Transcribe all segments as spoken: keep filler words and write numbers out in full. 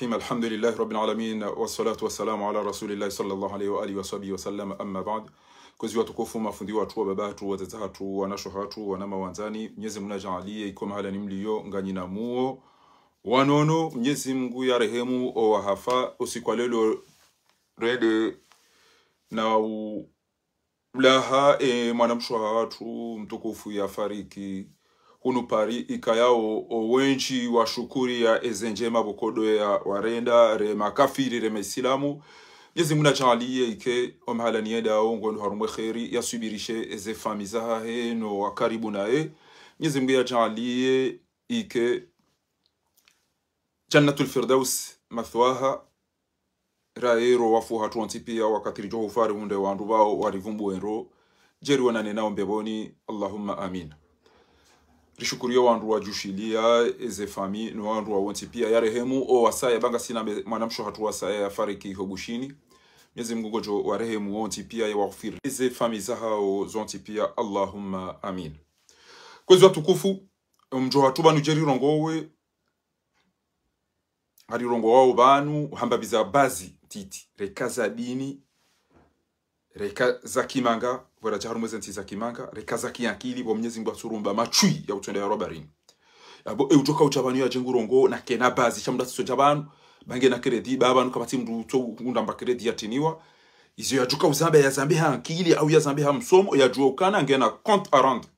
الرحيم. الحمد لله رب العالمين، والصلاة والسلام على رسول الله صلى الله عليه وآله وصحبه وسلم، أما بعد. Kwezi watukufu, mafundi watru, wababa hatru, wadzadze hatru, wanashe hatru, wanama wandzani, Mnyezi Mungu nadjaaliye iko mahala ni mliyo, nganyi na muo wa nono, Mnyezi Mungu yarehemu owahafa, usiku wa leo rende na u- ulaha, e, mwanamshe hatru mtukufu yafariki hunu Paris, ikayao owendji washukuriya eze ndjema pvoko ndo yawarenda, re makafiri, re maisilamu. Mnyezi Mungu nadjaaliye ike omahala ni yendao ngwendo harumwa kheri, yaswibirishe eze fami zahahe no wakaribu naye. Mnyezi Mungu yadjaaliye ike Jannatul Firdaus mathwaha, ra ero wafu hatru wontsi piya, wakati ridjo hufa rihundre wandru pvao warivumbuwe ndro, djeri wanane nao mbepvoni, Allahumma amin. Rishukuriye wandru wadjushiliya, eze fami, no wandru wa wontsi piya, yarehemu owasaya, ba ngasina me- mwanamshe hatru wasaya yafariki ho Bushini. Mnyezi Mungu ngodjo warehemu wontsi piya, yawaghufiri eze fami zahao zontsi piya, Allahumma amin. Kwezi watukufu, omdjo hatru pvanu djeri rongowe, hari rongowao pvanu, hamba pvi za bazi ntiti, reka za dini, reka za kimanga, pvwera dja harumwa eze ntsi za kimanga, reka za kiankili, pvo Mnyezi Mungu atsurumba matswi ya utswenda ya robarini. Yapvo, e, udjoka udja pvanu yadje ngurongowe, na kena bazi, sha mndru atsisodja pvanu, ba ngena kredi, ba pvanu kapvatsi mndru utso undamba kredi yatriniwa. Izo yadjoka uzambe, yazambe ha ankili, au yazambe ha msomo, yadjuwa ukana ngena compte à rendre.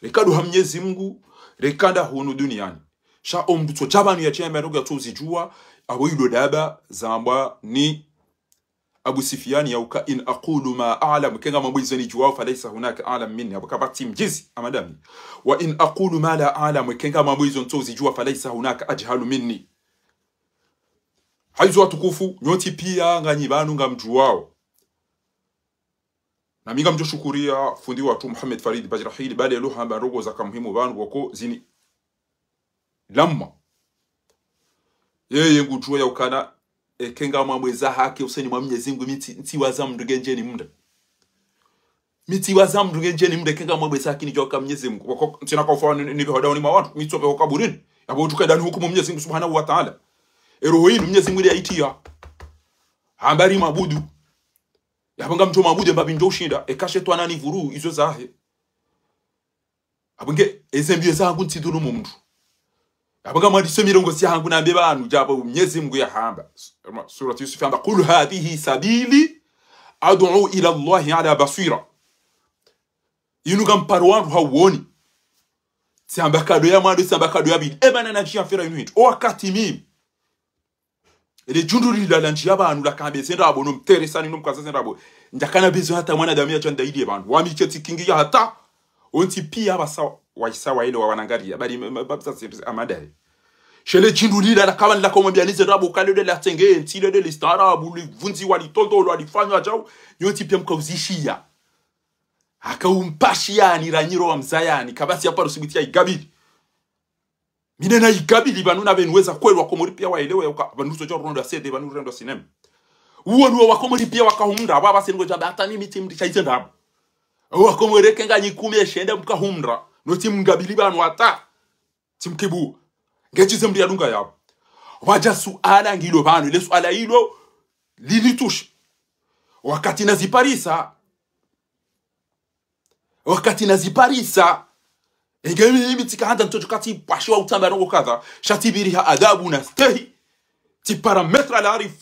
Reka ndo ha Mnyezi Mungu, reka nda hunu duniani. Sha omndru tsodja pvanu yatsi yambe ndrongo yatso uzidjuwa, apvo ilo daba zambwa ni Abu Sufyani yauka: إن أقول ما أعلم, eka ngamwambo izo nidjuwao, فليس هناك أعلم مني, apvo kapvatsi mdjuzi hama ndami. وإن أقول ما لا أعلم, eka ngamwambo izo ntso uzidjuwa, فليس هناك أجهل مني. Haizo watukufu, nyontsi piya nganyi pvanu ngamdjuwao. Na mi ngamdjo shukuriya fundi watru Muhammad Farid Bajrahili, ba lelo hamba ndrongo zaka muhimu pvanu pvoko zini lamma. Yeye ngudjuwa yaukana, eka ngamwambo eza haki usoni mwa Mnyezi Mungu, mi ntsi- ntsiwaza mndru ngendjeni mndre. Mi ntsiwaza mndru ngendjeni mndre, eka ngamwambo eza haki nidjuwa uka Mnyezi Mungu. Pvoko ntsina kaufa ni- nipve hodahoni mwa wandru, mi ntso pve ho kaburini. Yapvo udjuka ndani hukumu Mnyezi Mungu Subhanahu wa Ta'ala. Eroho inu Mnyezi Mungu nde yaitiya. Hamba rimwabudu. Yapvo ngamdjo mwabudu, mbapvi ndjo ushinda, eka shetwani anivuru, izo zahe. Apvo nge, eze mbi zangu ntsidhulumu mndru. Apvo ngamwandise mirongozi yahangu nambe pvanu, djapvo Mnyezi Mungu yahamba. Surati Yusuf yamba: قل هذه سبيلي أدعو إلى الله على بصيرة. Inu ngamparo wandru ha uwoni. Tsiamba kado ya mwando, tsiamba kado ya pvili. E mana na ndziya mfira inu hindri. O wakati mimi ele djundru lila la ndziya pvanu la kambe ze ndrabo, no mteresani, no mkaza ze ndrabo. Ndjakana bezo hata mwanadamu yadja ndailiye pvanu. Wami tsi kingi ya hata. Wontsi piya pvasa waisa waelewa wanangariya. Bali m- m- babza ze- ze- hama ndaye. She le djundru lila la kaba nila komwambiya ni ze ndrabo, ka lele la tsenge, ntsi lele listaarabu, livundziwa, litondolwa, lifanywa djau. Nyontsi piya mkauzishiya. Haka umpashiyani ranyiro wa mzayani, kapvatsi ya paro sibiti ya igabili. Mi nena igabili pvanu na pvenu weza kweli wakomori piya waelewe yauka, pvanu zo dja rondo ya sede, pvanu rondo ya sinema. Uwo nuwo wakomori piya wakahumra, apvo apvasa ningo djamba hata ni mi tsi mndru sha ize ndrabo. Wakomori eka nganyi kume shenda mkahumra, no tsi mgabili pvanu hata. Tsi mkibu. Nge djize mndru yadunga yapvo. Pvadja suala ngilo pvanu, ile suala ilo linitushe. Wakati naziparisa, wakati naziparisa, enge mimi tsika handza ntsojo kati pvashiwa utsamba ndrongo kadha, sha tsipviriha adabu na stehi, tsipara maître à la rive,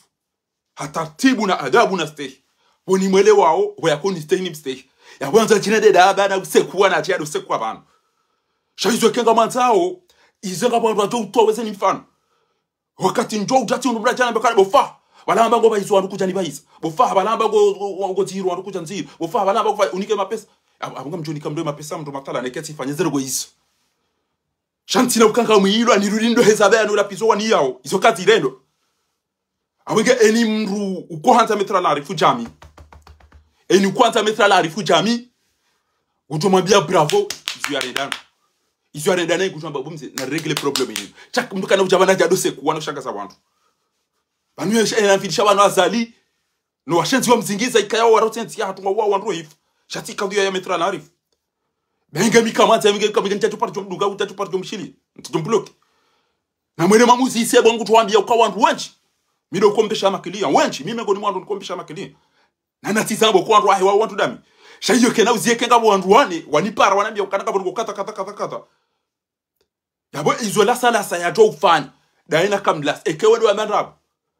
ha tartibu na adabu na stehi. Pvo nimwelewao, pvo yako ni stehi ni mstehi. Yapvo handza djina nde daba na usekuwa na djado usekuwa pvanu. Sha izo eka ngamwandzao, izo ngapvo wandru wadjo utowa weze ni mfano. Wakati ndjo udjatsi unu mndru djana mbekana bo fa. Pvala hamba ngo pvahizo wandru kudja ni pvahiza. Bo fa, pvala hamba ngo, ngo, ngo ndziro wandru kudja ndziro. Bo fa, pvala hamba ngo pva unike mapesa. Apvo, apvo ngamdjo nika mndru mapesa, mndru matala, neke tsifanye zero go izo. Sha ntsina ukanga mwilo, anirudi ndo heza baya no lapvizo waniyao. Izo kazi rendo. Apvo nge eni mndru uko handza maître à la rive djami. Eni uko handza maître à la rive djami. Udjo mwambiya bravo, izo yarendana. Izo yarendana, ngudjo amba bo mze, na régler problème inu. Sha mndru kana udja pvanu djado usekuwa no shangaza wandru. Pvanu yesha, ena mfilisha pvanu Azali. No washenzi wa mzingiza ikayao waro tsi ntsi yahatru ngwawao wandru hifu. Sha tsi kadhiya ya maître à la rive. Benge mi kamwandza, mi nge, mi nge ntsatsu paro djo mdunga, utsatsu paro djo mshili. Ntsatsu mbloquer. Na mwene mamuzi ise bo ngutsu wambiya uka wandru wendji Mi ndo ukombesha makiliya. Wendji, mi mengoni mwa wandru nikombesha makiliya. Na natizambo kwa wandru wahe wa wandru dami. Sha iyo kena uziye ke ngapvo wandru wane, wanipara wanambia ukana ngapvo niko kadha, kadha, kadha, kadha. Yapvo izo lasa lasa yadjo ufanya. Daina kamlas. Eke wendo wa mandrabo.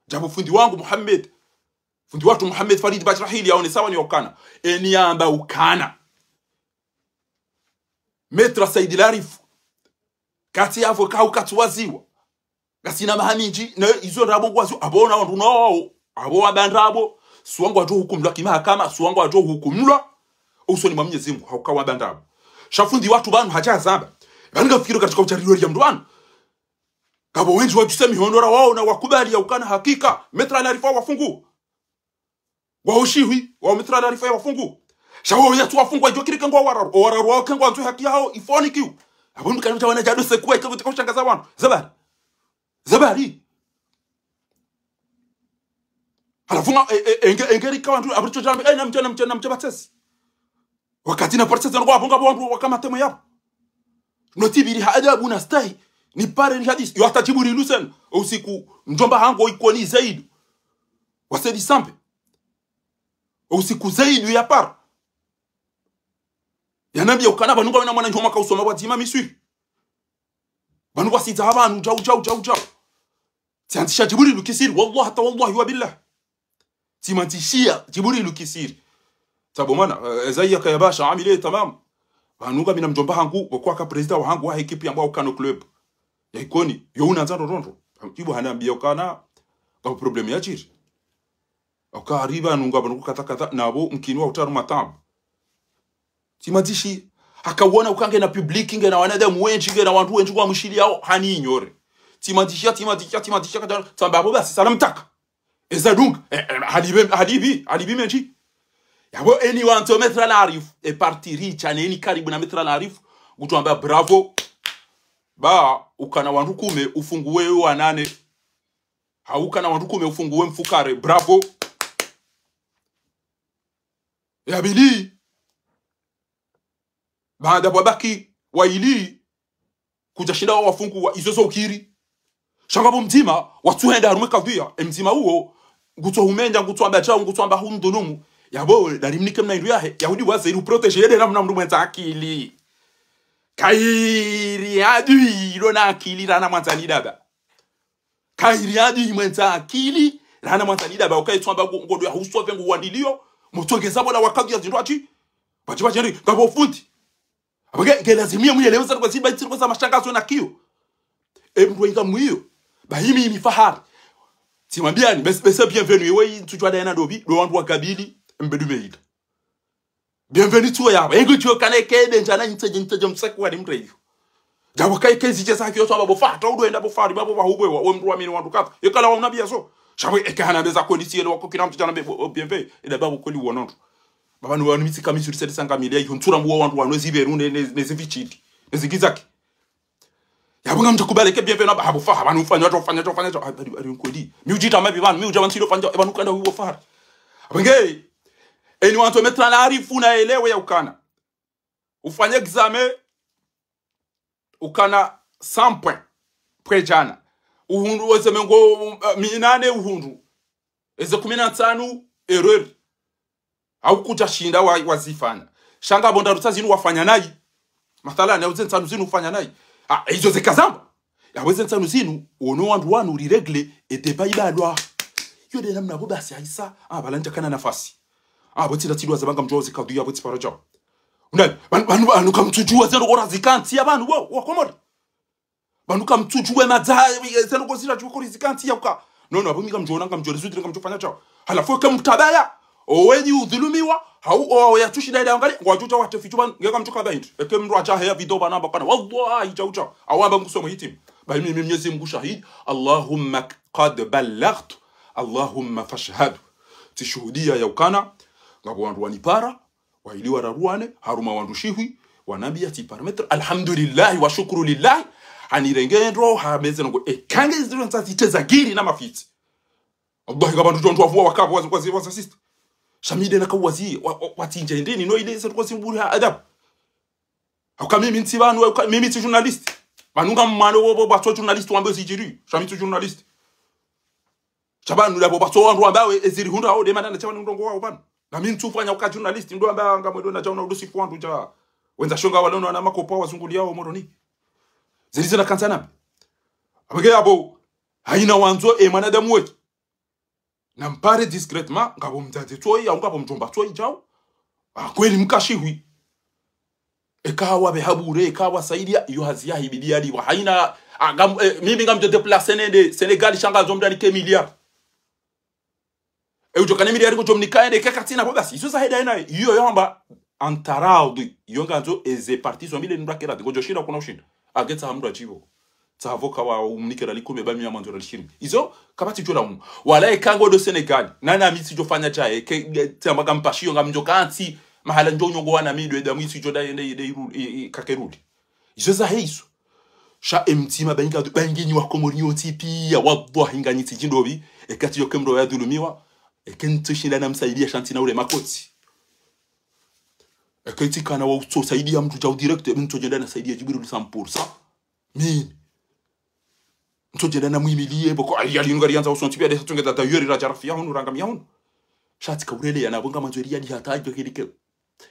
Djapvo fundi wangu Muhammad. Fundi watru Muhammad Farid Bajrahili yaone sawa ni ukana. Eni yamba ukana. Maître Said Larif. Kati yapvo kau kati waziwa. Ngasina maha mindji, na izo ndrabo ngwazo, apvo na wandru na wao, apvo wamba ndrabo, suwa ngwadjo hukumlwa kimahakama, suwa ngwadjo hukumlwa, usoni mwa Mwenyezi Mungu, hauka wamba ndrabo. Sha fundi watru pvanu hadja zamba. Pvanu ngafikiri katika utsari lori ya mndru pvanu. Ngapvo wendji wadjuse mihono ra wao na wakubali ya ukana hakika, Maître Larif wafungu. Wao shihwi, wao Maître Larif wafungu. Sha wao yatsu wafungu, wadjo kiri ke ngwa wararu, o wararu wao ke ngwandzo haki yao, ifoni kiu. Apvo mkani mtawana djado sekuwa, ike kutika ushangaza wanu. Zabari. Zabari. Halafu nga, e, e, enge, enge rika wandru, apvo ritso djambe, e, namdje, namdje, namdje batsesi. Wakati na parisa zanu kwa apvo ngapvo wandru waka matemo yapvo. Notibiri ha adabu na stahi. Nipare ni hadisi. Yo hata Djibrilu sen. Usiku mdjomba hangu Ikoni Zaidu. Wasedi sampe. Usiku Zaidu yapara. Yanambia ukana pvanu ngwena mwana ndjoma kausoma pvwadzima Misri. Pvanu ngwasidza ha pvanu, djau, djau, djau, djau. Tsiandzisha Djibrilu kisiri, wallahi hata wallahi wa billah. Tsimwandzishia Djibrilu kisiri. Tsabo mwana, eh, eza iya kaya basha, amile tamam. Pvanu ngami na mdjomba hangu, pvoko aka président wahangu wa ekipi yambwao Kano Club. Ya Ikoni, yo unandza ndrondrondro. Ibo hanambia ukana, ngapvo problème yadjiri. Uka hari pvanu ngapvo nuku kadha kadha, napvo mkini wa utaru matambu. Tsimwandzishi, hakawona uka ngena public, ngena wanadamu wendji, ngena wandru wendji ngwamshiliyao, hani inyore. Tsimwandzishia, tsimwandzishia, tsimwandzishia, kadja, tsamba apvo basi, salam taka. Eza dunga, e, e, halibi, halibi, halibi mendji. Yapvo eni wandzo Maître Larif, e parti richa, neni karibu na Maître Larif, ngutwamba bravo. Ba, ukana wandru kume, ufunguwe wa nane. Hauka na wandru kume ufunguwe mfukare. Bravo. Ya pvili. Baanda pvwabaki waili. Kudjashinda wa wafunguwa izo zo ukiri. Sha ngapvo mdzima, watsuhenda harumwa kadhwiya. E mdzima uwo, ngutso humenya, ngutso amba djau, ngutso amba humdhulumu. Yapvo, darimnike mna indru yahe, yahudi waze ili uprotégé yede namna mndru mwendza akili. Kairi adui ilo na akili rana mwandzani daba. Kairi adui mwendza akili, rana mwandzani daba, ukaitswamba ngo-, ngodo ya huswa pve ngu wandilio, mtsongeza bola wakadhwiya zindru ati, pati pati ndi, ngapvo fundi. Apvo nge, nge lazimu ye muyelewe zandru kwa ziba, zindru kwa za mashangazo na kiyo. E mndru inga mwiyo, ba himi himi fahari. Tsimwambiani, bese, bese bienvenue, iwe ntsudjwa dayana dobi, do wandru wa kabili, mbedu meida. Bienvenue tsuwe yapvo. Engu tsuwe kana ikede ndjana ntseje ntseje msaku wa nimre iyo. Djapvo ka ike zidje zaki yo swamba bo fa, hata udo enda bo fa, rima bo ba hubwe wa, we mndru wa mini wandru kadha. Yekala wa unabia so. Sha pvo eke hana beza kweli siyele wako kina mtsu djana be, bo, bienvenue. Eda ba bo kweli wonondro. Baba ni wanu mitsi kami suri sedi sanga mili ya iho ntsura mbuwa wandru wanu ezi beru ne, ne, ne zivichidi. Ne zigizaki. Yapvo ngamdja kubali ke bienvenue, ba, apvo fa, apvanu ufanya djo, ufanya djo, ufanya djo. Ah, bali, bali, nkweli. Mi udjita mabi pvanu, mi udja pvanu silo ufanya djo, e pvanu kanda huwo fahari. Apvo nge, eni wandzo Maître Larif na elewe ya ukana. Ufanya examen, ukana cent points. Pwe djana. Uhundru weze mengo, eh, minane uhundru. Eze kumi na ntsanu, erreur. Hau kudjashinda wa, wazifanya. Sha ngapvo ndraru tsa zinu wafanya nayi. Mathalan, yauze ntsanu zinu ufanya nayi. Ah, izo zeka zamba. Yauze ntsanu zinu, wono wandru wanu uri régler, e débat ibalwa. Yo de namna bo basi, haisa. Ah, pvala ndjakana nafasi. Ah, pvo tsila tsidwa za pvanga mdjuwa zikadhwiya, pvo tsipara djao. Unayi, pvanu, pvanu, pvanu kamtsudjuwa zero kora zikantsi ya pvanu, wo, wa Komori. Pvanu kamtsudjuwe madza, zeno kozira djuwe kori zikantsi ya uka. No, no, apvo mi ngamdjona, ngamdjona, zudire ngamdjofanya djao. Halafu eke mtabaya, owenyi udhulumiwa, hau, o, o, ya tsushi daida wangali, ngwadjudja wate fitsu pvanu, nge ngamdjoka baindi. Eke mndru adja heya video pvanu amba kana, wallahi, djau djau. Awamba ngusomo hitimu. Bayi mi, mi, Mwenyezi Mungu shahidi. Allahumma qad ballaghtu. Allahumma fashhad. Tsishuhudia ya ukana, ngapvo wandru wanipara, waili wararu wane, harumwa wandru shihwi, wanambia tsi permettre, alhamdulillahi, wa shukuru lillahi, hanirenge ndro, hameze nongo, e, kange zindro ntsa ziteza giri na mafitsi. Wallahi, ngapvo wandru djo ndro wavuwa wakapvo wazi, wazi, wazi assist. Sha mi de naka wazi, wa, wa, watsinje ndeni, no ile zindro kwa zimburi ha adabu. Hauka mimi ntsi pvanu, hauka mimi tsi journaliste. Pvanu ngamwano wo, wo, wo, watso journaliste wambe zidjiri. Sha mi tsi journaliste. Sha pvanu ndapvo pvatso wandru wambawe ezirihundra hao de mana na sha pvanu ndrongoo wao pvanu. Na mi ntsufanya uka journaliste ndo amba ngamwedo na sha una udusifu wandru sha. Wendza shonga wale wana makopa wazunguliyao Moroni. Zilizo na kantsa nami. Apvenge yapvo, haina wandzo e mwanadamu weki. Na mpare discrètement, ngapvo mdzadze tsoyi, au ngapvo mdjomba tsoyi djau. Ah, kweli mkashihwi. Eka wapve habure, eka wasaidia, iyo hazi ya hibidi yalipvwa. Haina, ah, ngam, eh, mimi ngamdjo déplacer nende Sénégal sha ngamdjo mnike milliard. E udjo kana milliard ngodjo mnika ende, eka katsina pvo basi. Izo za heda ena, iyo yamba, antaradhi. Iyo ngandzo, eze parti zo mile nundra kera, ngodjo shinda kuna ushinda. Agetsa hamdru adjipvo. Tsa avocat wa umnikira likume ba mia mwandzo la lishirimi. Izo, kapvatsi djo la umu. Wala eka ngodo Sénégal. Nana mi tsidjo fanya sha, eke, tsi amba kampashiyo ngamdjo kantsi. Mahala ndjo nyongo wana mi dwe damu itsidjo da yende, yende iruli, i, i, kakeruli. Izo za heiso. Sha emtima bainga, baingi nyi wa Komori nyontsi piya. Wallahi nganyi tsi djindopvi. Eka tsi yo kemro ya dhulumiwa. Eke ntsi shinda na msaidia sha ntsi na ule makotsi. Eke tsi kana wa utso saidia mdru djau direct, mi ntso djenda na saidia Djibril cent pour cent. Mimi. Ntso djenda na mwimiliye, pvoko, ayi, ali ngari yandza usontsi piya, desa tungeza dayori ra jarafi ya hunu, ranga mi ya hunu. Sha tsi ka urele ya na bonga mandzo eri ya di hata, ajo kelike.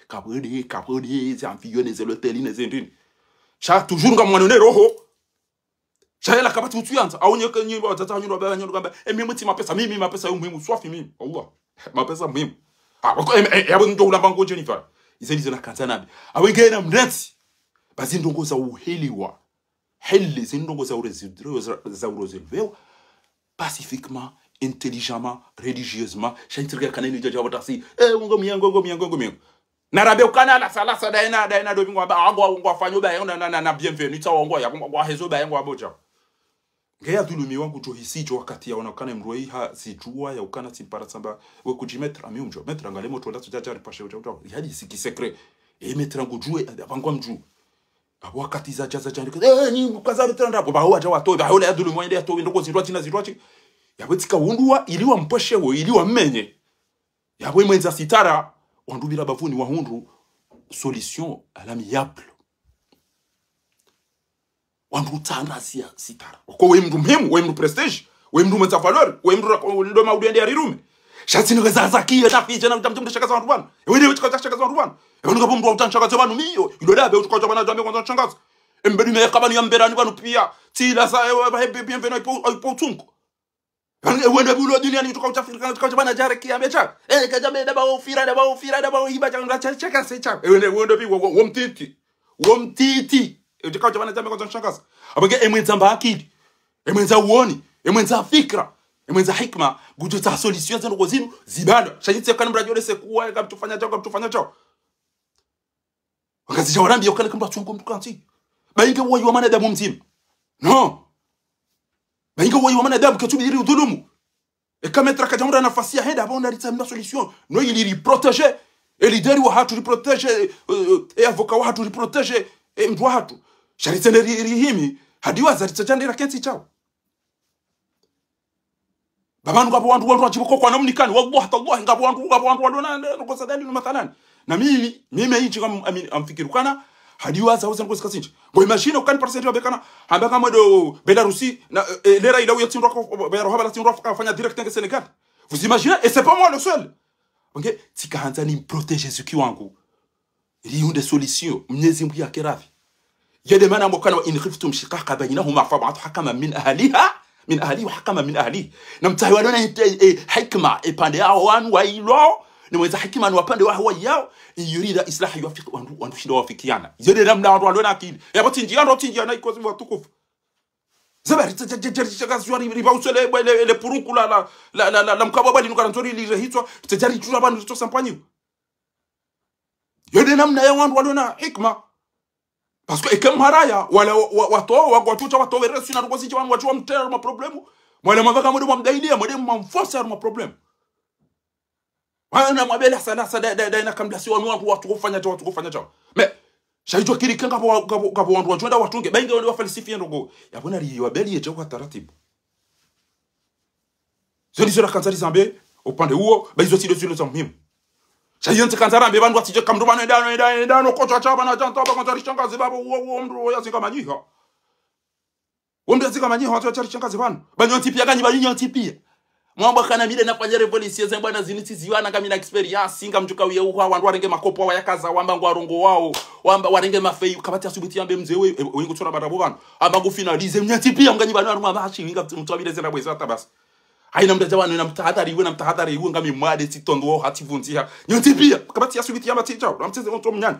Kapvwede, kapvwede, ze avion, ze loteli, ne ze ndrini. Sha toujours nga mwana ne roho. Sha yela kapvatsi utsu yandza, au nyeke nyimbo, tata nyimbo, baba nyimbo, kamba, e mimi tsi mapesa, mimi mapesa yo muhimu, swafi mimi, Allah. Mapesa muhimu. Ah, wako, em, em, yabo ndo ulamba ngo Jennifer. Ize ndizo na kantsa nami. Awe ngena mrentsi. Bazi ndrongoo za uheliwa. Heli, zi ndrongoo za urezi-, za, za urozelvewa. Pacifiquement, intelligemment, religieusement, sha intriga kana inu djadja watasi. Eh, ngo miyango, ngo miyango, ngo miyango. Na rabe ukana la sala sa daina, daina dobi ngwa ba, ngwa, ngwa fanyo ba, na, na, na, na bienvenue, tsa ngwa ya, ngwa, ngwa hezo ba, ngwa bodja. Nge ya dhulumiwa ngudjo hisi djo wakati ya ona ukana mdru wa iha zidjuwa ya ukana tsi mpara tsamba, we kudji maître, ami umdjo, maître angale motro ndatso djadja ripashe udja udja, ya di siki secret. E maître ngudjuwe, apvangwa mdju. Apvo wakati zadja, zadja, ndike, eh, nyi mkaza maître ndrabo, ba wadja watowe, ba ule ya dhulumiwa, ende ya towe, ndoko zindrwa tsi na zindrwa tsi. Ya bwe tsika undruwa, ili wa mpweshe wo, ili wa mmenye. Yapvo emwendza sitara, wandru pvira bapvuni wahundru solution à l'amiable. Wandru utsandra siya sitara. Oko we mndru muhimu, we mndru prestige, we mndru mwendza valeur, we mndru ra-, ndo maudu yende yarirume. Sha tsi nike za zakiya, na fije, na utamtamtamshakaza wandru pvanu. Ewe ne utsika utsashakaza wandru pvanu. Ewe nike pvo mndru wa utamshakaza pvanu miyo. Ilo dabe utsika utsha pvanu djambe kwanza mshakaza. Embedi me kabani ya mberani pvanu piya. Tsila sa, ewe, ba, he, bienvenue, ipo, ipo utsungu. Wende bulo duniani, utsika utsafirika, utsika utsha pvana djare kiya mecha. Eh, kadjambe daba ufira, daba ufira, daba uhiba, cha, cha, cha, cha, cha. Eh, wende, wende pi, wo, wo, wo mtiti. Wo mtiti. Eh, utsika utsha pvana djambe kwanza mshakaza. Apvenge emwendza mba akili. Emwendza uoni. Emwendza fikra. Emwendza hikma. Ngudjo tsaha solution ze ndrongoo zinu, zibalo. Sha yitse kana mradjo lese kuwa, kamtsufanya chao, kamtsufanya chao. Wangazidja warambiya ukana kamdru atsongo mndru kantsi. Bainge wayi wa mwanadamu mdzima. Non. Bainge wayi wa mwanadamu katsubiri udhulumu. Eka maître kadjahundra nafasi ya henda, apvo ndaritsa mna solution. No ili riprotéger. E leader wahatru riprotéger. Eh, eh, e avocat wahatru riprotéger. E mndru wahatru. Sha ritsende ri, rihimi. Hadi waza ritsa djandira kentsi chao. Ba pvanu ngapvo wandru, wandru wadjibu ko kwana mnikani, wallahi, tallahi, ngapvo wandru, ngapvo wandru walona, na, na, kosa dali no mathalani. Na mimi, mimi yitsi kam, ami, amfikiri ukana, hadi waza, waza nkosi kasindji. Ngo imagine ukani par exemple wabekana, hamba kamwe do Belarusi, na, eh, lera ila uya tsindrwa ko, Belarusi haba la tsindrwa fanya direct nge Sénégal. Vous imaginez? Et c'est pas moi le seul. Ok? Tsika handza ni mprotéger zuki wangu. Rihundre solution, Mnyezi Mngu yake radhi. Yede mana mbo kana, وإن خفتم شقاق بينهما فابعثوا حكما من أهلها، من أهله وحكما من أهله. Na mtsahe walona e, e, hikma, e pande yaho wanu wa ilo, ni mwendza hikma ni wa pande waho wa yao, إن يريدا إصلاحا يوفق, wandru, wandru shinda wafikiana. Yede namna wandru walona akili. Yapvo tsindji, wandru tsindji, na ikozi watukufu. Zabari, tsa, tsa, tsa, tsa, tsa, tsa, riba usele, le, le, le purunku la, la, la mkabwa bali nukara nzori li rehitswa, tsa, tsa, ri tula banu, tsa, sampanyiwa. Yede namna ya wandru walona hikma. Parce que eke mharaya, wala wa, wa, watowa, wa, watsutsa, watowe resu na rukosi tsa wanu, watsuwa mtera ma problème. Mwale mwavaka mwede mwamdailia, mwede mwamforcer ma problème. Wana mwabela sala, sa, da, da, da, ina kamdasi wanu wandru watsukufanya chao, watsukufanya chao. Mais, sha idjo kiri ke ngapvo, ngapvo, ngapvo wandru wadjwenda watunge, bainge wende wafalsifiye ndrongoo. Yapvo nari wabeli yedje kwa taratibu. Zo ndizo rakandza rizambe, upande uwo, ba izo tsi ndo zilo za muhimu. Sha iyo ntsi kandza rambe, pvandru watsidje kamdru pvanu, enda, enda, enda, no kotswa tsa pvanu, tsa ntsa pvanu, kandza rishangaze, babo, uwo, uwo, mndru, uwo, yazinga manyiha. Uwo mndru yazinga manyiha, watsidje rishangaze pvanu. Ba nyontsi piya, kanyi ba nyontsi piya. Mwamba kana mi nde nafanya révolution ze bwana zinu tsiziwana, ngami na expérience, ngamdjuka uye uha, wandru warenge makopo wayakaza, wamba ngwarongoao, wamba warenge mafeyi, kapvatsi yasubuti yambe mze we, e, we ngutsona barabu pvanu. Amba ngu finaliser, mnyatsi piya, mnganyi pvanu, harumwa mahashi, ngamtwabile zena bweza hata basi. Haina mndru adja pvanu, namtahadhari iwe, namtahadhari iwe, ngami mwade, tsitondro, hata ivundziha. Nyontsi piya, kapvatsi yasubuti yamba tsi djao, namtseze mndru mnyanya.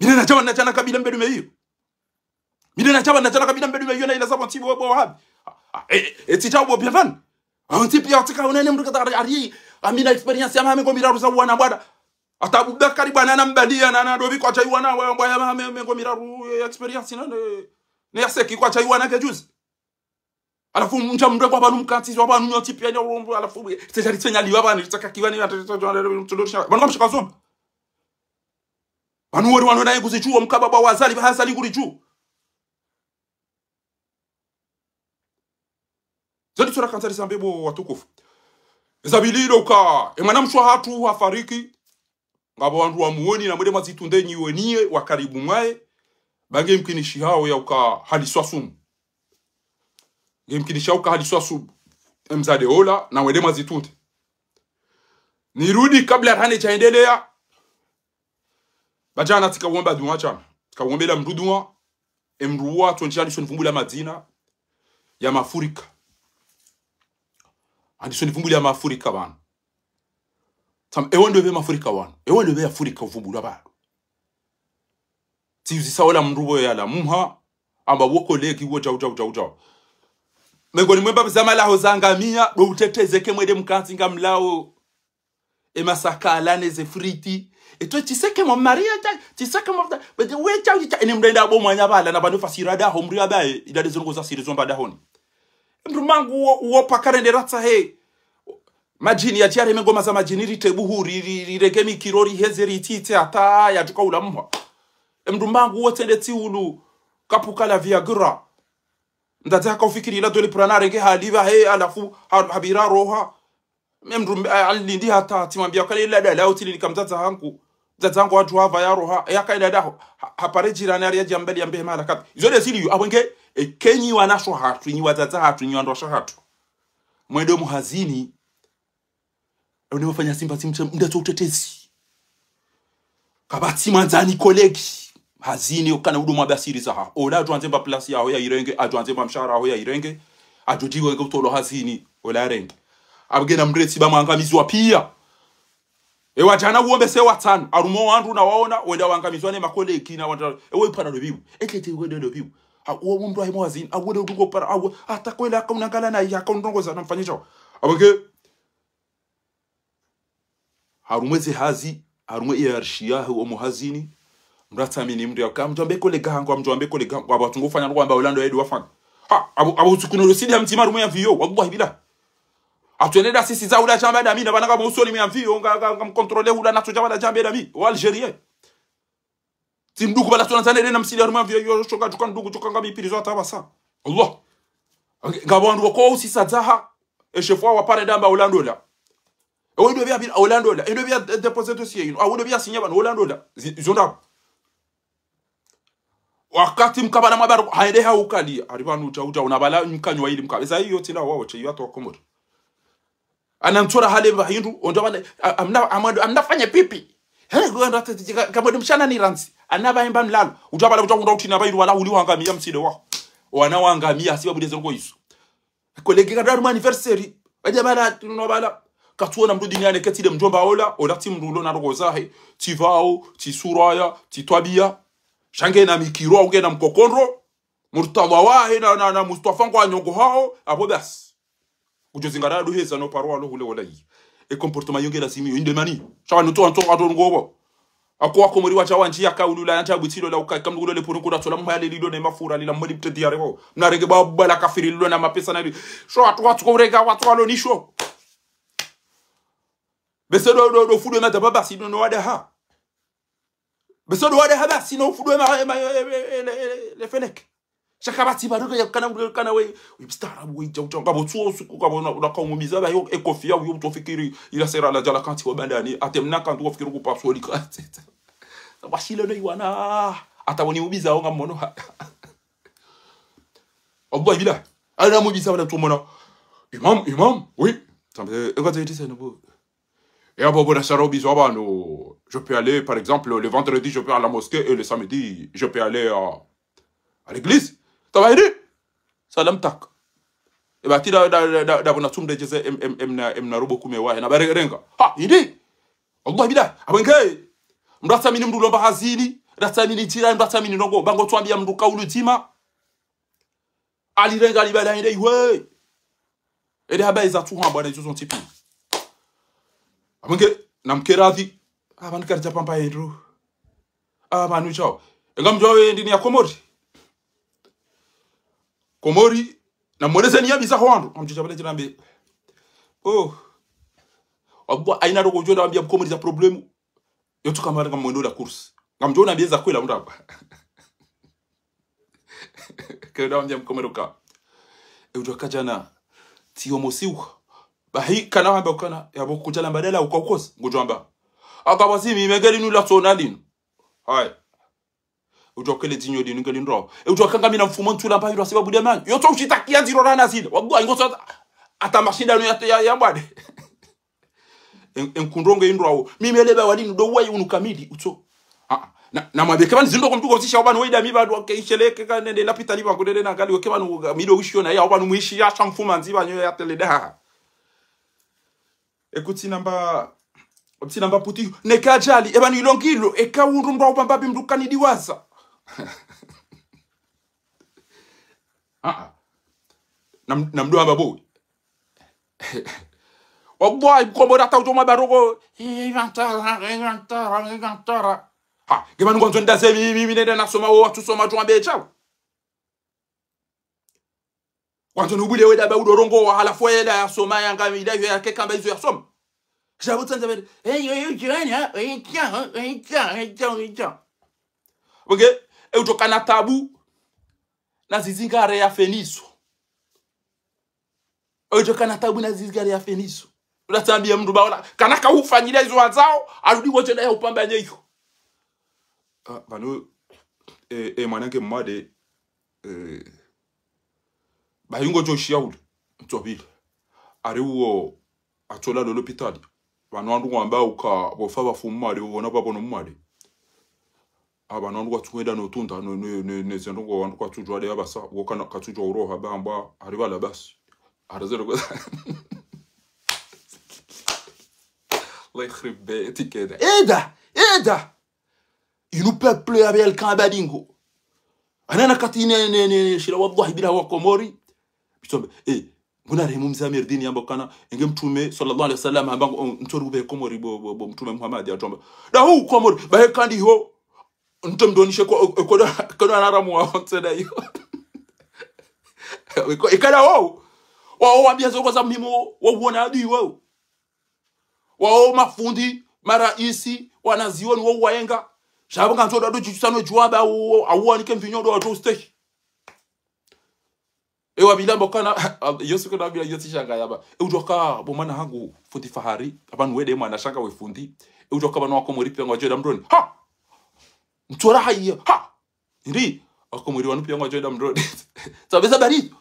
Mi nde nadja pvanu, nadja na kabila mbeli meyiyo. Mi nde nadja pvanu, nadja na kabila mbeli meyiyo, na ila zabo ntsi bo, bo wahabi. Ah, ah, e, e, e, tsi djao bo bien pvanu. Aho ntsi piya, watsika unene mndru kata ari, ari, ngami na expérience ya maha mengo miraru za uwana bwana. Hata Abubakari bwana na mbaliya, na, na dobi kwadja iwana, wa, wa, ya maha me, mengo miraru ya expérience, na, ne, ne ya seki kwadja iwana ke juzi. Halafu mdja mndru ngwa pvanu mkantsi, wa pvanu nyontsi piya, nya urombo, halafu, tsedja ritsenyaliwa pvanu, ritsaka kiwani, pvanu kamshika zomba. Pvanu wori wanu naye kuzidjuwa, mkababa wa Azali, pvaha Azali ngulidjuwa. Zo nditsora kandza rizambe bo watukufu. Eza pvili ndo uka, e mwanamshe wahatru hafariki, ngapvo wandru wamuoni na mwende mwazitunde nyi weniye, wa karibu mwaye, ba nge mkinishihao ya uka haliswa sumu. Nge mkinishihao uka haliswa sumu. E mdzadze ola, na mwende mwazitunde. Nirudi kabla rahana djaendeleya, ba djana tsika uomba dua djana. Tsika uombela mndru dua, e mndru wa, tsondji handiso nivumbula madzina ya mafurika. Handiso nivumbula ya mafurika pvanu. Tsamba, ewe ndo pve mafurika wanu. Ewe ndo pve Afrika uvumbulwa pvanu. Tsiyuzisa ola mndru pvo yala mumha, amba wo collègue wo djau, djau, djau, djau. Mengoni mwe mbapvi za malaho za ngamiya, ndo utetezeke mwende mkantsi ngamlao. E masakala ne ze friti. E to tsiseke mo Maria ta, tsiseke mo ta, bete we ta, ta, ene mndru enda bo mwanya pvala, na pvanu fasira daho, mri abaye, ila nde zo ndrongo za siri zo mba dahoni. Mndru mangu uwo, uwo paka rende ratsa he. Madjini ya djari mengo maza madjini rite buhuri, ri, ri, renge mikiro, riheze, ritite, hata, yadjuka ula mhwa. Mndru mangu uwo tsende tsiulu, kapuka la Viagra. Mdzadze haka ufikiri ila Doliprane arenge haliva he, halafu ha-, hapvira roha. Me mndru mbe-, a-, alindi hata, tsimwambia kale ila dala, utili nika mdzadze hangu. Mdzadze hangu wadjuwa pvaya roha, e yaka ila daho. Ha-, hapare jirani ari yadja mbeli yambe mahala kadha. Izo nde zili yu, apvo nge, e, ke nyi wanashe wahatru, nyi wadzadze wahatru, nyi wandruwashe wahatru. Mwende muhazini, ewone wafanya simba simtse mdatso utetezi. Kapvatsi mwandzani collègue. Hazini ukana udo mwa basiri zaha. Ola adjo andze mba place yaho ya irenge, adjo andze mba mshahara yaho ya irenge, adjo djiwenge utolo hazini, ola arenge. Apvo ngena mretsi ba mwangamizwa piya. Ewa djana uombe se watsanu, harumwa wandru na waona, wenda wangamizwa ne makolegi na wandru, ewe ipana lobibu, etete wende lobibu. Ha, uwo mndru ahimo hazini, ha, wende udungo para, ha, uwo, hata kwela haka unangala na haka undrongoza na mfanyisha. Apvo nge, harumwa ze hazi, harumwa hiérarchie yaho omo hazini, mndru atsamini mndru yaka, mndru ambe kolega hangu, mndru ambe kolega hangu, apvo atsungo ufanya nuko amba ulando yedu wafanya. Ha, apvo, apvo utsukuna losidi ya mtima harumwa ya viyo, wallahi billah. Atwene da sisi za ula djamba dami, na pvana kama usoni mwa viyo, nga, nga, nga mkontrole ula na tsodja pvala djambe dami, wa Algérie. Tsi mndru ku pvala tsona tsane dena msidi harumwa viyo, yo, shoka, djuka mndru, djuka ngami piri zo hata pvasa. Allah. Ngapvo wandru wako usisa dzaha, e shefu wa pare damba ulandola. Ewe ndo pvia pira ulandola, endo pvia dépose dossier inu, awe ndo pvia sinya pvanu ulandola. Zi-, zonda. Wakati mkabala mwa baro, haende ha ukali, ari pvanu uja, uja, una pvala mkanyo wa ili mkabeza, iyo tila wao, che, iyo atowa Komori. Ana ntsora hale mba hindru, ondja pvala, a-, amna, amwando, amna fanye pipi. He, kuanda tete, ka-, kamwende mshana ni randzi. Ana pva emba mlalo. Uja pvala, uja kunda utina pva ilu wala uli wangamiya mside wao. Wana wangamiya, sibabu nde ze ndrongo izo. Kolege kadari mwa anniversaire. Baja pvala, tuno pvala. Katsuona mndru duniani ketsi nde mdjomba ola, ola tsi mndru ulo na ndrongo zahe. Tsi pvao, tsi suraya, tsi twabiya. Sha nge na mikiro, au nge na mkokondro. Murtadha wahe na, na, na Mustafa ngwa nyongo hao, apvo basi. Kudjo zingara ndo heza no paro walo hule wala yi. E comportement yo nge lazimi yo inde mani. Sha wanu tso wantso wato ngobo. Ako Wakomori waja wandji yaka ulula yanja bwitilo la ukai kamdu kulo le puru kuda tola mhaya le lilo ne mafura lila mweli mtedi ya revo. Mna renge ba bala kafiri lilo na mapesa na li. Sho watu watu ko urega watu walo nisho. Bese ndo, ndo, ndo fudwe madaba basi no, no wadaha. Bese ndo wadaha basi no fudwe ma, ma, e, e, e, le, e, le feleke. Sha kapvatsi pvanu kaya kana, kana we, we mstaarabu we, jau, jau, ngapvo tsuo usuku, ngapvo na, na kaumumiza, ba yo, e kofiya, yo, utofikiri, ila sera la jala kanti wa bandani, ate mna kanti wafikiri kupaswa lika. Washile no iwana, ata woni ubiza, wonga mono, ha. Allah bila, ala mubiza, wala tu mono. Imam, imam, oui. Tsamba, eh, eh, ngati iti sena bo. Eh, abo bo na shara ubizo aba no. Je peux aller, par exemple, le vendredi, je peux à la mosquée et le samedi, je peux aller à, à l'église. Tsamba hindri? Salam tak. E ba ti da, da, da, da, da bo na tsumde djeze em, em, em na, em na robo kume wahe. Na bare renga. Ha, hindri? Allah bila. Abenge. Mratsamini mndru lomba hazini. Ratsamini tira, mratsamini ndrongo. Bango tswambia mndru kaulu dzima. Alirenga libala hende iwe. Ede haba eza tsuha bwana izo zontsi pi. Amwenge, na mkeradhi. Aba nikaridja pamba hindru. Aba nu chao. Enga mdjwa we ndini ya Komori. Komori, na mweleze ni ya biza hwandru. Amdjwa bale djirambe. Oh. Abwa, aina rogo djo da wambia Komori za problemu. Yo tsuka mara ngamwendo la course. Ngamdjo na bieza kwela mndaba. Keda wambia mkomero ka. E udjwa kadjana. Tiyo mosiwa. Bahi kana wamba ukana. Yabo kudjala mbadala uka ukosi. Ngudjwamba. Aka basi mi megeli nu la tsona linu. Hai. Udjwa kele dzinyo linu ngeli ndro. E udjwa kanga mina mfumo ntula mbahi ndo asiba bude manyi. Yo tso ushitakia ziro rana zile. Wabu aingo so ata mashindano ya, ya, ya mbade. En, en kundrongo indro awo. Mi mele ba wali ndo wayi unu kamili, utso. Ah, na, na mwabeke bani zindo komtuko zisha wabani wayida mi ba dwa ke ishele ke ka nende lapitali ba kudede na ngali weke bani uga, mi do wishiyo na ya wabani mwishi ya shamfuma nzi ba nyo ya tele da. Ekuti namba, ekuti namba puti, neka ajali, ebani ilongilo, eka undru mdru wa ubamba bi mdru kani diwaza. Ah, ah. Na, na mdru amba boy. Wallahi, Komori hata udjo mabaroko. Igantara, igantara, igantara. Ha, ngemani ngwandzo ndaze mi, mi, mi nende nasoma, wo watsu soma, tsu ambe chao. Ngwandzo nubule weda ba udorongo, wa halafu weda yasoma, yanga mida yo yake kamba izo yasoma. Jabu tsandza bede. Hey, hey, hey, hey, hey, hey, hey, hey, hey, hey. Oke, e udjo kana tabu. Na zizingare ya feniso. Ojo kana tabu na zizingare ya feniso. Ula tsambia mndru ba ola. Kana ka ufanyile izo wazao, arudi wojo na ya upamba nyeyo. Ah, bano, eh, eh, mwanange mmade, eh, ba yungo jo shiya ule, ntsobile. Ari uwo, atsola lolo pitali. Bano wandru ngwamba uka, bofa bafu mmade, bobona babono mmade. Aba wandru kwatsu wenda no tunda, no, no, no, no zendrongo wandru kwatsu djuwa de abasa, wo kana katsu djuwa uroha, ba amba, hari bala basi. Hari zero kwa. Allah yakhrib baytik eda. Eda! Eda! Inu peuple ya bel kan badingo. Anana kati ne, ne, ne, ne, shila wallahi bila wa Komori. Bitombe, eh, nguna rehemu mze Amirdini yamba kana, enge mtume, sallallahu alaihi wasallam, hamba, oh, ntori ube Komori bo, bo, bo, mtume Muhammad, atomba. Da hu Komori, ba he kandi ho. Nto mdonishe ko, ko, ko, ko, na naramu wa onse da yo. Ko, ikala wo. Wa, wa, wambia zoko za muhimu, wa, uona adui wo. Wao mafundi, maraisi, wanazioni, wo wayenga. Shabo ngandzo ndo djitsu sano djuwa ba, wo, wo, awo wanike mvinyo ndo wadjo ustehi. Ewa bila mbokana, yosi kuna bila yosi shanga yaba. E udjoka, bo mwana hangu, fundi Fahari, aba nuwede mwana shanga we fundi. E udjoka bano wa Komori pia ngwadjo enda mdroni. Ha! Ntsora haiya, ha! Ndi, wa Komori wanu pia ngwadjo enda mdroni. Sabeza bari.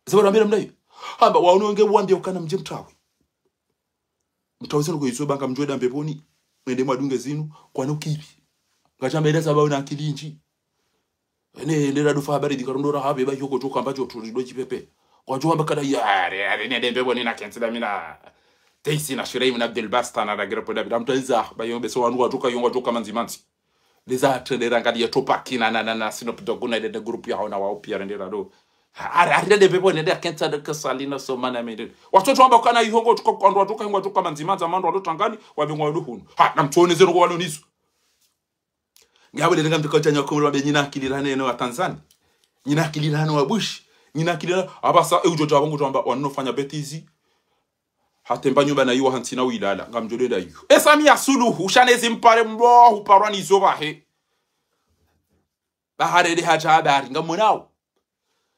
Zaba rambira mdayo. Hamba, wa unu wenge wambia ukana mdje mtawi. Mtawi zinu kwezo banga mdjo enda mbeponi. Mwende mwadunge zinu, kwanu kibi. Ngachamba enda saba una akili ndji. Ene, ende radu fa habari dikarondo ra habe, ba yoko djoka mba djo turi do djipepe. Kwadjo amba kada ya, are, are, nende mbeponi na kentsi da mina. Teisi na Shirei mina Abdel Basta na Ragere Poda, bida mtawi za, ba yombe so wanu wadjoka, yongo djoka manzi manzi. Leza trendera ngadi ya Tupac na, na, na, na Snoop Dogg na ile group ya hona wa upia rendera do. Ari, ari nende mbeponi nende akentsa de kasalina so mana mende. Watoto wamba kana ihongo tuka kwandro watoka hingwa tuka manzimanza mandro walo tangani, wabingwa walo hunu. Ha, na mtsone zero kwa walo nizo. Ngabo le nga mtiko chanya Komoro wabe nyina akili rane no wa Tanzania. Nyina akili rane wa Bush. Nyina akili rane, abasa, e udjo djaba ngu djamba, wanu fanya betizi. Hatemba nyumba na iwa hantsina wilala, ngamdjo enda iyo. E Samia Suluhu, ushane zimpare mbo, uparwa ni zo bahe. Bahare de hadja habari, ngamonao.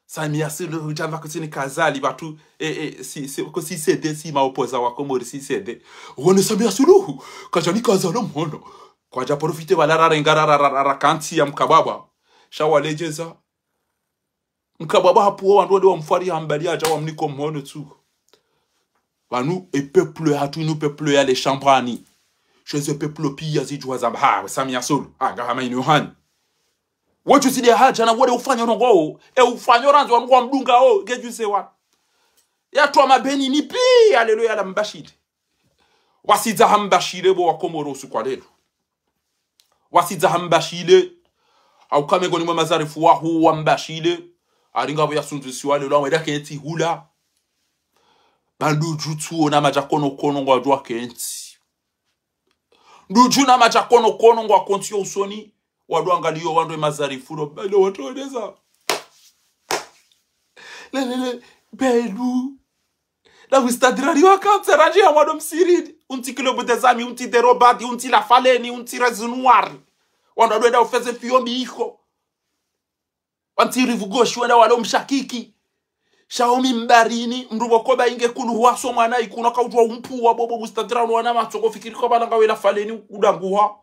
Samia Suluhu, djamba kusini kazali, batu, e, e, si, si, ko si sede, si maopoza wa Komori, si sede. Wone Samia Suluhu, kadjani kazalo mhono. Kwadja profite bala rara, ngara, rara, rara, kantsi ya mkababa. Sha waledjeza. Mkababa hapuwa wandru wade wamfwari hambali hadja wamniko mhono tu. Pvanu, e peuple yahatru inu peuple ya le shambani. Sho eze peuple piya zidjuwa zamba, ha, we Samia Suluhu, ha, ngahama inu yohani. Wotsu zide hadja na wole ufanya ndrongo, e ufanya randzi wanu kwa mdunga o, ngedjuze wa. Yatwa mabeni ni piya lelo yala mbashile. Wasidza hambashile bo wa Komoro usiku wa lelo. Wasidza hambashile. Hauka mengoni mwa mazarifu wahu wambashile. Haringa bo ya sundzu siwa lelo, wamweda kentsi hula. Ba ndudju tsuona madja kono kono ngwadjuwa kentsi. Ndudju na madja kono kono ngwa kontsi yo usoni. Wadjuwa ngaliyo wandru e mazarifu lo, ba ilo wandru wendeza. Le, le, le, belu. Na Mstadila ni wakantsi randzi ya mwando msirini. Untsi Club des Amis, untsi Derobati, untsi La Faleni, untsi Rezi Nwari. Wandru wadwenda ufeze fiyo miho. Wantsi Rive Gauche wenda walo mshakiki. Sha o mimbarini, mndru pvoko ba inge kulu huwaso mwana ikuna kaudjuwa umpuwa bobo Mstadila no wana matso ko fikiri ko balanga we La Faleni udanguha.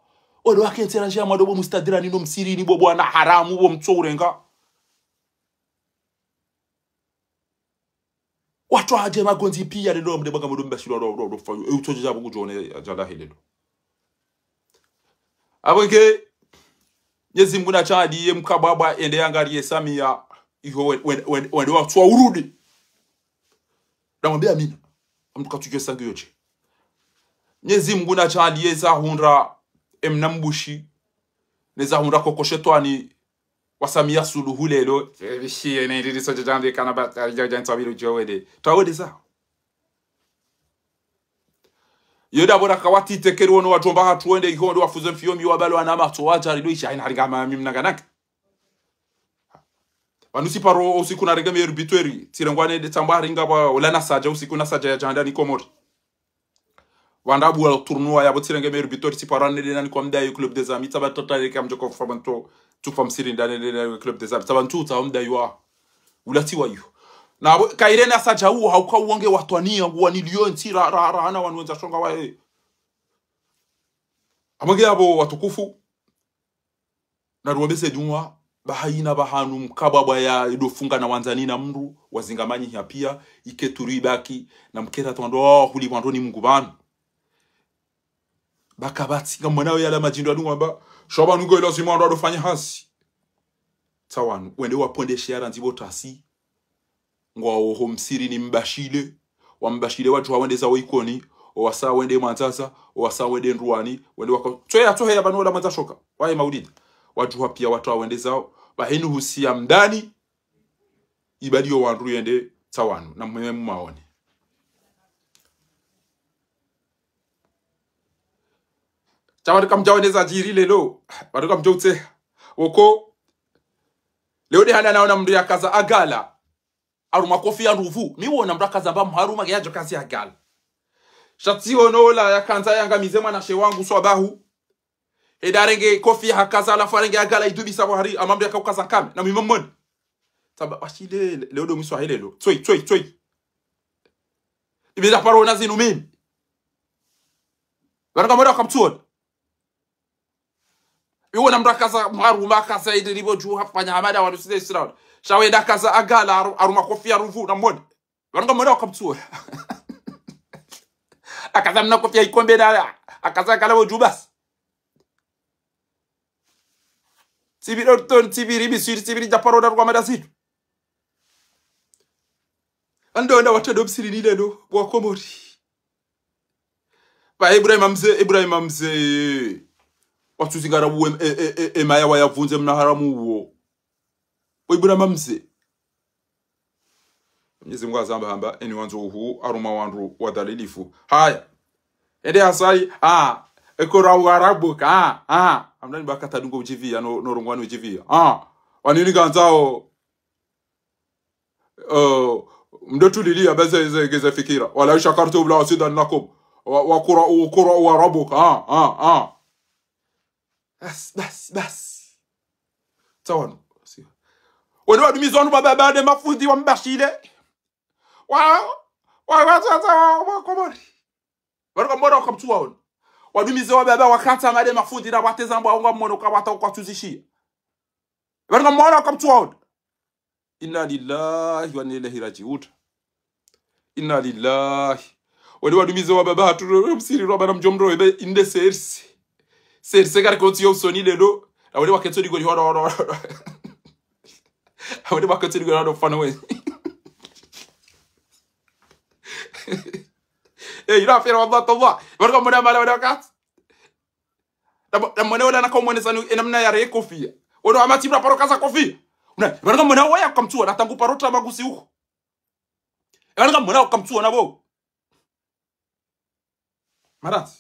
Odo wakentsi randzi ya mwando bo Mstadila ni no msirini bobo wana haramu bo mtso urenga. Watru hadje magondzi piya lelo mde baga mdo mbashilo ro, ro, ro, fa, e utsodje djapvo kudjone, adjala he lelo. Apvo nge, Mnyezi Mngu na tsaha ndiye mkabwabwa ende yangaliye Samia, iho wen-, wen-, wen-, wende watswa urudi. Namwambe amina. Amtuka tsudje sangi yoche. Mnyezi Mngu na tsaha ndiye zahundra emna mbushi, ne zahundra koko shetwani, wa Samia Suluhu lelo, e, bishiye ne ndiri so djadjambe kana ba, a, dja, dja, ntsa bilo djo wende. Twa wende za. Yo dabora kawati tekeri wono wadjomba hatru wende iho ndo wafuze mfiyo mi wabalo wana matso wadjari do isha ina haringa ma mimi nangananga. Pvanu siparo usiku narenge meilleur buteur, tsirengwa ne de tsamba haringa wa, ula na sadja usiku na sadja ya djanda ni Komori. Wanda buwa tournoi yapvo tsirenge meilleur buteur, tsiparo nende nani kwa mdayi Club des Amis, tsaba tota leka mdjoko fa bantu, tsufa msiri ndane nende nani Club des Amis, tsaba ntu tsa mdayi wa. Ulatsiwa iyo. Na apvo, kaire na sadja uwo, hauka uwo nge watwaniya, uwo ni liyo ntsi ra, ra, ra, hana wanu wendza shonga wa, e. Amwenge yapvo watukufu. Na ruwabese dunwa, ba hayina ba hanu mkabwabwa ya ido funga na wandzani na mndru, wazingamanyi hiya piya, ike turu ibaki, na mkera twando, o, huli wando ni Mngu pvanu. Baka batsi, ngamwona yo yala madjindo adunwa ba, sha pvanu ngo ilo zimwando ado fanya hazi. Tsawanu, wende wapvondeshe ya randzi bo tasi, ngwawo ho msirini mbashile, wambashile wadjuha wende zawo Ikoni, owasa wende Mwandzaza, owasa wende Ndruwani, wende wako, tsoya, tsoheya pvanu ola Mwandza shoka, waye maulida. Wadjuha piya watru wende zawo, ba henu husiya mdani, ibadi yo wandru yende tsawanu, na mweme mumaone. Tsawanu kamdja wende zadjiri lelo, wandru kamdja utseha. Woko, leo de hana naona mndru yakaza agala. Haruma kofiya ndruvu. Mi wona mndru akaza mba mharuma ke yadjo kazi agala. Sha tsi ono ola yakandza yangamize mwanamshe wangu swabahu. Heda harenge kofiya hakaza halafu harenge agala idubisa pvo hari hama mndru yakaukaza nkame. Na mwime mmoni. Tsamba washile leo do mwiso wahe lelo. Tsoi, tsoi, tsoi. Ibi za paro ona zinu mimi. Pvanu kamwona wakamtsuona. Iwo na mndru akaza mharuma akaza ili libo dju hafanya hamada wanu sile Israel. Sha wenda akaza agala haru-, haruma kofiya ruvu na mmoni. Pvanu kamwona wakamtsuona. Akaza mna kofiya ikombe na, akaza agala pvo dju basi. Tsibiri orton, tsibiri misiri, tsibiri djaparo na ruwa mada zitu. Ando wenda watru do msirini lelo, bo wa Komori. Ba Ibrahima Mze, Ibrahima Mze, watsuzingara uwe, e, e, e, e, maya wayavundze mna haramu uwo. Bo Ibrahima Mze. Mnyezi Mngu hazamba hamba, eni wandzo uhu, haruma wandru wadhalilifu. Haya. Ende hasai, ah, ikra wa rabbuka, ah, ah. Amdani baka tadungo udjiviya, no, no rongwani udjiviya. Ah, wanini ngandzao, eh, mdo tuliliya, ba ze, ze, ze fikira. Wala shakartum la azidannakum. Wa, wa qra, wa qra wa rabbuka, ah, ah, ah. Bas, bas, bas. Tsawanu. Wene wadumizi wanu ba, ba, ba, de mafundi wambashile. Wa, wa, wa, wa, wa, wa, Komori. Pvanu kamwona wakamtsuwa wanu. Wadumizi wa baba wakatsa made mafundi na wateza mbwa wonga mwono kawata kwatsuzishiya. Pvanu kamwona wakamtsuwa wanu. Inna lillahi wa inna ilaihi rajiun. Inna lillahi. Wale wadumize wa baba hatru, msiri wa bana mdjo mro, ebe inde serse. Serse kari kotsi yo usoni lelo. Awale waketso digoni horo, horo, horo. Awale waketso digoni horo, fano we. Eh, ila fera, wallah, tallah. Baraka mwana mala, wale wakati. Na, na mwana wala naka umwonesa nu, ena mna yare kofia. Ono amati mna paro kaza kofia. Una, baraka mwana waya kamtsuwa, na tangu paro ta magusi uko. Baraka mwana kamtsuwa na bo. Marati.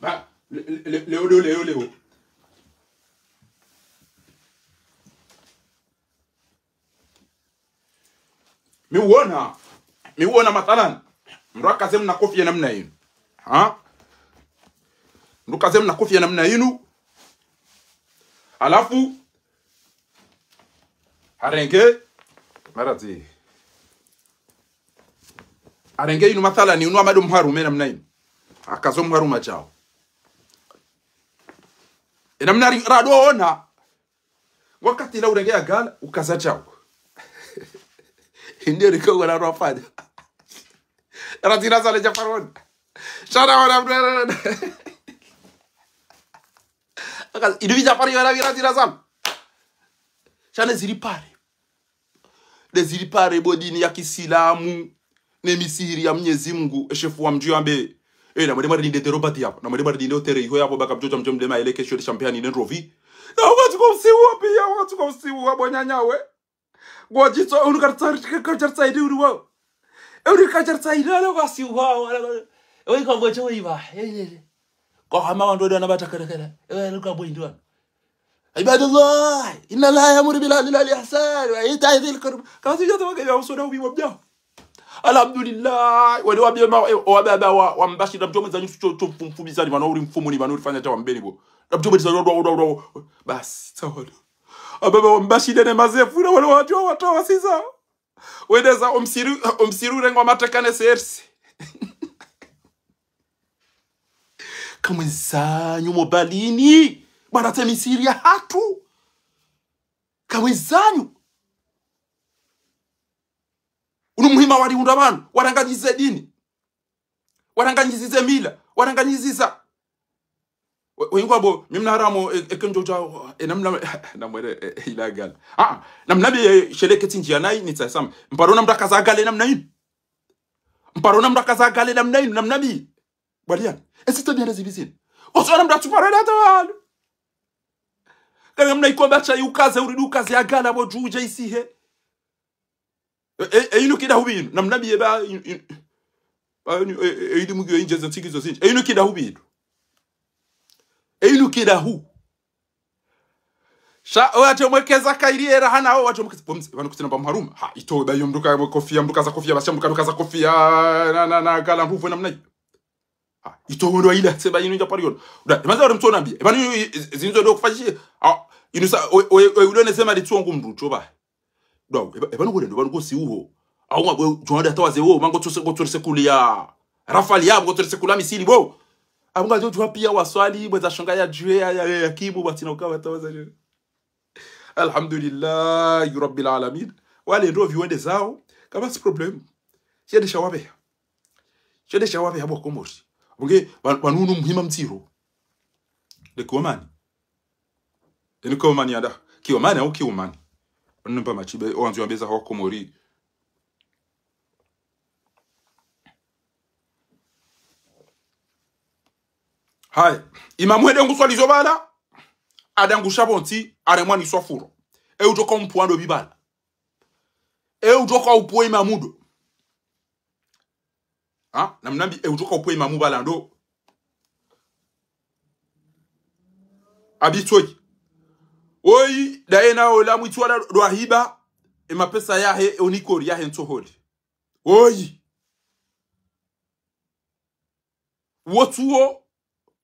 Ba, le, le, le, leo, leo, leo, leo. Mi uona, mi uona mathalan, mndru akaze mna kofia namna inu. Ha? Mndru kaze mna kofia namna inu. Halafu, harenge, marati. Harenge inu mathalan, inu amado mharume namna inu. Akazo mharume shao. Ina mna ri-, rado ona. Wakati la urenge ya gala, ukaza shao. Inde riko wala rwafanya. Razira zale Jafaroni. Shana wana mdwara. Aka, inu bi Jafari wana bi razira zale. Shana ziri pare. Nde ziri pare bo dini ya kisilamu. Ne misihiri ya Mnyezi Mungu, eshefu wa mdji yambe. Eh, na mwende mwari ninde teropati yapo. Na mwende mwari ninde otere iho yapo, baka mdjo mdjo mdema ele kesho de champagne ne ndrovi. Na wakati kwa usiwa pia, wakati kwa usiwa, bo nyanyawe. Ngwadjitso, unu kartsa-, kartsa-, kartsaidi unu wao. Unu kartsaidi wala wasi wao, wala, wala. Ewe kwa ngoche we iba, eh, eh, eh. Kwa hama wandru wana bata kala kala. Ewe, luka bwindi wana. عباد الله، إن الله يأمر بالعدل والإحسان وإيتاء ذي القربى. Kasi jata wake ya usona ubi wabja. Alhamdulillah. Wale wabia ma, eh, wababa wa, wa mbashira mdjo mwendza nyusu cho, cho mfum-, mfumizani, mano uri mfumuni, mano uri fanya cha wambeni bo. Na mdjo mwendza ro, ro, ro, ro. Basi, tawala. Wababa wa mbashira ne mazefu, na wale watu wa watu wa sisa. Wendeza omsiru, omsiru rengwa mateka ne serse. Kamwezanyu mobalini. Bwana te misiri ya hatru. Kamwezanyu. Unu muhima wali unda pvanu. Waranganyize dini. Waranganyizize mila. Waranganyiziza. We, we ingwa bo, mi mna haramo, e, e, kenjo cha, e, namna, na mwere, e, e, ila gala. Ah, namna bi, e, shele ketsi ndjia nayi, ni tsa sama. Mparo namna kaza gale namna inu. Mparo namna kaza gale namna inu, namna bi. Bwaliani. Esi tabia na zibizini. Oso namna tuparo na tawalu. Kana mna iko bacha yukaze, uridi ukaze agala bo djudja isihe. E, e, e, inu kida hubinu. Namna bi eba, in, in, ba, inu, e, e, e, idi mugiyo inje za ntsikizo zinji. E, inu kida hubinu. E, inu kida hu. Sha, o, ate mwekeza kairi era hana, o, ate mwekeza, pomzi, pvanu kutsina ba mharuma. Ha, ito, ba, yo mndru ka, kofia, mndru kaza kofia, basha mndru ka, mndru kaza kofia, na, na, na, gala, mbuvu, namna yi. Ha, ito, wendo, ila, seba, inu, nja, parion. Uda, maza, ore mtsona bi. Pvanu, i, i, zinzo, do, kufashi. Ha, inu sa, o, o, o, ulo, ne, sema, di, tsongu, mndru, choba. Dwa, eba, eba nuko lendo, eba nuko si uho. Au mwa bwe, djwa nda tawaze wo, mango tsose, ngo tsose kulia. Rafali ya, ngo tsose kula misili, bo. Abu nga djo djwa pia waswali, bwe za shonga ya djwe, ya, ya, ya, ya kibu, batina ukawa tawaza djwe. Alhamdulillahi Rabbil Alamin. Wale ndo viwende zao, kama si problème. Shende shawabeha. Shende shawabeha bo Komori. Bunge, wan-, wanunu muhima mtsiro. Le kuomani. Inu kiomani yada. Kiomani au kiomani. Wanu mpa machibe, owanzu yambeza ho Komori. Hai. Imamu hende nguswalizo bala. Ada ngusha pvontsi, aremwa ni swafuro. E utoka umpuwa ndo bibala. E utoka upwe imamu ndo. Ha? Namna bi, e utoka upwe imamu bala ndo. Abitsoyi. Oyi, daye na ola mwitsi wala ndo ahiba, e mapesa yahe, e onikori yahe ntsoholi. Oyi. Wotsuwo,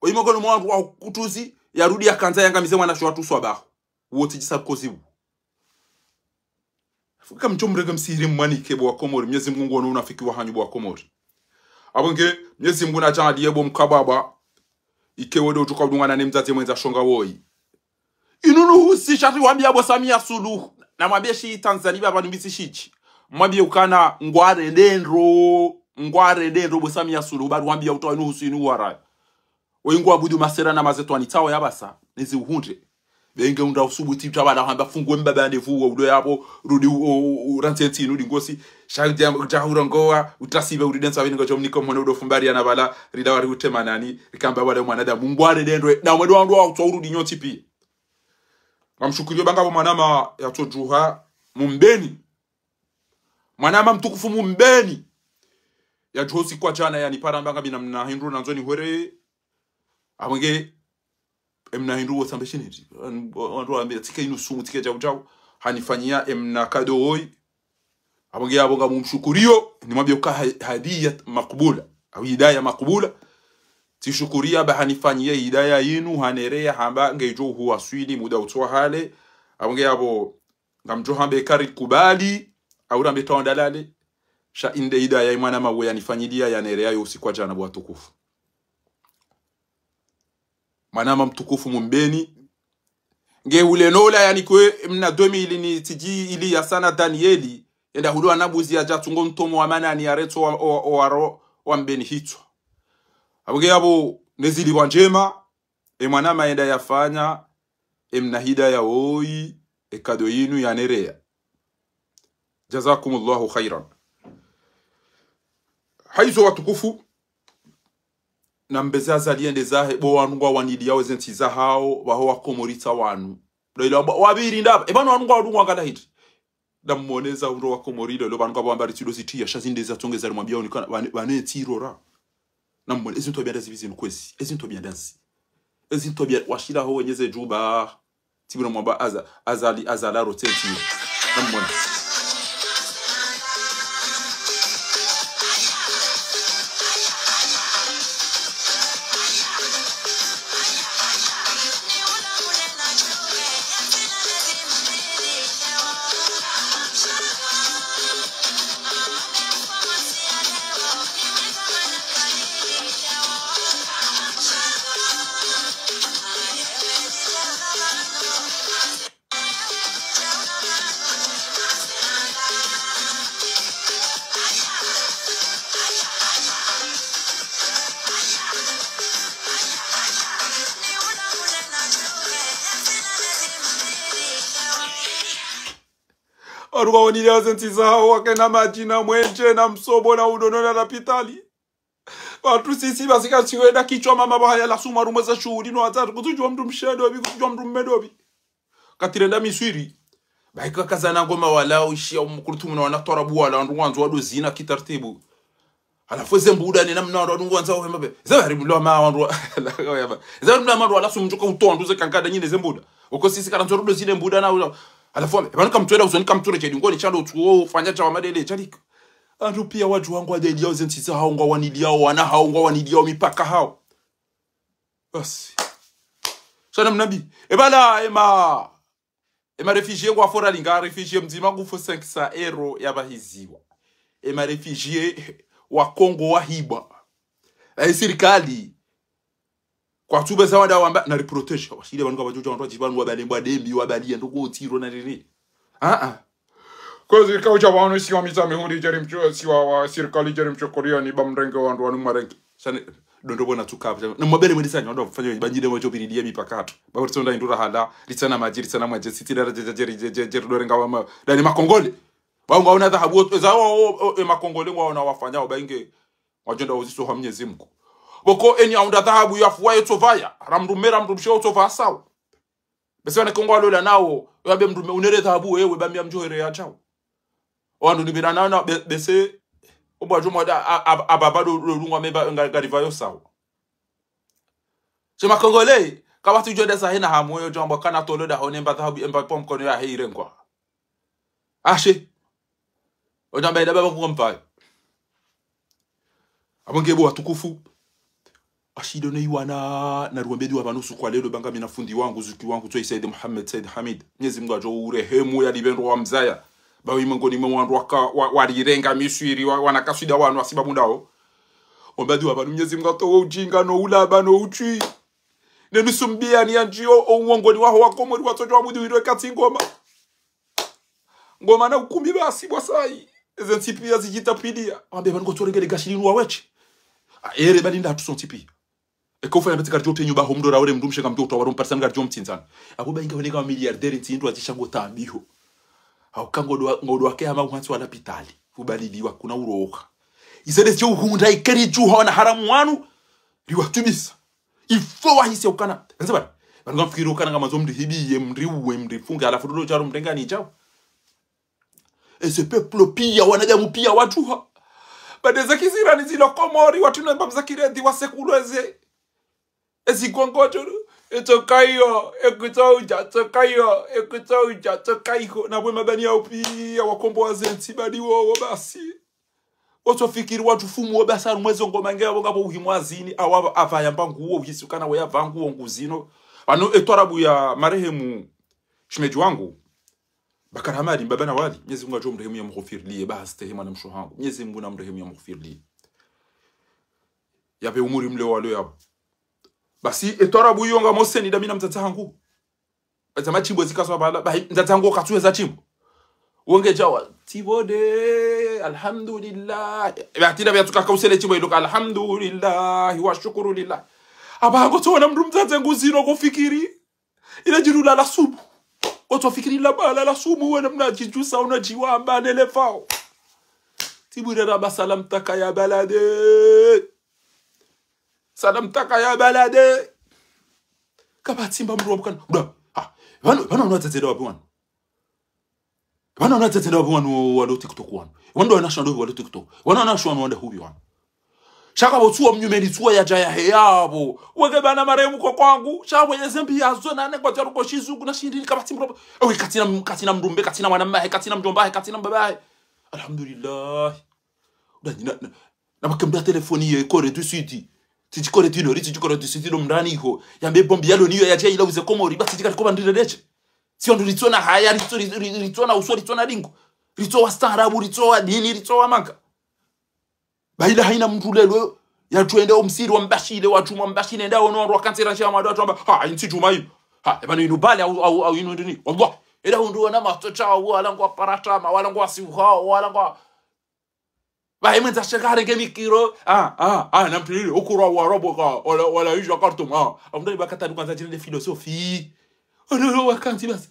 oyi makono mwa wandru wa kutuzi, yarudi yakandza yangamize mwana sho watu swabaho. Wotsi djisa kozibu. Fuka mtso mrenge msihiri mwanike bo wa Komori, Mnyezi Mungu nguono unafiki wahanyu bo wa Komori. Abonge, Mnyezi Mungu nadjaaliye bo mkababa, ike wende utoka udungana ne mdzadze mwendza shonga woyi. Inu nuhusi shari wambiya bo Samia Suluhu. Namwambie shi Tanzania pvanu mbitsi shitsi. Mwambie ukana ngwarende ndro, ngwarende ndro bo Samia Suluhu, bari wambia utowa inu husu inu waraya. Oyi ngwabudu masera na mazetwani tsawo yapvasa, nezi uhundre. Benge unda usubuti utabala hamba fungwe mbaba ndevu wa udo yapvo, rudi u-, u-, u-, urantse ntsi inu dingosi, sha dja, dja hurongowa, utasibe uride ntsawe ningo chomniko mhone udo fumbari ya nabala, rida wari utemanani, rikamba wale mwanadamu, ngwarende ndro, na mwendo wa ndo wa utwa urudi nyontsi pia. Ngamshukuriyo ba ngapvo mwanama yatsodjuha Mumbeni. Mwanama mtukufu Mumbeni. Yadjuha usiku wa djana yanipara mba ngami na mna hindru nandzo nihwere. Abonge emna hindru wo sambe shiniti. Wandru wambe tsike inu sumu, tsike djau djau. Hanifanyia emna kado woyi. Abonge yapvo ngamumshukuriyo. Nimwambie uka ha-, hadiya makubula. Au hidaya makubula. Tsishukuria ba hanifanyia hidaya yinu, hanereya hamba ngedjo huwaswili muda utsowa hale. Abonge yapvo ngamdjo hambe kari kubali, au rambe tawa ndalale. Sha inde hidaya yi mwanama we yanifanyiliya yanereya yo usiku wa djana bo watukufu. Mwanama mtukufu Mumbeni. Nge hule nola yanikwe mna deux mille ni tiji ili ya sana Danieli. Yenda hulu anabuzi yadja tsungo mtomo wa manani yaretso wa, wa, wa, wa, wa Mbeni hitswa. Abonge yapvo nezili wa ndjema. E mwanama yenda yafanya, emna hidaya woyi, e kado yinu yanereya. Jazakumullahu khairan. Hayizo watukufu, nambeze Azali yende zahe, bo wanu ngwawaniliyawo ze ntsi zahawo, pvaho wakomoritsa wanu. Ndo ila wa-, wapviri ndapva, e pvanu wanu ngwa-, wanu ngwangala hiti. Namwone za undro wa Komori leo, pvanu ngapvo wamba ritsido zitiya, sha zinde zatsongeza rimwambia unikana, vane, vane tsi rora. Namwone, ezi ntwabia ndazi pvi zinu kwezi. Ezi ntwabia ndazi. Ezi ntwabia washila ho wenye ze djuba. Tsi buna mwamba aza, azali, azala rotse tsi. Namwone. Wanu ngwawaniliyawo ze ntsi zahawo, wakena madji na mwenje na msobo na udono na lapitali. Wandru sisi pvasi ka tsiwenda kitswa mama pvahaya la suma rumwe za shuhuli no wazari, kutsudjuwa mndru mshe ndopvi, kutsudjuwa mndru mme ndopvi. Katsirenda Miswiri. Baika kazana ngoma wala uishiya umkulutumu na wana twarabu wala wandru ngwandzo wado zina kitartibu. Halafu eze mbuda nena mna wandru ngwandzo wahema be. Eze bari mlo ma wandru wa-, eze bari mlo ma wandru wala sumdjuka utowa ndru ze kankada nyine ze mbuda. Oko sisi karandzo rudo zile mbuda na ula. Halafu wame, pvanu kamtwela usoni kamtwele chedi ngoni chalo tuwo fanya chawa madele chali. Wandru pia wadjuwa ngwadeliyawo ze ntsi zahawo, ngwawaniliyawo wana hawo, ngwawaniliyawo mipaka hawo. Basi. Sha namna mbi. E pvala, ema, ema réfugié ngwa fora linga, réfugié mdzima ngufu cinq cents euros ya pvahiziwa. Ema réfugié wa Kongo wahibwa. Na e sirikali, kwatsupveza wanda wamba, nari protégé. Washile pvanu kapvadjo dja wandru wadji pvanu wabale mbwa dembi, wabali ya ndoko tiro na nini. Ah, ah. Kozi kaucha pvanu si wa mitsa mihuri djeri mcho, si wa, wa sirikali djeri mcho Korea ni ba mrenge wandru wanu marenge. Sha ne, dondo bona tsuka pvya. Na mwabele mwedi sanya, wandru wafanya, banjile mwacho piridiya mipaka hatru. Ba wari tsonda indura hala, ritsana madji, ritsana mwaje, sitira dje, dje, dje, dje, dje, dorenga wa ma, dani makongole. Ba ngwaona dhahabu, za wa, o, o, e makongole ngwaona wafanya, ba inge, wadjonda uziso ha Mnyezi Mngu. Boko eni aunda dhahabu ya fuwa yetsovaya, ramrume, ramrumshe utsovaya sawa. Bese wana Kongo walola nawo, wabe mndru me unere dhahabu wewe, bambi ya mdjohere ya chao. Wandru nibira nawo na be-, bese, obwa jomwa da, a-, a-, ababa do, do lungwa meba nga-, ngariva yo sawa. She makongole, kapvatsi udjo desa hena hamu yo djomwa kana tolo da hone mba dhahabu, emba pom kono ya heire ngwa. Ashe. Odjamba ida baba kuko mpayo. Abo nge bo watukufu. Ashido ne iwana na ruwambe dua pvanu usiku wa leo ba ngami na fundi wangu, zuki wangu, tsoyi Said Mohamed, Said Hamid. Mnyezi Mngu adjo urehemu ya libendro wa mzaya. Bawe mwengoni mwe wandru waka, wa, walirenga Miswiri, wa, wana kaswida wanu wasibabu ndawo. Omba dua pvanu Mnyezi Mngu atowe ujinga no ulaba no uchwi. Ne nusu mbiya ni ya ndjiyo, o uwongoni waho wa Komori watsodjo wa mudu wiro katsi ngoma. Ngomana ukumbi basi bwa sayi. Eze ntsi piya zidjitapvilia. Wambe pvanu kotsorengele gashi linu wawetshe. Ah, ere bali nda hatuso ntsi piya. Eka ufanya peti karidjo tenyu ba homdo ra ore mndru mshe kamdjo utowa ro mparisani karidjo mtsindzana. Abu ba inga woneka wa milliardaire ntsi indru azisha ngo tambiho. Hauka ngodo wa-, ngodo wake hama uhantsi wa lapitali. Ubaliliwa kuna uroha. Izele zidjo uhundra ikeri djuha wana haramu wanu. Riwatubisa. Ifo wahisi ukana. Enze bali. Bali ngamfikiri ukana ngamazo mndri hibiye, mndri uwe, mndri funge, halafu dolo djaro mndrengani djao. Eze peuple piya, wanadamu piya, wadjuha. Bade za kizirani zilo Komori, watru na mbabu za kiredi, wasekulwa eze. Ezi kongojo, etso kaiyo, ekutso udja, tso kaiyo, ekutso udja, tso kaiho. Na bwe mabani ya upiya, wakombo wa ze ntsi badi wowo basi. Otsofikiri watru fumu wo basi harumwa ezo ngoma nge abo ngapvo uhimwa zini, awa ava yamba nguwo, uhisi ukana we yava nguwo nguzino. Pvanu etwarabu ya marehemu shemedji wangu. Bakari Hamadi, mbaba na wali, Mnyezi Mungu adjo mrehemu ya mghufiriliye, ba hastehi mwana mshe hangu. Mnyezi Mungu na mrehemu ya mghufiriliye. Yapve umuri mle walo yapvo. Basi, etwarabu iyo ngamo seni dami na mdzadze hangu. Eza mashimbo zikaswa pvala, ba, mdzadze hangu katsuweza shimbo. Wonge djawa, tibode, alhamdulillah. Eba, atinda bia tsuka kausele shimbo iloka, alhamdulillah, wa shukuru lillah. Aba hango tsona mndru mdzadze nguzino kofikiri. Ila djirula la sumu. Kotsofikiri la bala la sumu, wena mna djidjusa, una djiwamba, nele fao. Tibure raba salam taka ya balade. Salam taka ya balade. Kapvatsi mba mndru wa mkana. Uda. Ha. Pvanu, pvanu wanu watsetsele wapvi wanu. Pvanu wanu watsetsele wapvi wanu walo TikTok wanu. Wanu wana shando walo TikTok. Wanu wana shando wanda hubi wanu. Shaka bo tsuwa mnyumeni tsuwa ya djaya he yapvo. Weke bana marehemu ko kwangu. Shaka bo yeze mbi yazo nane kwa djaru ko shizungu na shindrini kapvatsi mndru. Ewe katsina, katsina mndru mbe, katsina mwana mmahe, katsina mdjomba he, katsina mbaba he. Alhamdulillah. Uda, na, na, na makembe ya telefoni ye Corée du Sud. Tsidji Corée du Nord, tsidji Corée du Sud, lo mndani iho. Yambe bombi yalo niyo yadja ila uze Komori, ba tsidji kali koba ndire deche. Si wandru ritsona haya, ritso, ri-, ri-, ritsona uso, ritsona dingo. Ritso wastaarabu, ritso wa dini, ritso wa manga. Ba ila haina mndru lelo, ya twende omsiri wa mbashile, wa djuma mbashile, nda ono wandru wa kansera nsha madu, wandru wamba, ha, intsi djuma inu. Ha, eba no inu bale, au, au, au inu ndini. Wallah. Ela hundru wana matso sha, wala ngwa paratama, wala ngwa siuha, wala ngwa Ba, emwendza sheka harenge mikiro. Ah, ah, ah, na mtulili, ukurwa wa robo ka, wala, wala yujwa kartum, ah. Amdali ba katari kwanza djine de philosophie. Ono, ono, wakanti basi.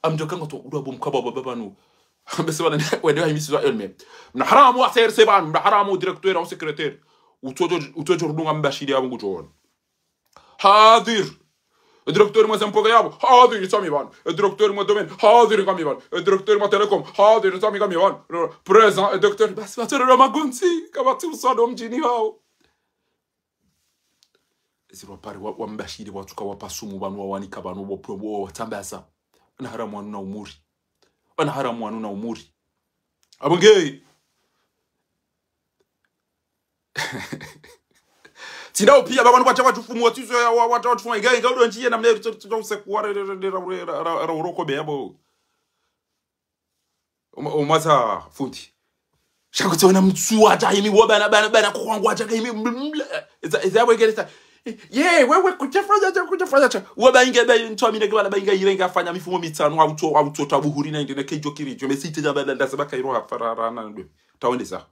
Amdjo kanga to, udwa bo mkaba baba pvanu. Bese wana, wende wa himisi zwa elme. Mna haramu wa C R C pvanu, mna haramu directeur au secrétaire. Utsojo, utsojo rudunga mbashiri ya Mungu chona. Hadhir. E directeur mwa zempoke yapvo, hadhir, tsami pvanu. E directeur mwa domaine, hadhir, ngami pvanu. E directeur mwa télécom, hadhir, tsami, ngami pvanu. Présent, e directeur, basi, watsoro wa magonzi, kapvatsi uswado mdjini hao. Ezi rwa pare, wa, wa mbashiri, watsuka, wa pasumu pvanu, wa wanika pvanu, wa plobo, wa tambaza. Wana haramu wanu na umuri. Wana haramu wanu na umuri. Abonge. Tsinda upiya, baba, nukwa tsawa tufumu, watsizo ya, wa, wa, tsawa tufumu, inga, inga, udo ndjiye, namne, tso, tso, tso, useku, wa, re, re, re, ra, ra, ra, ra, uroko be, yabo. Uma, umaza fundi. Shaka tsawa na mtsuwa, tsa, imi, wa, bana, bana, bana, kwa wangu, tsa, imi, ml, ml, eza, eza, yabo, ingereza. Ye, wewe, kuchafanya, tsa, kuchafanya, tsa. Wa, ba, inge, ba, ntsu, amine, ke, bana, ba, inge, irenge, afanya, mifumo mitsanu, wa, utso, wa, utso, tabuhuri, na, indine, kejo, kirijo, mesi, tsa, bana, ndasa, baka, iro, ha, farara, na, ndwe. Tawendesa.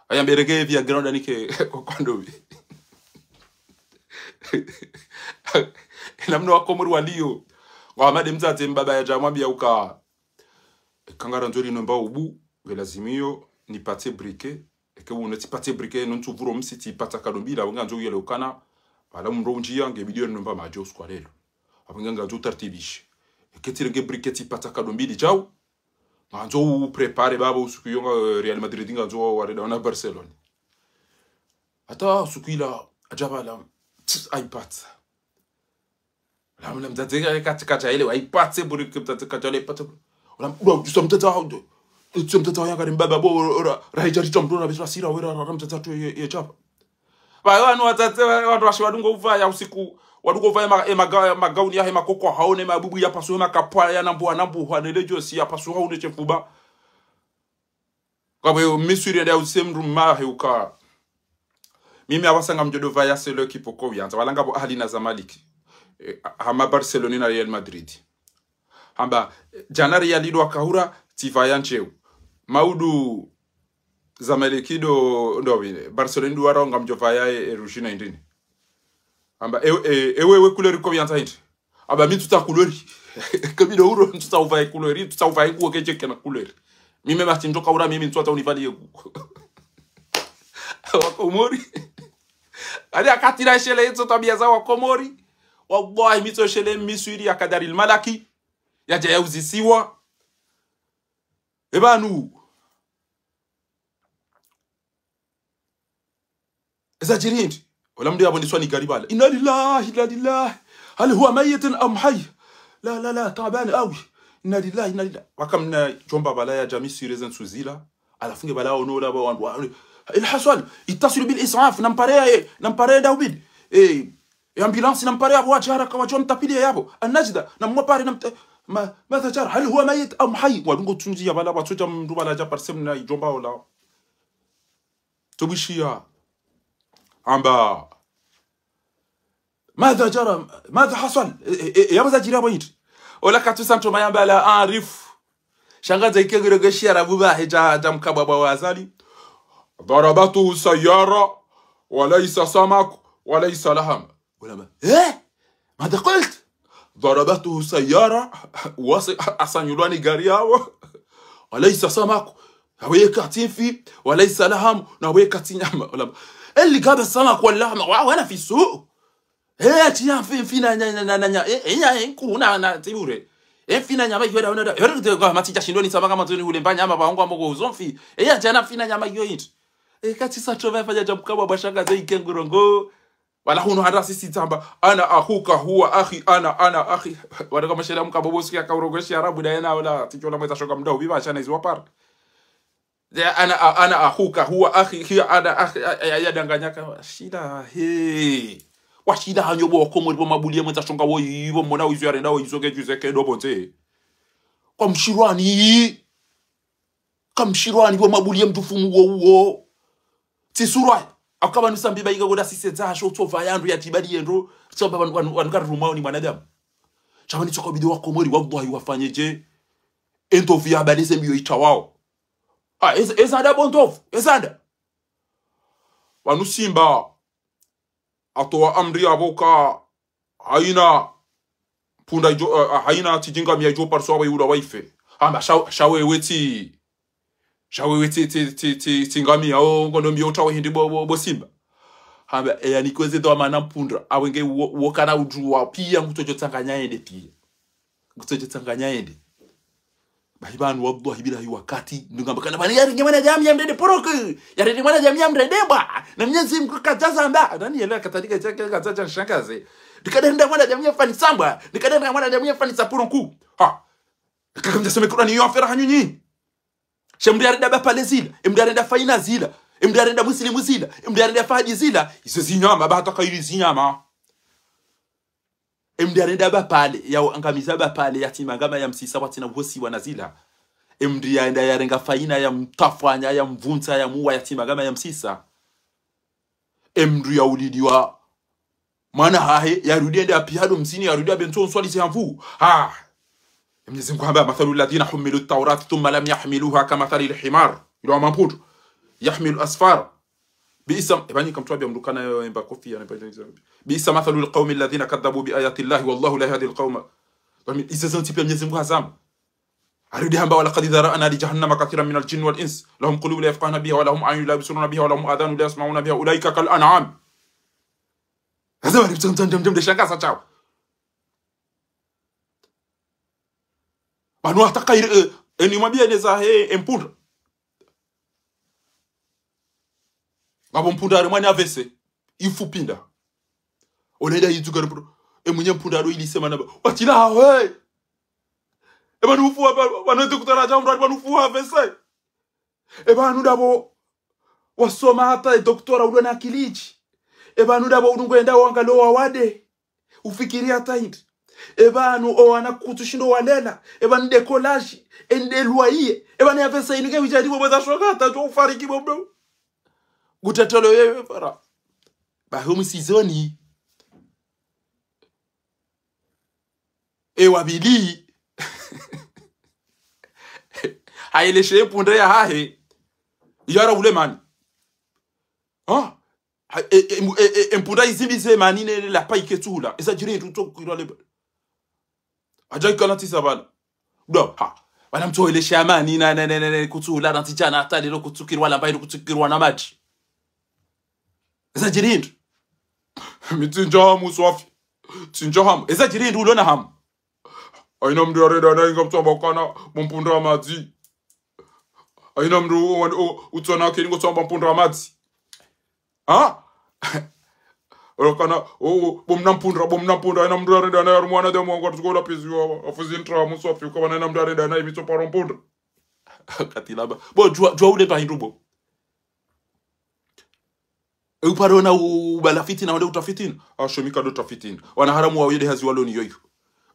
Aya mbereke Viagra ndanike kwa, kwa ndovi. Ina mno wa Komori waliyo. Wa Hamade mdzadze mbaba yadja mwambiya uka. Eka ngarandzo rinomba ubu, nge lazimiyo, nipatse briquet. Eke wuna tsipatse briquet, no ntsuvuro msi tsipatsa kado mbili, awe ngandzo uyele ukana. Wala mndro undjiya, nge bidiyo rinomba madji usiku wa lelo. Awe ngandzo utartibishe. Eke tsirenge briquet tsipatsa kado mbili, djau. Ngandzo upréparer baba usiku iyo nga, eh, Real Madrid ngandzo wa, wareda wana Barcelone. Hata usiku ila, adja pvala, tss, aipatsa. Ula, ula mdzadze ka, ka, kadja ele, waipatse, buri ke mdzadze kadja ele, ipatse. Ula, ula, ujusa mdzadze hao, ujusa mdzadze hao yangari mbaba, bo, ora, raija rita mdona, beswa sira, wera, ra, ra, mdzadze hao ye, ye chapa. Ba, wanu watsatse, wa, wandru washe wadungo uvaya usiku, wadungo uvaya ma, e, maga, magauni yahe makoko haone mabubu ya pasu he makapwa ya nambu, nambu hwa nele josi ya pasu haone chefuba. Kwa hivyo, misuri ya dau se mndru mmahe uka. Mimi awasanga mdjodo vaya selo kipoko uyanza. Walanga bo Ahli na Zamalek. E, hama Barcelona na Real Madrid. Hamba, djana Real ido wakahura, Tsi pvaya ntsewu. Maudu Zamalek ndo, ndo wine. Barcelone ndo warawo ngamdjo pvaya e, e rouge na indrini. Amba, e, e, ewe, ewe couleur ko pviyandza hindri. Amba mi ntsutsaha couleur. Kabila uro ntsutsaha upvaye couleur, ntsutsaha upvaye nguo kedje kena couleur. Mi meme ati ndjoka ura mimi ntsutsaha unipvaliye nguo. Wakomori. Ali akatira shele itso twabiya za Wakomori. Wallahi mitso shele Miswiri ya Kadari al-Malaki. Yadja yauzisiwa. Epvanu. Eza djiri hindri. Ola mndru yapvo ndiswa ni gari pvala. Inna lillahi, inna lillahi. Hal huwa mayyitun am hayy? La, la, la, taabani awi. Inna lillahi, inna lillahi. Wakamna djomba pvala yadja Miswiri eze ntsu zila. Halafu nge pvala ono ola pvo wandru wa-, il haswal, ittasilu bil is'af, nampare ya, nampare ya daubid. Eh, e ambulance nampare yapvo wadje haraka wadje wamtapiliye yapvo. An-Najda, namwapare namta-, ma-, madha jara, hal huwa mayyit am hayy? Wadungo tsunzi ya pvala, watsodja mndru pvala yadja parise mna idjomba ola. Tobishiya. Amba. Madha jara, madha hasal? E, e, e, yapvo zadjiri yapvo hindri. Ola katsu santroma yamba la arif. Shangaza ikengere ge shiarabu pvahe dja, dja mkabwabwa wa Azali. Darabatuhu sayyara, wa laysa samak, wa laysa laham. Ola ma, eh? Madha qult? Darabatuhu sayyara, wasi-, asanyulwa ni gari yapvo. Wa laysa samak, hawe katsi mfi, wa laysa laham, na hawe katsi nyama. Ola ma, اللي جاب السمك واللحم وهو في السوق. Eh, tiya mfi, mfi na nya, na, na, na nya, eh, eh, nya, eh, nkuu na, na, tibure. Eh, mfi na nyama iyo da, ona da. Yori kute kwa matija shindo ni samaka matsoni hule mba nyama pvahongo amboko uzo mfi. Eh, ya tiya na mfi na nyama iyo hindri. Eh, katsi santroma yafanya dja mkabwabwa shangaza ikengere ngo. Wala hunu hata sisi tsamba, ana akhuka huwa akhi, ana, ana akhi. Wala kama shela mkabwabwa usikia kaurongowa shiarabu da yena wala, tsi chola mweza shoka mda upvi pvasha na izi wapara. Ya, ana, a-, ana akhuka huwa akhi, hiya ana akhi, a-, a-, yadanganya ka, shila, he. Washila hanyu pvo Wakomori pvo mabuliye mweza shonga wo ipvo mona wizo yarenda wo izo ke juze ke ndo pvondze. Kamshirwani. Kamshirwani pvo mabuliye mtufumu wo uwo. Tsi surwa. Akaba nusambi ba iga goda sise za sho tsopva yandru ya tibali yendro. Tsopva wanu, wanu, wanu karumao ni mwanadamu. Sha pvani tsoko bidi Wakomori, wallahi wafanye dje. Ento via baleze mbiyo itawao. Ah, eza, eza nda bontofu, eza nda. Pvanu Simba, atowa amri yapvo ka hayina punda idjo, eh, hayina tsi djingamiya idjo parisa wa wula wa ife. Hamba sha, sha wewe tsi, sha wewe tsi, tsi, tsi, tsi, tsi ngamiya, o, ngono mbiyo utawe hindri bo, bo, bo Simba. Hamba, e, yani kweze ndo amana mpunda, awe nge wo, wo kana udjuwa, piya ngutsodjo tsanganya yende piya. Ngutsodjo tsanganya yende. Bahi pvanu wallahi billahi wakati, ndungamba kana pvani yarenge mwanadjamii ya mdrende poroke, yarenge mwanadjamii ya mdrende bwa, na Mnyezi Mngu kadjazamba. Nani yele katalika chake kadjaja nshangaze. Ndikadenda mwanadjamii ya fani sambwa, ndikadenda mwanadjamii ya fani sapuro nku. Ha. Kakamdja some Kurani yo afera hanyunyi. She mdru yarenda ba pale zila, e mdru yarenda faina zila, e mdru yarenda musilimu zila, e mdru yarenda fahadi zila, izo zinyama, ba hata kayiri zinyama. E mdru yarenda ba pale, ya angamiza ba pale, ya tsimangama ya msisa, watsina wosi wana zila. E mdru yarenda yarenga faina, ya mtafanya, ya mvunza, ya muwa, ya tsimangama ya msisa. E mdru ya ulidiwa mwana hahe, yarudi yende apihado mzini, yarudi abe ntso nswali zi hamvu. Ha! Mwenyezi Mungu hamba, مثل الذين حملوا التوراة ثم لم يحملوها كمثل الحمار. Ilo wa mampundru. يحمل أسفارا. بئس، eba nyi kamtsu wabia mdru kana yo emba kofi ya nemba. بئس مثل القوم الذين كذبوا بآيات الله والله لا يهدي القوم. Izo zontsi pia Mwenyezi Mungu hazamba. Harudi hamba, ولقد ذرأنا لجهنم كثيرا من الجن والإنس لهم قلوب لا يفقهون بها ولهم أعين لا يبصرون بها ولهم آذان لا يسمعون بها أولئك كالأنعام. Hazamba ni mtsa mtsa mtsa mtsa shangaza chao. Pvanu hata kayiri, eh, eni mwambia neza he, e mpundra. Ngapvo mpundra ari mwana A V C. Ifu pinda. Olenda yidzuka mpundra. E mwenye mpundra alo ili semana ba. Watila we. E pvanu ufu wa, wa, wa, wa, doktora Jamra, pvanu ufu wa A V C. E pvanu ndapvo wasoma hata e doktora ulio na akili idji. E pvanu ndapvo ulungwenda wangalo wawade. Ufikiri hata hindri. E pvanu owana kutsu shindo walela. E pvanu nde kolaji. E nde lwaye. E pvanu ya pesa inu ke wijadi bo mweza shoka hata djo ufariki bo mdo. Gutatolo yewe fara. Baho musizoni. E wabili. Hayeleshe mpundra yahahe. Yara ule mani. Ha? Ha, e, e, e, e, e, mpundra izimbize mani ne le lapayike tsuhula. Eza djiri hindru tsokirwa le. Hadja ikana tsi sa pvala. Do, ha. Pvala mtsoelesha mani na, na, na, na, na, kutsuhula na tsi djana hata lelo kutsukirwa lamba ilo kutsukirwa na madji. Eza djiri hindru. Mi tsindja hamu swafi. Tsindja hamu. Eza djiri hindru ulona hamu. Hayina mndru yarenda nayi ngamtsamba ukana bo mpundra madzi. Hayina mndru u-, u-, utsona ke ningo tsamba mpundra madzi. Ha? Olokana, o, o, bo mna mpundra, bo mna mpundra, hayina mndru yarenda nayi harumwa wanadamu wangu, atsuko ula pizi wa, wa, afuzi ntra, muswafi, ukaba hayina mndru yarenda nayi, mi tsoparo mpundra. Kati laba. Bo, djuwa, djuwa ulemba hindru bo. E uparo na u-, ubala fitina, wende uta fitina. Asho mi kado ta fitina. Wana haramu wa yede hazi walo ni yoyo.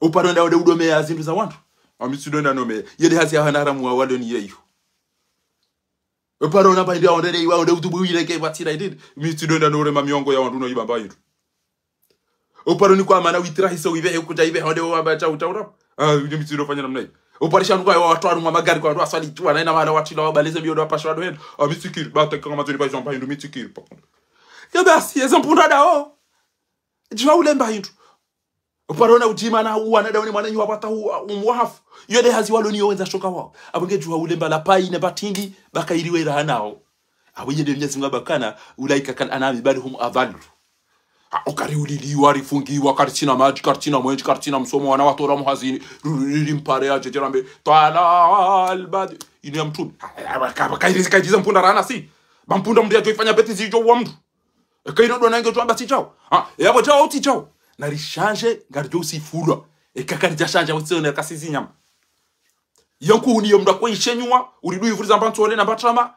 Uparo na wende udome ya zindru za wandru. Ami tsidonda nome. Yede hazi ya wana haramu wa walo ni yoyo. Uparo na pahindi ya wende iwa wende utubu ile ke batira idin. Mi tsidonda nore mamiongo ya wandru no ibamba hindru. Uparo ni kwa mana witira hiso ibe, kuja ibe, honde wa bacha uta ura. Ah, ni mi tsidofanya namna hiyo. Uparisha nuka wa watu harumwa magari kwa wandru waswali tu, na ina wala watila wabaleze biyo do pasha wandru hendo. Ah, mi tsikiri, ba ta kama tuni ba izomba hindru mi tsikiri. Ya basi, eza mpundra dao. Djuwa ulemba hindru. Uparo na udjima na uwana dao ni mwana nyuwa pata u-, umwahafu. Yede hazi walo ni yo wendza shoka wao. Abonge djuwa ulemba lapayi ne batindi, baka iliwe raha nao. Abo yede Mnyezi Mungu abakana, ulaika kal anami bal hum adhal. Ha, ukari uliliwa, rifungiwa, karitsina madji, karitsina mwendji, karitsina msomo, wana watora muhazini, ru-, ru-, ru-, rimpare ya djedjerambe, twala albadr, inu ya mtrume. Ha, ha, ha, ka-, ka-, kairizi, kairizi mpundra rana si. Ba mpundra mndru yadjo ifanya beti zidjo wa mndru. Eka ino dona nge djwamba tsi djao. Ha, e abo djao tsi djao. Na rishanje, ngaridjo usifulwa. Eka karidja shanja, utsione kasi zinyama. Yanku uni yo mndru akwe ishenyuwa, uridu ivuriza mba ntsole na mba trama,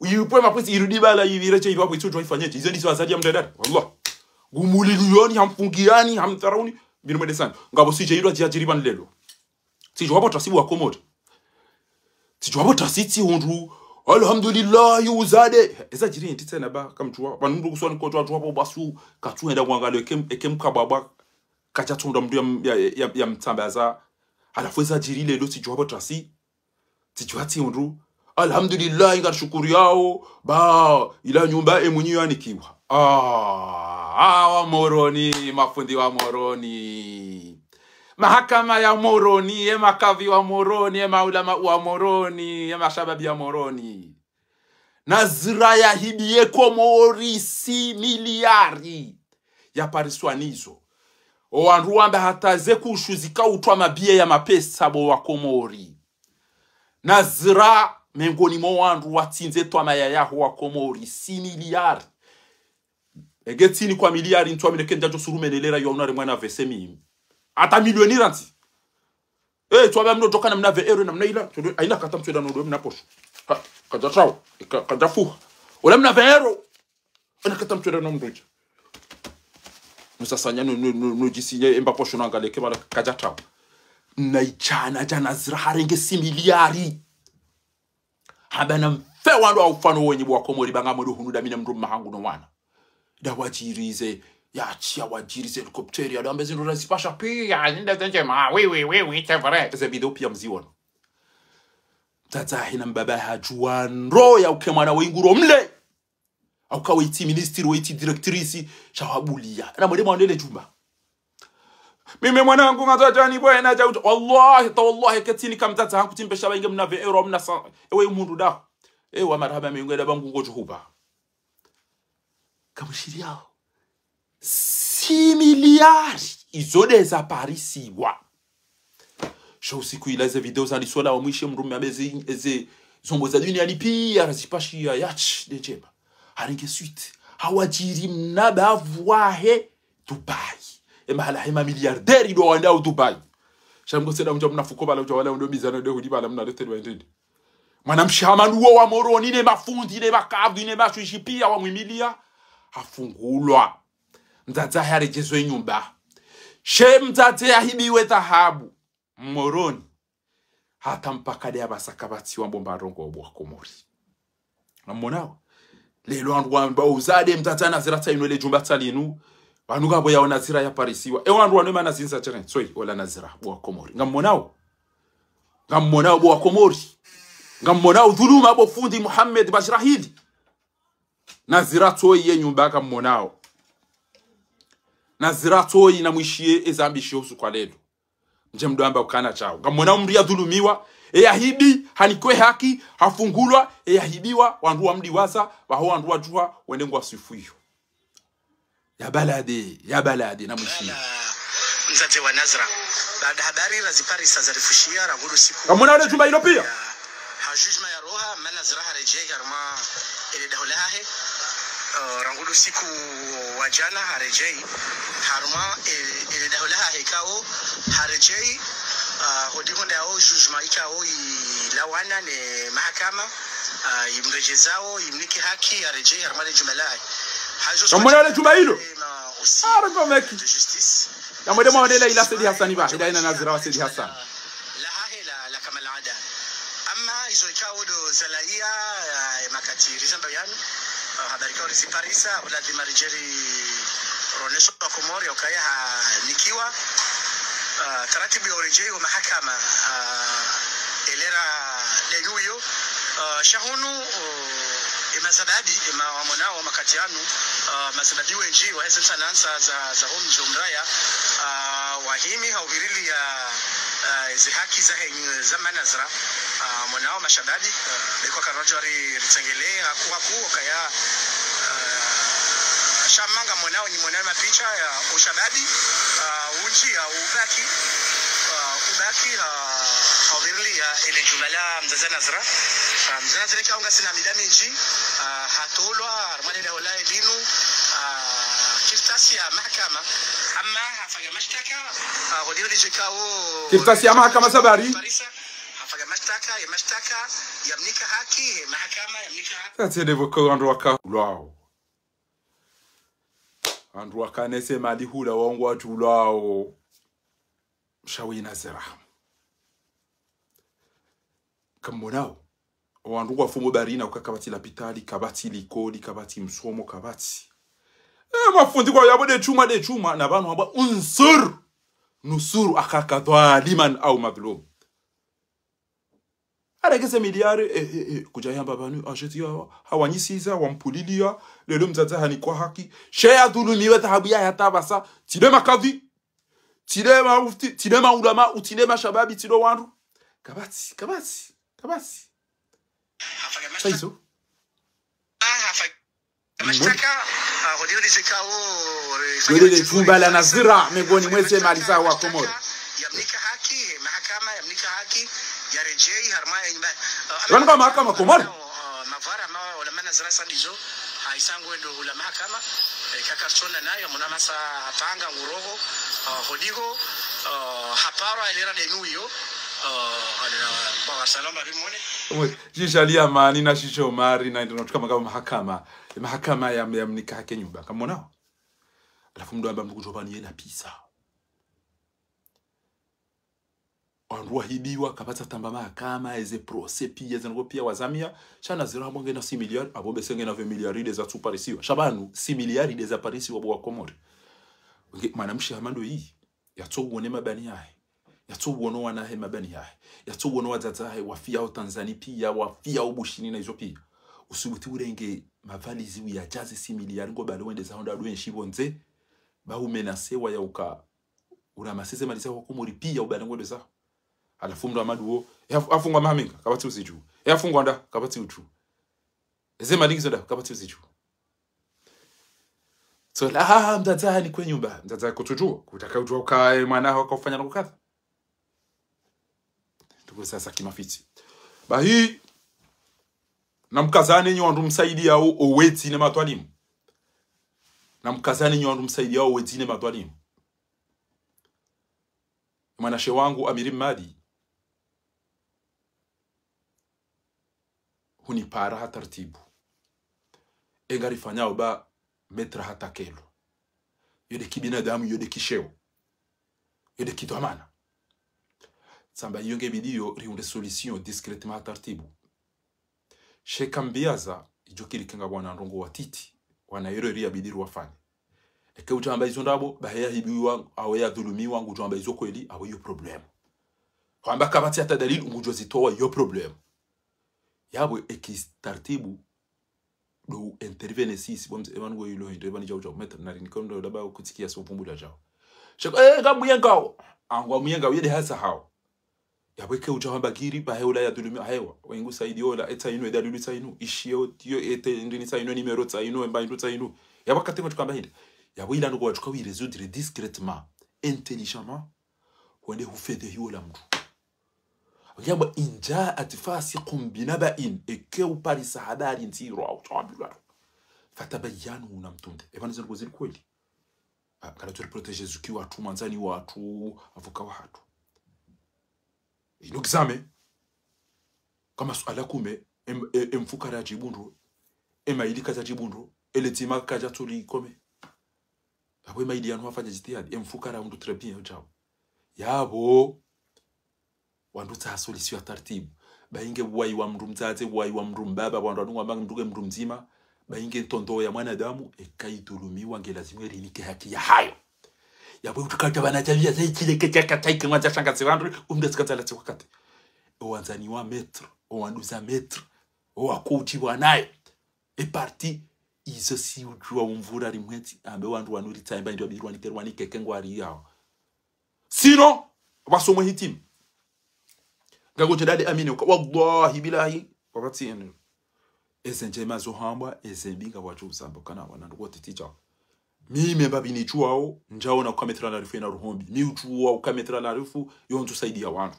uyipwe mapwezi irudi bala ivireche ipapwe itso djwa ifanyeje. Izo ndizo azali ya mndadari. Wallah. Gumuliliyoni, hamfungiyani, hamtarauni. Binu mwende sani. Ngabo sije irwa djia djiriba nlelo. Tsidjo wabo tasibu wa Komori. Tsidjo wabo tasitsi hundru. Alhamdulillah, yuzade. Eza djiri nti tsena ba, kamdjuwa. Pvanu mndru kuswani kotwa djuwa bo basu. Katsu henda mwangalo ekem, ekem kababa. Kacha tsunda mndru ya, ya, ya, ya mtsambaza. Halafu eza djiri lelo tsidjo wabo tasi. Tsidjuwa tsi hundru. Alhamdulillah, inga shukuru yao. Ba, ila nyumba e mwinyi yanikiwa. Ah, ah, wa Moroni, mafundi wa Moroni. Mahakama ya Moroni, ye makavi wa Moroni, ye maulama wa Moroni, ye mashababi ya Moroni. Nazira yahibiye Komori six miliari. Yapariswa nizo. O wandru wamba hata ze kushu zikautwa mabiye ya mapesa bo wa Komori. Nazira mengoni mo wandru watsindze twamaya yaho wa Komori, six miliari. Ege tsini kwa miliari, ntswa mine kendja djo surume nelera yo unare mwana vese mimi. Hata milioni rantsi. Eh, tswa ba mno djoka na mna vingt euro na mna ila, tsodo, aina kata mtsweda no do mna posho. Ka, kadja trao, ka, kadja fuha. Ola mna vingt euro. Ana kata mtswera no mndru dja. Nusasanya no, no, no, no djisinye emba posho no angaleke bala kadja trao. Na idjana djana zira harenge six miliari. Hamba na mfe wandru wa ufano wenyi bo wa Komori banga modo hunu damina mndru mahangu no wana. Da wadjirize, ya tsi ya wadjirize helikopteri, ya dambe zindru razipasha piya, zinda zenje ma, oui, oui, oui, oui, c'est vrai. Ze video piya mziwono. Tata hina mbaba hadjuwa ndro ya uke mwana we inguro mle. Auka weiti ministri, weiti directrice, shawabuliya. Na mwende mwaonele djumba. Mimi mwanangu ngatsa djani bwena dja uta. Wallahi, ta wallahi, ketsini kamtata hangu timpesha ba inge mna vingt euro, mna cent. Ewe mundru da. Ewa marahaba mengwe da bangu ngodjo huba. Kamushiri yao. Six miliari. Izo de za parisiwa. Sha usiku ila ze video zanisola wa mwishe mndru mme abeze, eze zombo za duniani piya razipashiya ya tsi de ndjema. Harenge suite. Hawadjiri mna bavu wahe Dubai. E mahala hema miliarderi do wandao Dubai. Sha mgo seda mdja mna fuko bala udja wala undo mizano de hudi bala mna lete dwa ndende. Mwana mshe hama nuwo wa Moroni ne mafundi ne makavu ne mashwishi piya wa mwimiliya. Hafungulwa. Mdzadze hahe harejezwe nyumba. She mdzadze yahibiwe dhahabu. Moroni. Hata mpaka de abasa kapvatsi wa mbomba rongo bo wa Komori. Ngammonao. Lelo wandru wamba uzade mdzadze nazira tsa inu ele djumba tsa linu. Pvanu ngapvo yao nazira ya parisiwa. E wandru wanu mana zindza tsere. Soi, ola nazira bo wa Komori. Ngammonao. Ngammonao bo wa Komori. Ngamwonao dhuluma bo fundi Mohamed Bajrahili. Nazira tsoyi ye nyumba ngamwonao. Nazira tsoyi namwishiye ezambishiyo usiku wa lelo. Ndje mdo amba ukana shawo. Ngamwonao mdru yadhulumiwa, eyahibi, hanikwe haki, hafungulwa, eyahibiwa, wandru wamdiwaza, waho wandru wadjuha, wende ngwaswifuyo. Ya balade, ya balade, namwishiye. Mdzadze wa Nazra. Baada habari raziparisa zarifushiya, rangu lo usiku. Ngamwonao le jumba ilo piya. Ha jugement ya roha, mana Nazra haredjeyi harumwa ele daho lahahe. Eh, rangu lo usiku wa djana haredjeyi harumwa ele, ele daho lahahe ikao haredjeyi, ah, hodi honda yao jugement ikao ilawana ne mahakama, ah, imredjezao, imnike haki, haredjeyi harumwa le jumba lahahe. Ngamwonao le jumba ilo. Ara ngomeki. Namwende mwaonela ila Said Hassan ba, ila ina Nazira wa Said Hassan. Lahahe la, la kama laada. Ama izo ikao ndo zalawa, eh, makati rizamba yanu, eh, habari ikao riziparisa, hula dhima ridje ri ronesho wa Komori, ukaya hanikiwa, eh, taratibu ya uredjeyi wa mahakama, eh, elera leyuyo, eh, sha hunu, eh, emazababi, ema wamwonao makati yanu, eh, mazababi wendji, waheze msanansa za, za homdji omraya, eh, wahimi, hauhirili ya, eh, ezi haki zahe nyi-, za manazra, ah, mwonao mashababi, ah, beko karonjo ri-, ritsengelee, haku, haku, ukaya, ah, sha manga mwonao, nyi mwonao mapicha ya ushababi, ah, undji ya ubaki, ah, ubaki, ah, hauhirili ya ele jumba la mdzadze Nazra. Ah, mdzadze Nazra ikao ngasina mida mindji, ah, hatolwa, harumwa le daho lahe linu, ah, kartasi ya mahakama. Ama hafanya mashtaka, ah, hodi hodi jikao. Kartasi ya mahakama sabari. Parisa, hafanya mashtaka, ya mashtaka, yamnika haki, ya mahakama, yamnika haki. Sasa tsende pvoko wandru waka ulwao. Wandru wakanese mali hula wangu watu ulwao. Mshawi na zerahamu. Ngamwonao. Owandru ngwafumo barina uka kapvatsi lapitali, kapvatsi likoli, kapvatsi msomo, kapvatsi. Eh, mafundi kwa yabo de chuma, de chuma, na pvanu hamba unsur, nusuru akhaka dhaliman au madhlum. Aregeze miliari, eh, eh, eh, kudja yamba pvanu, asheti ya, hawanyisiza, wampuliliya, lelo mdzadze hanikwa haki, she yadhulumiwa dhahabu ya yatapvasa, tsi nde makadhi, tsi nde maufti, tsi nde maulama, tsi nde mashababi, tsi nde wandru. Kapvatsi, kapvatsi, kapvatsi. Sha izo. Mashtaka, ah, hodi hodi jikao, eh, wele le jumba la Nazira, mengoni mweze mali za wa Komori. Yamnika haki, eh, mahakama, yamnika haki, yaredjeyi, harumwa ya nyumba. Ah, wanu ba mahakama Komori. Ah, mavara ma, wala mana zira sandizo, ah, isa ngwendo hula mahakama, eh, kakarsona nayo, muna masa panga nguroho, ah, hodiho, ah, hapara, elera denu iyo, ah, alera, ba, salamba, bimone. Omwe, shisha liya mani na shisho mari na ndo tuka manga mahakama. Mahakama ya, yamnika haki nyumba. Ngamwonao? Halafu mdru amba mdru kudjo pvanu yena pesa. Wandru wahibiwa, kapvatsa tamba mahakama, eze procès piya, ze ndrongo piya wazamiya. Sha Nazira hamba ngena six milliards, abo bese ngena vingt milliards de za tsu parisiwa. Sha pvanu, six milliards de za parisiwa bo wa Komori. Nge, mwanamshe hama ndo iyi. Yatso uone mabani yahe. Yatso uono wanahe mabani yahe. Yatso uono wadzadze wahe, wafiya o Tanzania piya, wafiya o Bushini na izo piya. Usubuti urenge mavalizi uyajaze six milliards ngo bale wende zaho nda dwe nshi pvondze. Ba umenase wa ya uka. Uramasize mali zaho Komori piya ubale ngwendo zaho. Halafu mdru amadu wo, e haf-, hafungwa maha menga, kapvatsi uzidjuwa. E hafungwa nda, kapvatsi udjuwa. Eze mali ngizo nda, kapvatsi uzidjuwa. So, la, ha, ha, mdzadze hanikwe nyumba, mdzadze kutsudjuwa, kutaka udjuwa uka, e, mwana haho kaufanya na kukadha. Tuko sasa kimafitsi. Bahi, namkazane nyi wandru msaidiyao, owedzi ne madhwalimu. Namkazane nyi wandru msaidiyao, owedzi ne madhwalimu. Mwanashe wangu Amiri Mmadi, hunipara ha taratibu. Enga rifanyao ba maître hata kelo. Yo nde kibinadamu, yo nde kisheo. Yo nde kidhwamana. Tsamba iyo nge bidiyo rihundre solution discrètement ha taratibu. Sheka mbiyaza, idjo kiri kenga wana ndrongo watiti, wana erreur ya bidi riwafanye. Eke udjo amba izo ndrabo, bahe yahibiwa, awe yadhulumiwa, ngudjo amba izo kweli, awe yo problème. Hwamba kapvatsi hata dalili, ngudjo zitowa yo problème. Yapvo eki tartibu, ndo intervenir sisi, bo mze, epvanu ngo ilo hindru, epvanu djau djau, maître, nari niko ndo laba kutsikia so pvumbula djau. Sheko, eh, ngamuyengao. Angu amuyengao, yende hasa hao. Yapvo eke udja hamba kiri, ba heula ya dhulumi, hewa. Wengu saidi ola, etsa inu, edalilu tsa inu, ishiyo, tiyo, ete, ndini tsa inu, nimero tsa inu, emba inu tsa inu. Yapvo wakati ngo tukamba hindri. Yapvo ila ndo kwa tuka wi résoudre discrètement, intelligemment, wende hufedhe hiyo la mndru. Yamba, إن جاءكم فاسق بنبأ, eke uparisa habari ndziro, au tsambilwa. فتبينوا, na mtunde. Epvanu zinu zili kweli. Ah, kana turi protéger zuki watru, mwandzani watru, avocat wahatru. Inu kizame. Kama suala kume, em, e, emfukara djibundro, emaili kaja djibundro, ele tima kaja tsuli kome. Yapvo emaili yanu wafanya jitihadi, emfukara undru très bien, yo djau. Yapvo, wandru tsaha solution ya tartibu. Ba inge uwai wa mndru mdzadze, uwai wa mndru mbaba, wandru wadungu wamba mndru ke mndru mdzima. Ba inge ntondo ya mwanadamu, eka idhulumiwa nge lazimu erinike haki yahayo. Yapvo utukata bana tabia za itile ke chaka taike mwanza shanga tsi wandru, umda tsikatsa la tsi wakati. Owandzani wa maître, owandru za maître, owakouti wanaye. E parti, izo si udjua umvura rimwetsi, ambe wandru wanu ritsaimba indri wabirwa nike rwanike kengwari yao. Sinon, wasomwe hitimu. Ngago djadade amine uka, wallahi billahi, wapatsi enu. Eze ndjema zo hambwa, eze mbi ngapvo wadjo uzamba, kana wana ndroko titi djao. Mi memba bini djuao, ndjaona uka maître Larifu ena ruhombi. Mi udjua uka maître Larifu, yo ndjo saidia wandru.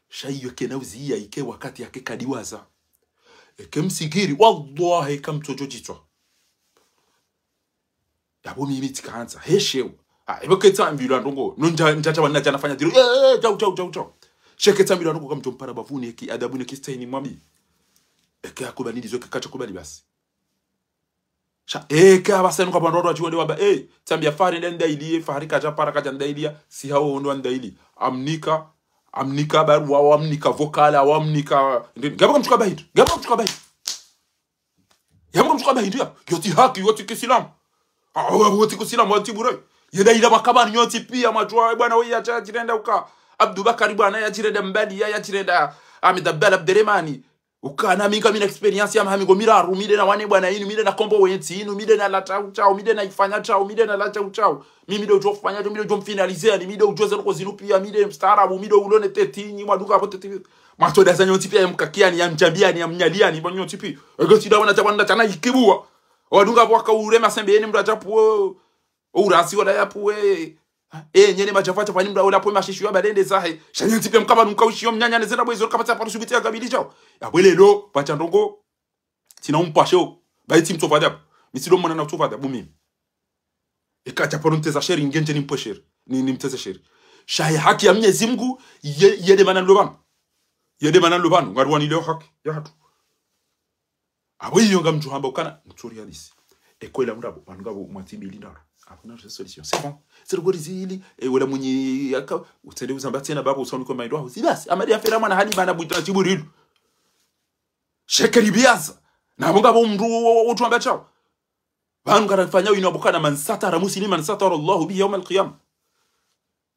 Sha iyo kena uziya ike wakati yake kadiwaza. Eke msigiri, wallahi, eka mtsodjo djitswa. Yapvo mimi tsikandza, heshewo. Ah, epvo ketsambilwa ndrongo, no ndja, ndja, ndja, ndja nafanya dhiro, eh, eh, djau, djau, djau, djau. She ketsambilwa ndrongo kamdjo mpara bavuni, eki adabu ne kistahini mwambi. Eke akubali ndizo, eke katsa kubali basi. Sha, eke abasa nuka pvandru wadjiwonde wamba, eh, tsambia Fahari nde ndailie, Fahari kaja para kaja ndailia, si hawo wondo wa ndaili. Amnika, amnika barua, wamnika vocal, wamnika, nde, ngapvo kamtsuka bahindru, ngapvo kamtsuka bahindru. Yapvo kamtsuka bahindru ya, yotsi haki, yotsi kisilamu. Ah, yotsi kisilamu, yotsi bure. Yenda ila makabani yotsi pia, mwatsuwa, bwana, we yacha, yadjirenda uka Abdubakari, bwana, yadjirenda Mbali, ya, yadjirenda Ahmed Abdallah Abderemane. Ukana mi ngamina expérience ya maha mengo miraru, mi nde na wane bwana inu, mi nde na kombo wentsi inu, mi nde na latsa utsao, mi nde na ifanya tsao, mi nde na latsa utsao. Mimi nde udjo fanya tsao, mi nde udjo mfinalize yani, mi nde udjo zero ko zinu pia, mi nde mstaarabu, mi nde ulone tetinyi, mwadunga apvo teti. Matsoda za nyontsi pia ya mkakiani, ya mdjambiani, ya mnyaliani, mwa nyontsi pia. Ego tsida wana tsabanda tsana ikibuwa. Wadunga apvo waka ure masembe yeni mndru adjapuwe. O urasi wala yapuwe. Eh, nyene madjafa tsafani mndru wala pwe mashishu ya balende zahe. Sha nyontsi pia mkaba nuka ushiyo mnyanya ne zena bwezo kapvatsa parusu biti ya kabili djao. Yapvo lelo, pvatsa ndrongo. Tsina umpasho. Bayi tsi mtsopva adabu. Mi tsi ndo mwana na utsopva adabu mimi. Eka tsaparo nteza sheri, ngendje nimpwe sheri. Ni, nimteze sheri. Sha ye haki ya Mnyezi Mngu, ye, ye nde mana nilo pvanu. Ye nde mana nilo pvanu. Ngaruwani leo haki yahatru. Apvo iyo ngamdjo hamba ukana, ntsuri hadisi. Eko ila mrabo, wanu ngapvo mwatsi mbili ndraru. Hakuna solution. C'est bon. C'est le gorizili, e, wala mwinyi yaka, utsende uzamba tsena babo, usoni kwa maindro aho. Si basi, amadi ya fera mwana hadi bana buta Djibrilu. Shekeri biaza. Na apvo ngapvo mndru wo, wo, wo, utsuamba tsao. Pvanu ngarafanya wino apvo kana من ستر مسلما ستره الله به يوم القيامة.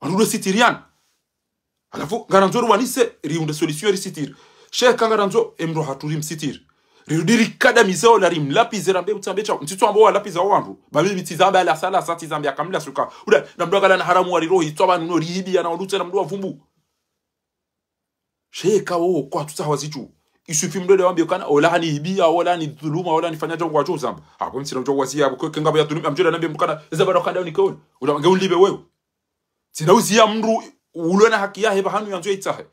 Wandru ndo sitiriana. Halafu, ngarandzo ruwanise, riunde solution risitiri. Sheka ngarandzo, emndru hatru rimsitiri. Rirudi rikadamize ola rimlapize rambe utsambe tsao. Ntsitso amba walapiza wandru. Babi bitsi zamba ala sala, sati zamba akamla suka. Uda, na mndru akala na haramu warirohi, tswa pvanu no rihibiya na wandru tsena mndru wavumbu. Sheka wo, kwatsu tsaha wazitsu. Isufi mndru nde wambe ukana, ola hanihibiya, ola hanidhuluma, ola hanifanya tsao ngwatso uzamba. Apvo mtsina udjo waziya, apvo ke, ke ngapvo ya dhuluma, amdjo nambie mndru kana, eza bado kanda unike ole. Uda, nge unlibe wewe. Tsina uziya mndru ulona haki yahe pvahanu yandzo yitsahe.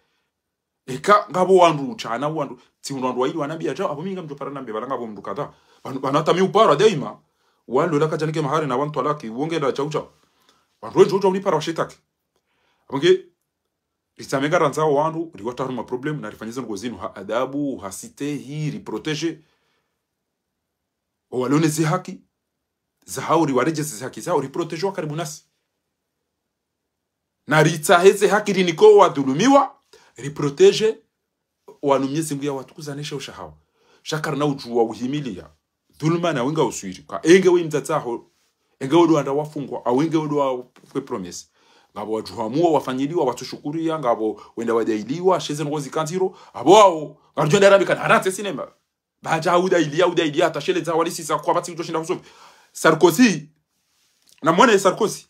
Eka ngapvo wandru, tsana wandru, tsi wandru wayili wanambia tsao, apvo mi ngamdjo para nambe, pvala ngapvo mndru kadha. Pvanu, pvanu hata mi upara, daima. Wandru lola kadjanike mahari na wantwalaki, wonge nda tsao tsao. Wandru wendji utsao unipara washitaki. Apvo nge, ritsame ngarandzao wandru, riwatsaha harumwa problème, na rifanye zinu ngozinu, ha adabu, ha sistehi, riprotéger. Owalone ze haki zahao, riwaredjeze ze haki zahao, riprotéger wa karibu nasi. Na ritsahe ze haki rinike owadhulumiwa, riprotéger wanu Mnyezi Mngu yawatukuza ne sheo shahao. Sha karina udjuwa uhimiliya dhuluma na winga uswiri. Ka enge we mdzadze aho, enge we ndo wandra wafungwa, au enge we ndo wapve promesse. Ngapvo wadjuhamuwa, wafanyiliwa, watsushukuriya, ngapvo wenda wadailiwa, she ze ndrongoo zika ndziro, apvo wawo, ngarudjo wenda rambe kana harantsi sinema. Baada ya udailiya, udailiya, hata she le dza walisisa kwapvatsi udjo shinda husofi. Sarkozy, namwone Sarkozy.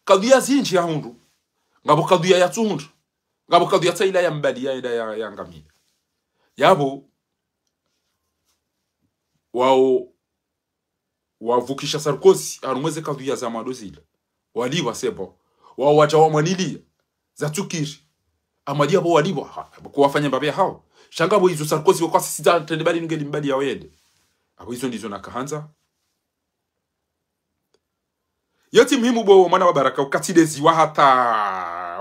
Kadhiya zindji yahundru. Ngapvo kadhiya yatsuhundru. Ngapvo kadhiya tsaila yambali yaenda ya, yangamiya. Yapvo, wawo, wavukisha Sarkozy, harumwa ze kadhiya za mwando zila. Walipvwa, c'est bon. Wawo wadja wamwaniliya. Zatsukiri. Amwadi apvo walipvwa. Ha, apvo kwafanya mbapvi yahawo. Sha ngapvo izo Sarkozy wakwasisitiza trende mbali nungeli mbali yawo yende. Apvo izo ndizo nakahandza. Yo tsi muhimu bo mwana wa baraka, ukatsi deziwa hata.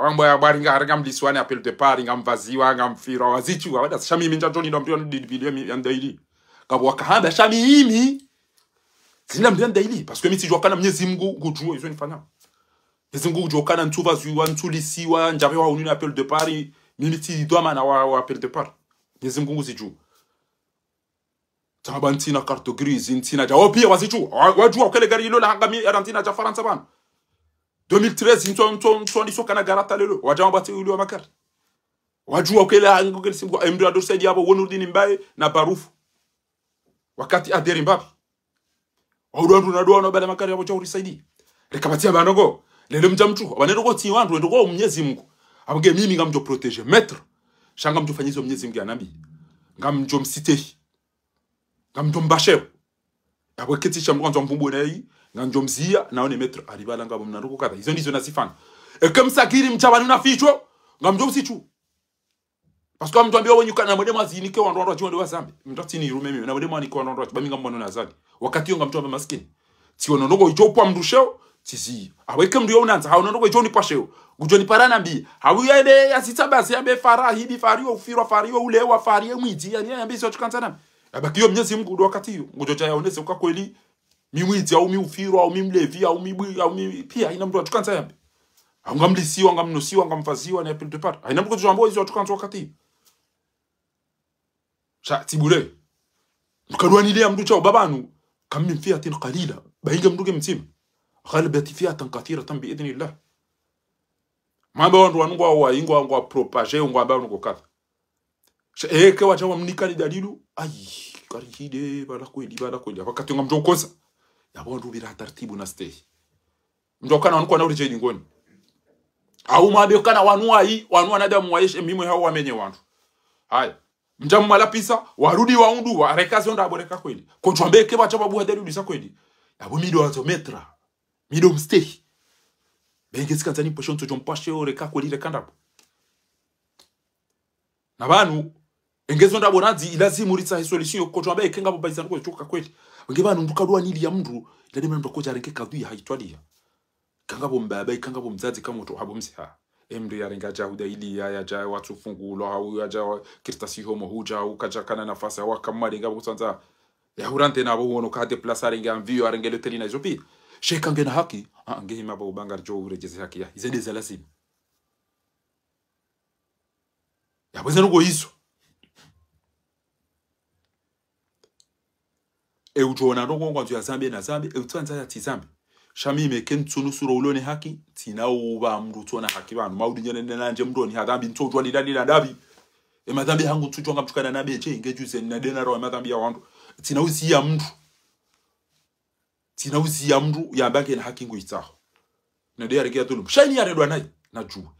Wambwa ya bwari nga, nga mlisiwa ne appel de part, nga mpvaziwa, nga mfirwa, wazitsuwa, wada sha mimi ndja djoni ndo mtu ya ndidi pili ya mi-, ya ndaili. Ngapvo wakahamba, sha mimi. Zina mtu ya ndaili. Parce que mi tsidjuwa kana Mnyezi Mungu ngudjuwa izo nifanya. Mnyezi Mungu ngudjuwa kana ntsu pvaziwa, ntsu lisiwa, ndjapve wa unina appel de part, mimi tsi dhwamana wa, wa appel de part. Mnyezi Mungu nguzidjuwa. Tsamba ntsina carte grise, ntsina dja. Wo piya wazitsuwa. Wa-, wadjuwa ukele gari ilo la hangamiya, yara ntsina dja Farantsa pvanu. Deux mille treize, ntso, ntso, ntso, ndiso kana gari hata leo. Wadja wambwa tsi ilo wa magari. Wadjuwa ukele hangamiya, ukele simkwa, emdru ado saidiya apvo, wo Nurdin Mbaye, na Barufu. Wakati adhiri mbapvi. Wawudu wandru na duwa no bala magari yapvo dja urisaidiya. Reka pvatsi ya pvanu ngo. Lele mdja mtsuhu. Apvanu ndrongoo tsi wandru, ndrongoo Mnyezi Mungu. Apvo nge mimi ngamdjo protéger maître. Sha ngamdjo fanyizo Mnyezi Mungu yanambi. Ngamdjo msitehi. Ngamdjo mbasheo. Apvo ketsi sha mdru kwandzo mvumbu na yi. Ngamdjo mziya, naone maître, alibala ngapvo mna ndrongoo kadha. Izo ndizo nazifanya. Eke msagiri mdja pvanu na ficho. Ngamdjo msitsuwa. Parce que mdru ambiwa wenyu kana mwende mwazinike wandru wandru wadji wende wazambe. Mdru atsini irume mimi, na mwende mwanike wandru wandru wadji, ba mi ngamwono nazali. Wakati yo ngamdjo amba maskini. Tsi wono ndrongoo idjo upva mdru sheo, tsi zi. Apvo eke mdru yo unandza, ha wono ndrongoo idjo unipva sheo. Ngudjo nipara nambi. Hawu yende yazitsa basi yambe fara, hibi fari, yo ufirwa fari, yo ulewa fari, ye mwidzi, yani yambe izo atsukandza nami. Yabaki yo Mnyezi Mungu ndo wakati yo. Ngudjo dja yaonese uka kweli, mi mwidzi, au mi ufirwa, au mi mlevi, au mi bwi, au mi piya, hayina mdru atsukandza yambe. Au ngamlisiwa, ngamnusiwa, ngamfaziwa, na appel de part. Hayina mdru kutsu amba izo atsukandza wakati. Sha, tsi bure. Mkadwaniliya mdru sha wo pvapvanu. كم من فئة قليلة. Bayinge mdru nge mtsima. غلبت فئة كثيرة بإذن الله. Mwambe wandru wanu ngwa wa, ngwa, ngwa propager, ngwa amba wanu ngwa kadha. Sha, eke wadja wamnika ni dalilu, ayi, kari hide, pvala kweli, pvala kweli. Apvo wakati ngamdjo ukosa. Yapvo wandru pvira ha taratibu na stehi. Mdjo kana wanu kwana uridje dingoni. Au mwambe kana wanu wayi, wanu wanadamu wayi, she mimwe hawu wamenye wandru. Haya. Mdja mwalapvisa, warudi wahundru, wareka zo ndrabo reka kweli. Kotsu wambe eke pvatsa pvabuha dalilu za kweli. Yapvo mi ndo wandzo maître. Mi ndo mstehi. Benge tsikandza nipvoshe ntso djo mpvashe yo reka kweli reka ndrabo. Na pvanu, enge zo ndrabo nadzi, ilazimu ritsahe solution yo kotsu wambe eke ngapvo pvayiza ndrongoo zitsoka kweli. Nge pvanu mdru kadwaniliya mdru, iladi mdru kodja arenge kadhiya hayitwaliya. Kangapvo mbaba, kangapvo mdzadze, kamotso, hapvo mziha. Emdru yarenge yadja hudailiya, yadja watsufungulwa, hau yadja wa-, kartasi homo hudja, hau kadja kana nafasi, hau akamwali ngapvo kutsandza. Yahurantsi na apvo huono ka déplacer arenge avion, arenge loteli na izo piya. She eka ngena haki, ah, nge hima pvo ubanga ridjo uredjeze haki ya. Izo nde za lazima. Yapvo ze ndrongoo izo. E udjo ona ndrongoo ngwandzo yazambe nazambe, e utsandza yatsi zambe. Sha mimi eke ntsu nusura ulo ne haki, tsina upva mdru tsona haki pvanu. Mauri nyene nena ndje mdru ni hadhambi, ntsu udjwa lila lila ndapvi. E madhambi hangu ntsu djwa ngamtsukana na beche, inge djuze na dena roho e madhambi ya wandru. Tsina uziya mdru. Tsina uziya mdru yamba ngena haki nguyitsaho. Na nde yarenge ya dhulumu. Sha ini yarendwa nayi, nadjuwa.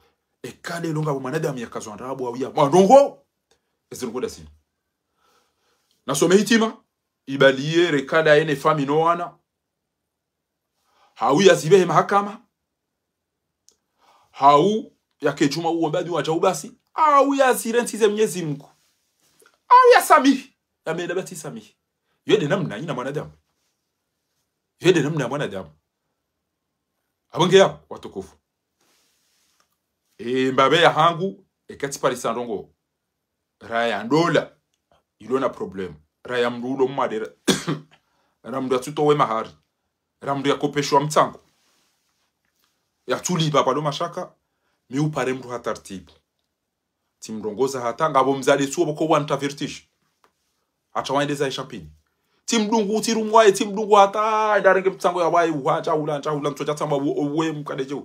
Eka lelo ngapvo mwanadamu yakazwa ndrabo hau ya mwa ndrongoo. Ezi ndrongoo nda zinu. Nasome hitima, ibaliye reka nda yene fami no wana. Hau yazipvehe mahakama. Hau yake djuma uomba dua dja ubasi. Hau yazirentsize Mnyezi Mungu. Hau yasamihi. Yamenda basi samihi. Yo nde namna yina mwanadamu. Yo nde namna ya mwanadamu. Apvo nge yapvo, watukufu. E, mbapvi ya hangu, eka tsiparisa ndrongoo. Raya ndola, ilo na problème. Raya mdru ulo mwade ra-, ra mdru yatsutowe mahari. Ra mdru yakopeshwa mtsango. Yatsulipva pvalo mashaka, mi upare mdru ha taratibu. Tsimrongoza hata, ngapvo mdzadze tsuwo pvoko wanta vertige. Hata waendeza ishampini. Tsimdungu, tsirumwaye, tsimdungu hata, ndarenge mtsango ya waye, uha, tsahula, tsahula, ntso tsatsamwa, uwe, uwe, mkadedje.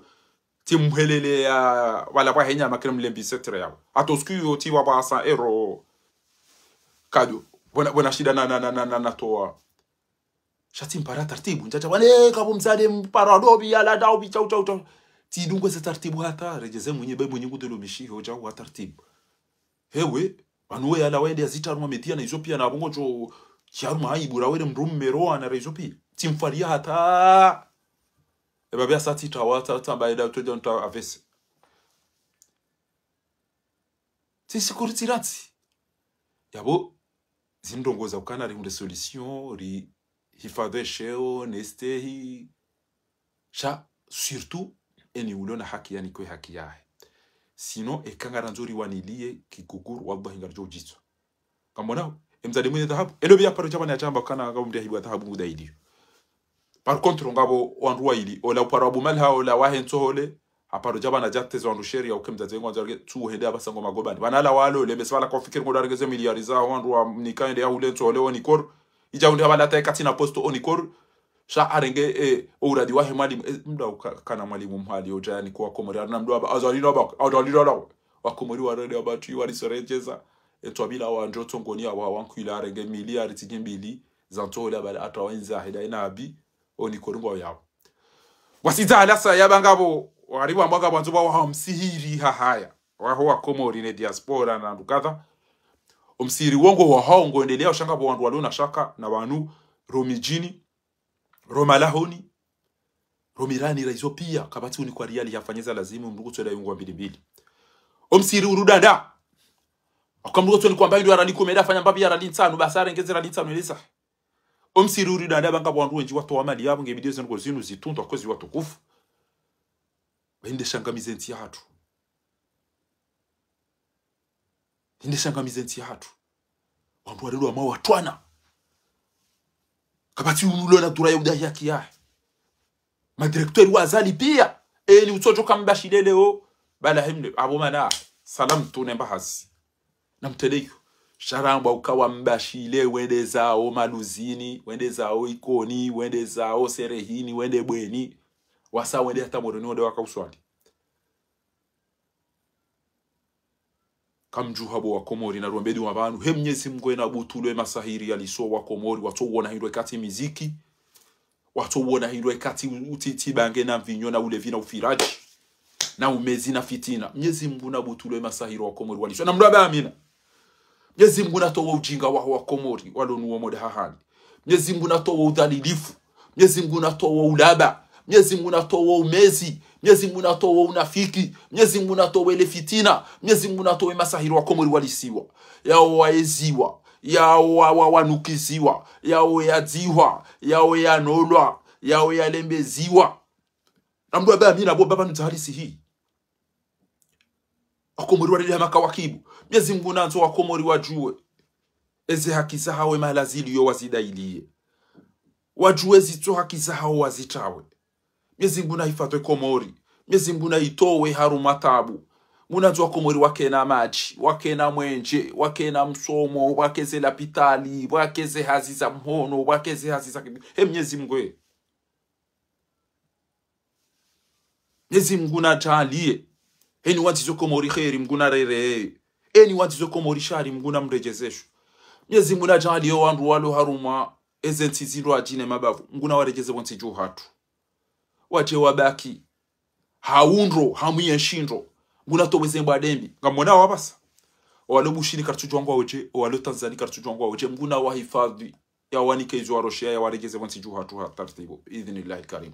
Tsi mhelele ya wala pvwa henya makire mlembi setre yawo. Hata usiku yo tsi wa pvwa sa ero. Kado. Bona, bona shida na, na, na, na, na, na towa. Sha tsi mpara tartibu. Ndjadja wane, kapvo mzade mpara dobi, yala dobi, chau, chau, chau. Tsi dungwe ze tartibu hata, redjeze mwinyi, be mwinyi kutelo mishiho, chau wa tartibu. Hewe, pvanu we yala wende ya zita harumwa media na izo pia na pvo ngodjo, tsi harumwa aibu, ra wele mdru mme roha na ra izo pia. Tsi mfariya hata. Eba pia sa tsi tawa, ta, ta, mba eda, to, to, to, avese. Tsi sikuri tsi ratsi. Yapvo, zindrongo za ukana rihundre solution, rihifadhwi sheo, nestehi. Sha, surtout, eni ulo na haki yanikwe haki yahe. Sinon, eka ngarandzo riwaniliye kiguguru, wallahi ngaridjo udjitswa. Kamwonao, emzade mwinyi dhahabu. Elo pia paro djapvani yadjamba kana ngapvo mdru yahibwa dhahabu ngudailiyo. Par contre, ngapvo wandru wayili, ola uparo Abu Malha, ola wahe Ntsohole, haparo djapvani yadjateza wandru sheri ya uke mdzadze ngwandzo arege, tsu hende apvasa ngo magobani. Pvanu ala walo, le mesi pvala kofikiri ngodo arege ze miliyari za wandru wa mnika hende ya hule Ntsohole Onicor. Idja hundre hapvala taye katsina posto Onicor. Sha arenge, eh, o uradi wahe mwalimu, eh, mdru uka-, kana mwalimu mhali, odja yanikwa Komori, arina mdru aba, azalina aba, azalina aba. Wa Komori warende aba tu, warisoredjeza. Etwa bila wandjo tsongoni ya wa, wankwila arenge miliyari tsi dji mbili, za Ntsohole apvala hata wandza heda ina abi, Onicor ngwawo yawo. Wasidza halasa yaba ngapvo, wariwa mwaga wandzo pvwa waha msihiri hahaya. Waho wa Komori ne diaspora na ndukadha. Omsihiri wongo waho ngo endelea sha ngapvo wandru walo na shaka na wanu, ro midjini, ro malahoni, ro mirani ra izo pia, kapvatsi unikwa riyali yafanyeza lazimu, mdru kutswela yungu wa mbili mbili. Omsihiri urudanda. Aka mdru kutswela nikwa mba hindru ya rali kume eda fanya mbapvi ya rali ntsanu, basi arengeze rali ntsanu elisa. Omsihiri urudanda pvanga pvwa wandru wendji watowa mali yapvo nge video zenu ko zinu zitundwa kwezi watukufu. Pvahinde shangamize ntsi yahatru. Hinde shangamize ntsi yahatru. Wandru warelwa mwa watwana. Kapvatsi unulo na dura ya udahi haki yahe. Madirecteur wa Azali pia. Eni utsodjo kambashile leo. Pvala hemle. Apvo mana. Salam tu ne mbahazi. Na mteleyo. Sha ramba uka wambashile wende zao Maluzini, wende zao Ikoni, wende zao Serehini, wende Bweni. Wasa wende hata Moroni wende waka uswali. Kamdjuha bo wa Komori na ruombe dua pvanu. He Mnyezi Mngu ena butulwe masahiri yaliso wa Komori, watso wona hindru ekatsi miziki. Watso wona hindru ekatsi u-, utiti bange na mvinyo na ulevi na ufiradji. Na umezi na fitina. Mnyezi Mngu na butulwe masahiri wa Komori waliso. Na mdru aba amina. Mnyezi Mngu na towe ujinga waho wa Komori, walo nuwo moda hahani. Mnyezi Mngu na towe udhalilifu. Mnyezi Mngu na towe ulaba. Mnyezi Mngu na towe umezi. Mnyezi Mngu na towe unafiki. Mnyezi Mngu na towe le fitina. Mnyezi Mngu na towe masahiri wa Komori walisiwa. Yao waeziwa. Yao wa, wa, wanukiziwa. Yao yadzihwa. Yao yanolwa. Yao yalembeziwa. Na mdru aba amina bo baba nudza halisi hii. Wakomori walele hama kawakibu. Mnyezi Mngu nandzo Wakomori wadjuwe eze haki zahawo mahala ziliyo wazidailiye. Wadjuwe zitso haki zahawo wazitawe. Mnyezi Mngu na hifadhwi Komori. Mnyezi Mngu na itowe harumwa tabu. Mngu nandzo Wakomori wakena madji, wakena mwenje, wakena msomo, wakeze lapitali, wakeze hazi za mhono, wakeze hazi za ki-, he Mnyezi Mngu e. Mnyezi Mngu na djaaliye. Heni wandzizo Komori kheri, Mngu na rereye. Heni wandzizo Komori shari, Mngu na mredjezesho. Mnyezi Mngu na djaaliye wandru walo harumwa eze ntsi zindru adjine mabavu, Mngu na waredjeze pvo ntsi dju hatru. Wadje wabaki. Ha undro, ha mwiye nshindro. Mngu na towe ze mbwa dembi. Ngamwona wapvasa. Owalo Bushini karitsudjuwa ngwawo dje, owalo Tanzani karitsudjuwa ngwawo dje, Mngu na wahifadhwi. Yawanike izo waroshea, yawaredjeze pvo ntsi dju hatru ha tartibu. Idhinillahi karim.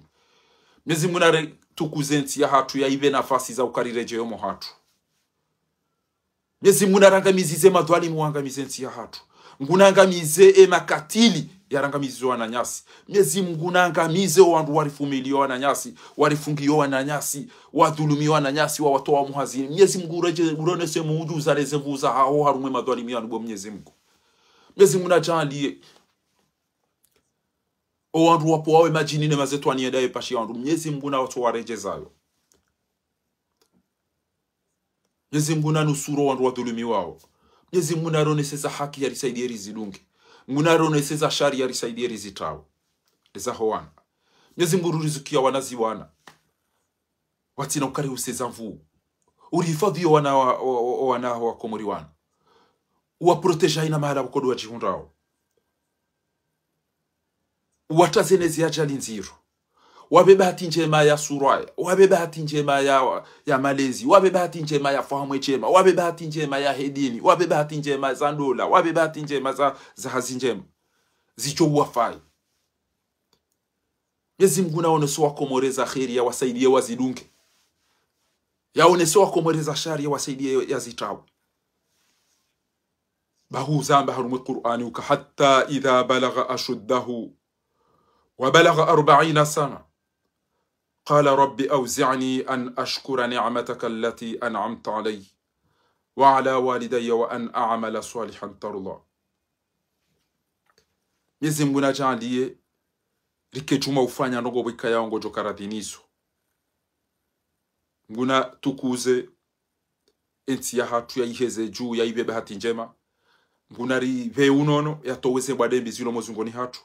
Mnyezi Mngu na retukuze ntsi yahatru, ya ipve nafasi za ukariredjeyo mwahatru. Mnyezi Mngu na rangamize madhwalimu wangamize ntsi yahatru. Mngu na angamize e makatili yarangamize wananyasi. Mnyezi Mngu na angamize wandru warifumiliyo wananyasi, warifungiyo wananyasi, wadhulumiyo wananyasi, wawatowa muhazini. Mnyezi Mngu uredje-, uronese mudju uzaleze mvuza haho harumwa e madhwalimu yanu bo Mnyezi Mngu. Mnyezi Mngu na djaaliye. O wandru wapvo wawe madjini ne mazetwani yenda ye pashi ya wandru. Mnyezi Mngu na watso waredjezayo. Mnyezi Mngu na nusuru o wandru wadhulumiwawo. Mnyezi Mngu na roneseza haki yarisaidiye rizidunge. Mngu na roneseza shari yarisaidiye rizitawe. Eza ho wana. Mnyezi Mngu rurizukiya wana zi wana. Watsina ukari useza nvu. Urihifadhwi yo wana wa, wa, wa, wa wana wa Komori wanu. Uwaproteja ina mahala pvoko ndo wadjihundrao. Uwatsaze ne zi ajali ndziro. Wape bahati ndjema ya surwa, wape bahati ndjema ya, ya malezi, wape bahati ndjema ya fahamu ndjema, wape bahati ndjema ya hedini, wape bahati ndjema za ndola, wape bahati ndjema za, za hazi ndjema. Zidjo uwafai. Mnyezi Mngu naonese Wakomori za kheri yawasaidiye wazidunge. Yaonese Wakomori za shari yawasaidiye yazitawe. Bahu zamba harumwa Qur'ani uka: حتى إذا بلغ أشده وبلغ أربعين سنة قال رب أوزعني أن أشكر نعمتك التي أنعمت علي وعلى والدي وأن أعمل صالحا ترضاه. Mnyezi Mngu nadjaanliye rike djuma ufanya ndrongoo pvwikaya ngodjo karadhi nizo. Mngu natukuze entsi yahatru, yayiheze dju, yayipve bahati ndjema. Mngu naripve unono, yatowe ze mbwa ndembi zilo mozungoni hatru,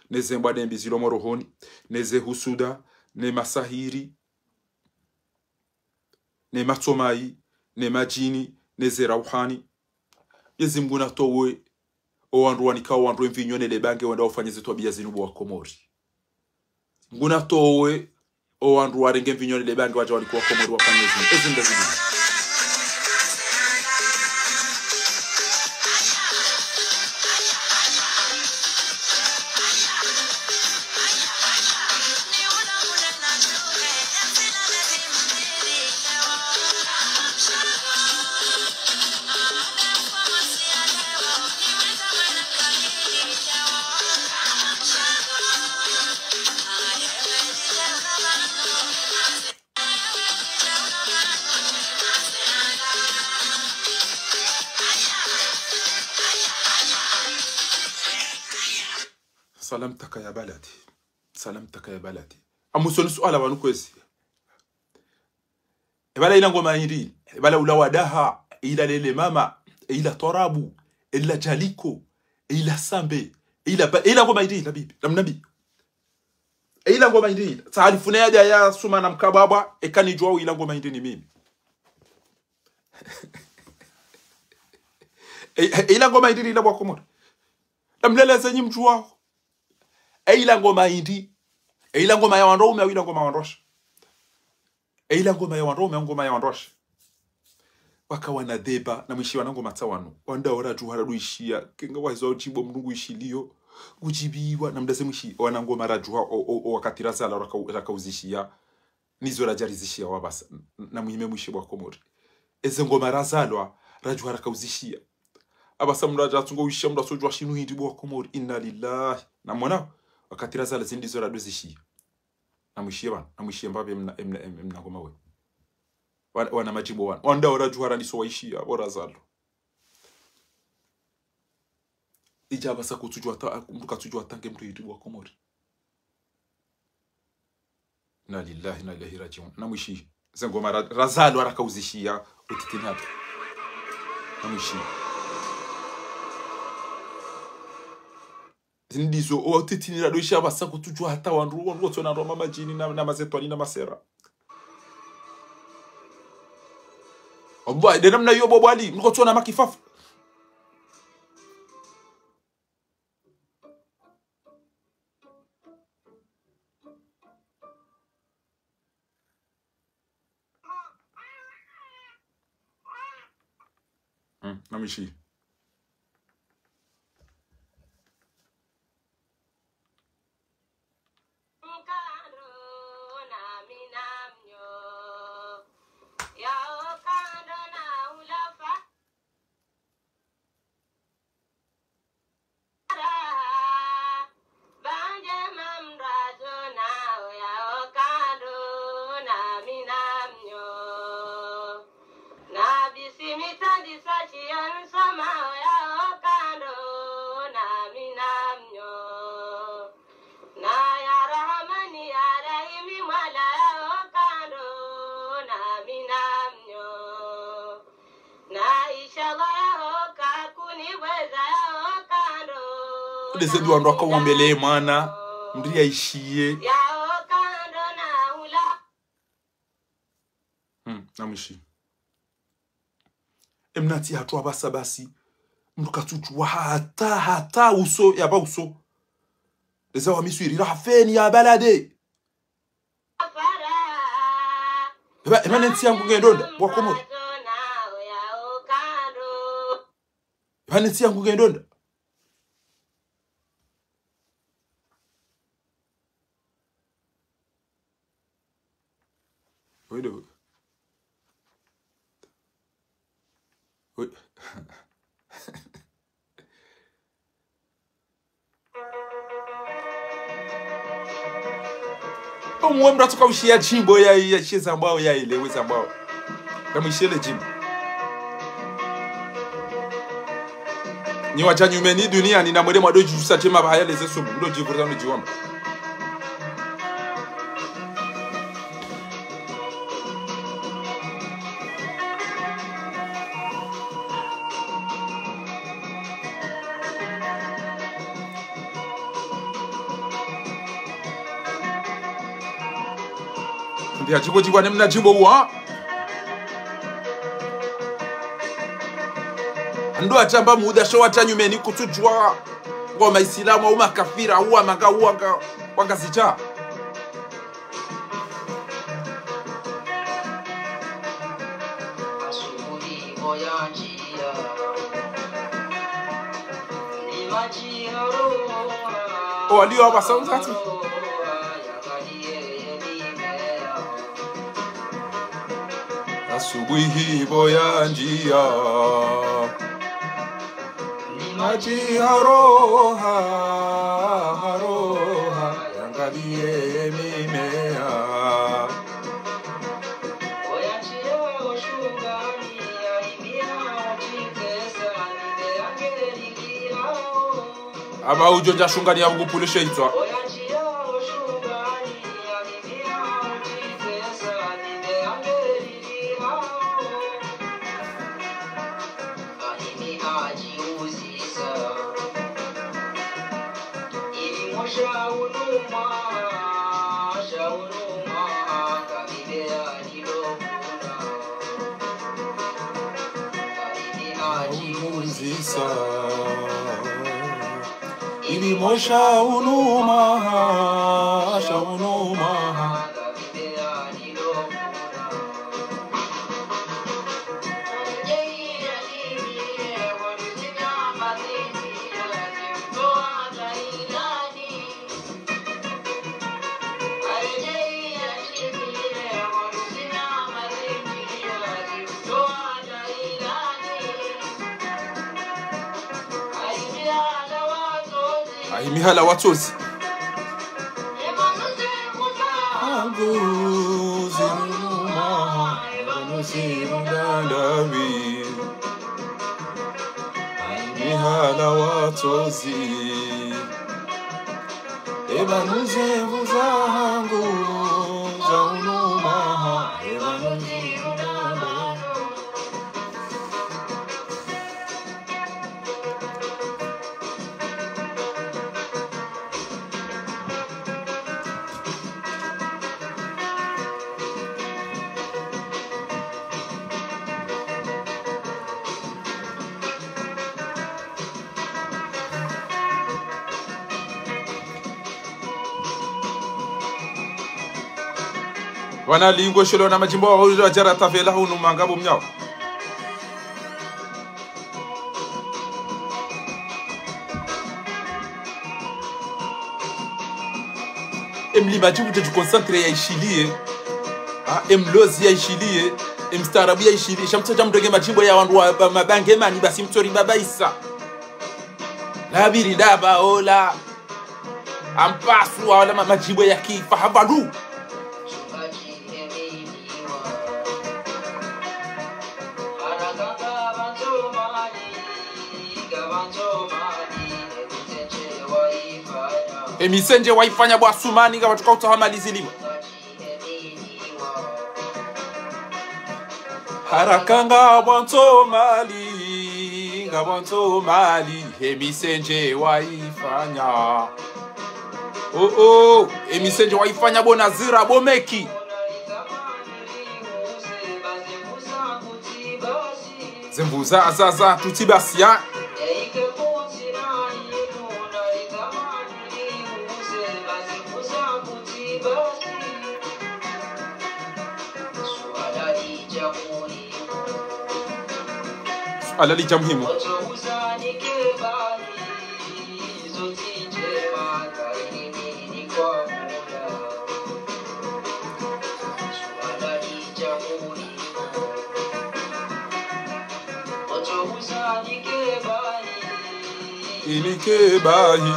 ne ze mbwa ndembi zilo morohoni, ne ze husuda, ne masahiri, ne matsomayi, ne madjini, ne ze rauhani. Mnyezi Mngu natowe o wandru wanikao wandru emvinyo ne le bange wenda wafanye ze twabiya zinu bo Wakomori. Mngu natowe o wandru warenge mvinyo ne le bange wadja wanike Wakomori wafanye zinu. Ezinu nda zinu. سلامتك يا بلدي. سلامتك يا بلدي. Amusoni suala pvanu kwezi. Ebala ila ngoma hindri, ebala ula wadaha, ila lele mama, ila twarabu, ila djaliko, ila sambe, ila ba-, ila ngoma hindri, la bibi, la mnabi. Ila ngoma hindri, sa halifune yadja ya suma na mkababwa, eka nidjuwao ila ngoma hindri ni mimi. E, e, ila ngoma hindri, ila bo Wakomori. La mleleze nyi mdjuwao. E, ila ngoma hindri. E, ila ngoma ya wandrume, au ila ngoma ya wandrwashe. E, ila ngoma ya wandrume, ngoma ya wandrwashe. Waka wana deba, namwishiye wana ngoma tsa wanu. Wandao radjuha radjoishiya, kenga wahizo udjibu mndru nguishiliyo, ngudjibiwa, namdaze mwishiye, wana ngoma radjuha, o, o, o wakati razalwa raka-, rakauzishiya. Nizo radja rizishiya wapvasa, n-, namuhime mwishiye bo Wakomori. Eze ngoma razalwa, radjuha rakauzishiya. Apvasa mndru radja atsungo wishiya mndru atsodjuwa shinu hindri bo Wakomori. Inna lillahi. Namwona, wakati razalwa zindri zo radozishiya. Namwishiye pvanu, namwishiye mbapvi emna, emna, emna, emna ngoma we. Wa-, wana madjibu wanu. Wandao radjuha raniso waishiya, bo razalwa. Idja apvasa kutsudjuwa ta-, mndru katsudjuwa tange mndru hindri bo Wakomori. Inna lillahi wa inna ilayhi radjiun. Namwishiye. Ze ngoma ra-, razalwa rakauzishiya, utitini hata. Namwishiye. Zindri zo, o utitini radjoishiya apvasa kutsudjuwa hata wandru, wandru watsona ndro mamadjini na, na mazetwani na masera. Wallahi, nde namna iyo bo Bwali, mndru katsona makifafa. Mm, namwishiye. Ndeze dua ndo akawombele mwana, mndru yaishiye. Namwishi. Emnatsi hatru apvasa basi. Mndru katsutsuwa hata, hata uso, yapva uso. Leza wa Miswiri, rahafeni ya balade. Eba, eba nentsi yangu ngendronda, wa Komori. Eba nentsi yangu ngendronda. Oui, donc. Oui. Omwe mndru atsuka ushiya djimbo ya, ya, shiye zambwao ya ile, we zambwao. Kamwishiye le djimbo. Nyi wadja nyumeni duniani na mwende mwado djusa shema pvahaya leze subu, ndo djivurza no djiwamba. Ndi adjibo djibwa ne mna djimbo uwa. Ndo adjamba muda sho wadja nyumeni kutsudjuwa. Ngwa maisilamu, au makafira, au wamanga, au wanga, wanga zidja. O waliyo apvasa mzatsi. Asubuhi pvo yandjiya. Ni madji haroha, haroha, yangaliye mimea. Aba udjo dja shungani ya mgupule sheitswa. Ili mosha unuma, sha unuma. Ahimi hala watsozi. Angu ziruma, angu ziruma ndawi. Ahimi hala watsozi. Eba nuze mvu zahangu za unuma, eba nuze mvu zahangu. Wana lingo shelo na madjimbo wa hulu wa djara tafela hunu manga bo mnyao. Emlimadji udje djiconcentré ya ishiliye. Ha, emlozi ya ishiliye. Emstaarabu ya ishiliye. Sha mtsodja mdroge madjimbo ya wandru wa ba-, mabange mani basi mtsori babaisa. Labiri ndaba ola. Ampasu wala ma-, madjimbo ya kifa havalu. Emisendje waifanya bo Asumani ngapvatsuka utsaha mali zilima. Haraka ngapvwandzo mali, ngapvwandzo mali, emisendje waifanya. Oh, oh, emisendje waifanya bo Nazira, bo Meki. Zemvuza za za tutsi basi ya. Suala lidja muhimu. Inike bahi.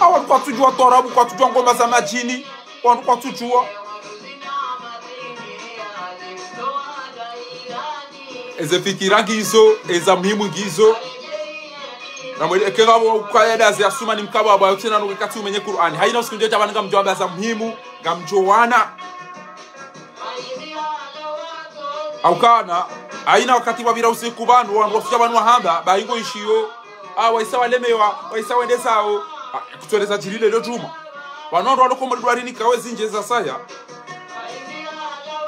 Awa kwatsudjuwa twarabu, kwatsudjuwa ngoma za madjini. Wanu kwatsudjuwa. Eze fikira ngizo, eza muhimu ngizo. Na mwele eke ngapvo ukaya dazi ya suma ni mkaba wa bayo tsena nuke katsi umenye Kur'ani. Hayina usiku ndjo dja pvanu ngamdjo wamba za muhimu, ngamdjo wana. Haukana, hayina wakati pvapvira usiku pvanu, wandru wasudja pvanu wahamba, bayi ngo ishiyo. Ah, wahisa walemewa, wahisa wende zawo. Ah, kutsuweleza djiri lelo djumwa. Pvanu wandru walo Komori ndo warinikao ezindji za saya.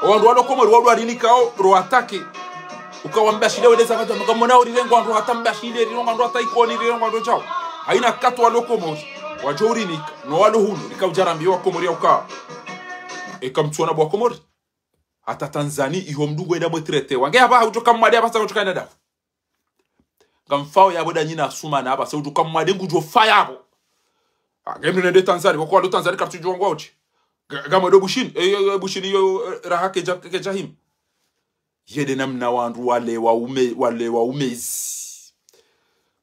Wandru walo Komori ndo warinikao ro attaquer. Uka wambashile wende zawo, ngamwona urirengwa wandru hata mbashile, rirengwa wandru hata Ikoni, rirengwa wandru djao. Hayina wakati walo Komori wadjo urinika, no walo hunu, rika udjarambiwa Komori ya uka. Eka mtsuona bo wa Komori. Hata Tanzani, iho mdru ngwenda mwe traité. Wange hapvaha udjo kamwade hapvasa udjo kaenda dafu. Ngamfao yapvo da nyina asumana hapvasa udjo kamwade ngudjo fa yapvo. Ange mdru nende Tanzani, wako walo Tanzani kartsudjuwa ngwa udje. Nga-, ngamwendo Bushini, eh, eh, eh, Bushini yo, eh, raha kedja, kedja hima. Yede namna wandru wale wa ume-, wale wa umezi.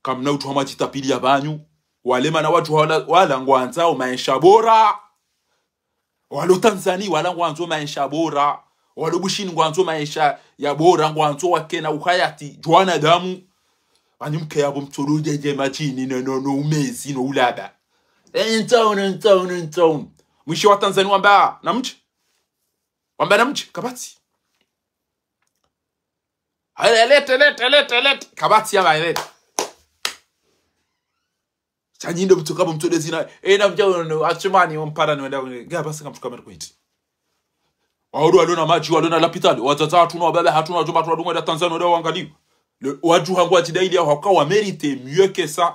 Kamna udjo hama djitapili ya pvanyu. Wale mana wadjo wala, wala ngwandzao maesha bora. Walo Tanzani, wala ngwandzo maesha bora. Walo Bushini ngwandzo maesha ya bora, ngwandzo wakena uhayati, djwanadamu. Pvanu mke yapvo mtsolo djedje madjini, no, no, no umezi, no ulaba. Eh, ntsaunu, ntsaunu, ntsaunu. Mwishe wa Tanzani wamba, namdje? Wamba namdje, kapvatsi. Hale, lete, lete, lete, lete. Kapvatsi ya ba, lete. Sha nyi ndo mtsoka bo mtsode zina. Eh, namdja, no, no, achimani, ompara, no, no, no. Nga, basi ngamtsuka meri kweti. Wandru walo na madji, walo na lapitali. Wadzadze hatru no wababa hatru no wadjomba hatru wadunga da Tanzania, ndo wangaliwa. Le, wadjuha ngwadjidaili ya hauka wa mérite mieux que ça.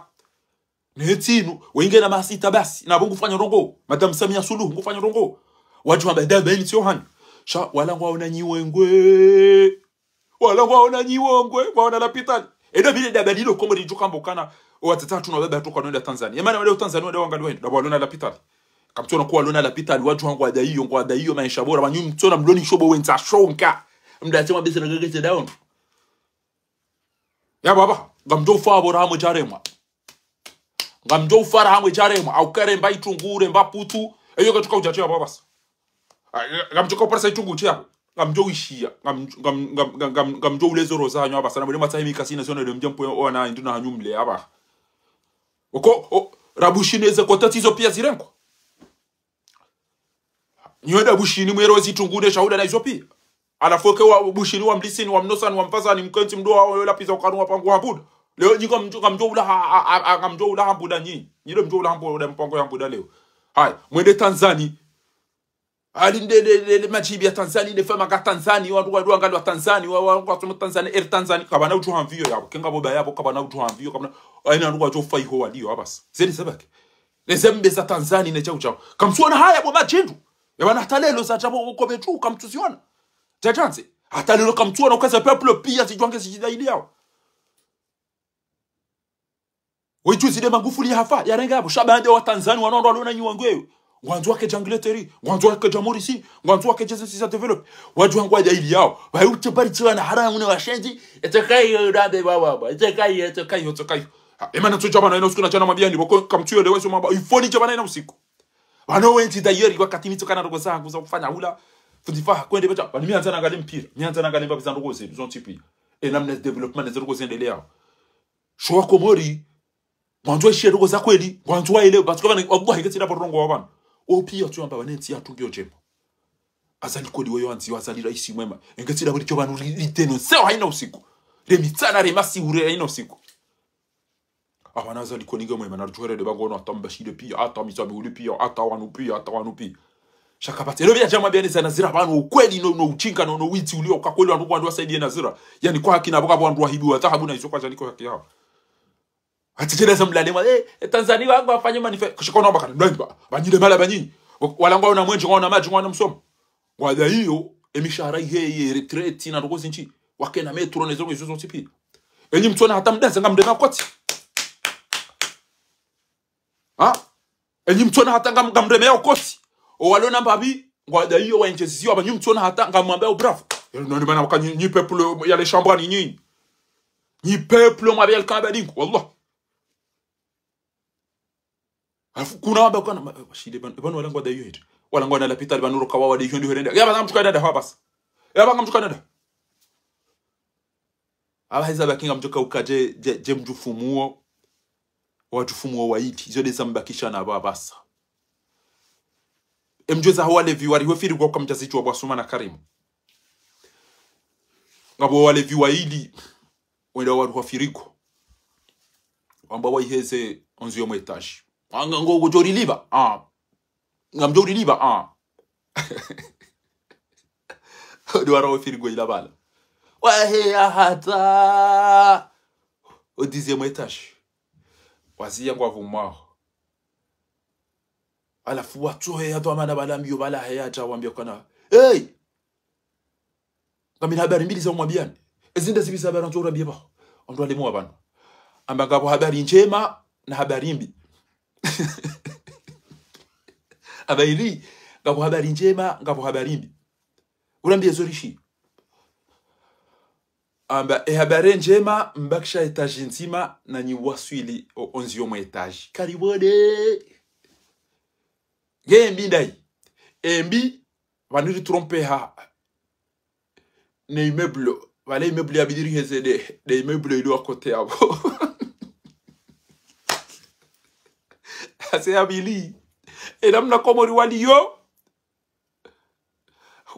Ne tsinu, wenge na masita basi, na pvo ngufanya ndrongo. Madame Samia Suluhu ngufanya ndrongo. Wadjuha mba daba ini tsiyo hanyu. Sha, wala ngwaona nyi wengwe. Wala ngwaona nyi wengwe, ngwaona lapitali. Eda pvile daba lilo Komori djo kamba ukana, owadzadze hatru no wababa hatru kwanonda Tanzania. Emana wale Tanzania wende wangaliwa hindru, daba walo na lapitali. Kamtsuona kuwa walo na lapitali, wadjuha ngwadaiyo, ngwadaiyo maesha bora, pvanyu mtsuona mloni shobo wendza shonga. Mdatse mabese na gegete daondo. Ya baba, ngamdjo ufa bora hamwe djaremwa. Ngamdjo ufa raha hamwe djaremwa, hauka remba itrungu, remba putu, eyo katsuka udja tsi ya baba basi. Ah, ngamdjo uka uparisa itrungu tsi ya. Ngamdjo uishiya, ngam-, ngam-, ngam-, ngam-, ngam-, ngamdjo uleze roza hanyu hapvasa, na mwele matsahi mikasi na zona ndo mdje mpwe owana hindru na hanyu mle hapvaha. Oko, o, ra Bushini eze kota tsizo piya zirengwa. Nyi wenda Bushini mwero zitrungu ne shahuda na izo piya. Halafu eke wa Bushini wa mlisini, wa mnosani, wa mpvasani, mkentsi mdru wa, wa lapisa ukarunga pangu hambuda. Leo nyi ngamdjo, ngamdjo ula ha, ha, ha, ha, ngamdjo ula hambuda nyi. Nyi ndo mdjo ula hambuda mpango ya hambuda leo. Haya, mwende Tanzani. Ali nde, nde, nde, nde madjibi ya Tanzani, nde fama ka Tanzani, wandru, wandru wangalwa Tanzani, wa, wa, wa, Tanzani, Air Tanzani, kapvana udjuha mviyo yapvo. Kenga boba yapvo, kapvana udjuha mviyo, kapvana, ayina wandru wadjo fa iho waliyo, hapvasa. Zeni zabaki. Leze mbe za Tanzani ne djau djau. Kamtsuona haya bo madjindru. Ya pvanu hata lelo zadja bo kobe tu, kamtsuziona. Djadjandze. Hata lelo kamtsuona ukaza peuple piya zidjwange zidjidaili yao. Wejuzi nde Magufuli hafa, yarenge yapvo. Sha baanda wa Tanzania wanu wandru walo na nyi wengwe. Ngwandzo wakedja Angleterre, ngwandzo wakedja Maurice, ngwandzo wakedja zentsi za développé. Wadjuha ngwadailia yao. Waye utse bari tsi wana haramu ne washenzi. Etse kayi yo dambe baba baba. Etse kayi, etse kayi, etse kayi. Ha, emana tsodja pvanu hayina usiku nadja namwambiani, pvoko kamtsuyo lewezo mamba. Ifoni dja pvanu hayina usiku. Pvanu wendji d'ailleurs, wakati mi tsoka na ndrongo zangu za ufanya hula. Fundi Faha, kwende bedja. Pvanu mi handza nangalie mpira. Mi handza nangalie mbapvi za ndrongo zedu, zontsi piya. E namna développement, ze ndrongo zendeleyao. Sho wa Komori. Ngwandzo waishiye ndrongo za kweli, ngwandzo waelewe, parce que pvanu, wabuha hengetsida pvo ndrongo wa pvanu. Wo piya tsu yamba pvanu entsi yahatru ngiyo ndjema. Azali kweli weyo andzi, Azali raisi mwema. Hengetsida pvo lidjo pvanu li, li dénoncer hayina usiku. Re mitsana, re masihu, re hayina usiku. Apvanu Azali kweli nge mwema, na ridjuhere de bangono, hata Mbashile piya, hata Mitsamihuli piya, hata wanu piya, hata wanu piya. Sha kapvatsi. Elo pvia djamwambia ne za Nazira pvanu, ukweli no, no ujinga no, no witsi ulio ka kweli wandru, wandru wasaidie Nazira. Yaani kwa haki na pvoka wandru wahibiwa dhahabu na izo kwadja niko haki yawo. Hata djele za mlale mwa, eh, eh, Tanzania wangu wafanye manifesto. Kushikona wamba kana, ndio, ba, banyile mala banyi. Wa-, wala ngwaona mwenje, ngwaona madji, ngwaona msomo. Ngwadaiyo, emishahara ihe, ye retraite, na ndoko zindji. Wakena metro, ne zongo izo zontsi pia. Enyi mtsona hata mdenze ngamdema koti. Ha? Enyi mtsona hata ngam-, ngamdemea okoti. Owalona mbapvi, ngwadaiyo waenjeziwa, aba nyi mtsona hata ngamwambao bravo. Yalo noni mana waka nyi, nyi peuple ya le shambwani nyi. Nyi peuple mwabia likamba dingu, wallah. Halafu kuna wamba kana, ma-, washile pvanu, pvanu wala ngwadaiyo hende. Wala ngwana lapitali pvanu roka wawa de hiyo ndi herenda. Ya pvanga mtsuka dada hwa basi. Ya pvanga mtsuka dada. Aba heza bakinga mdjoka uka dje, dje, dje mdjufumuo. Wadjufumuo waili. Izo de zambakisha na aba basa. Emdjweza ho walevi wari ho firigo kwa mdjazitsi wa Bwasuma na Karimu. Ngapvo walevi waili. Wenda wari ho firigo. Wamba waiheze onziyo mwe étage. Anga ngo kudjori liba. Ah. Ngamdjori liba. Ah. Odi wara ho firigo ila bala. Waheya hata. Au dixième étage. Waziya ngwapvo mwaho. Halafu watsohe ya dhwamana bala mbiyo bala heya dja wambia kana. Hey! Ngamina habari mbili za umwambiani. Ezi nda zipvi za habari ndzo urambie pvaho. Wandru wale mwa pvanu. Amba ngapvo habari ndjema na habari mbi. Amba ili, ngapvo habari ndjema, ngapvo habari mbi. Urambie zo rishi. Amba, e habari ndjema, mbakisha étage ndzima, na nyi waswili o onziyo mwe étage. Karibuni. Nge mbi ndayi. Embi, pvanu ri tromper ha. Ne immeuble. Pvale immeuble ya bidi riheze de, de immeuble ilo à côté yapvo. Ase ya pvili. E namna Komori waliyo.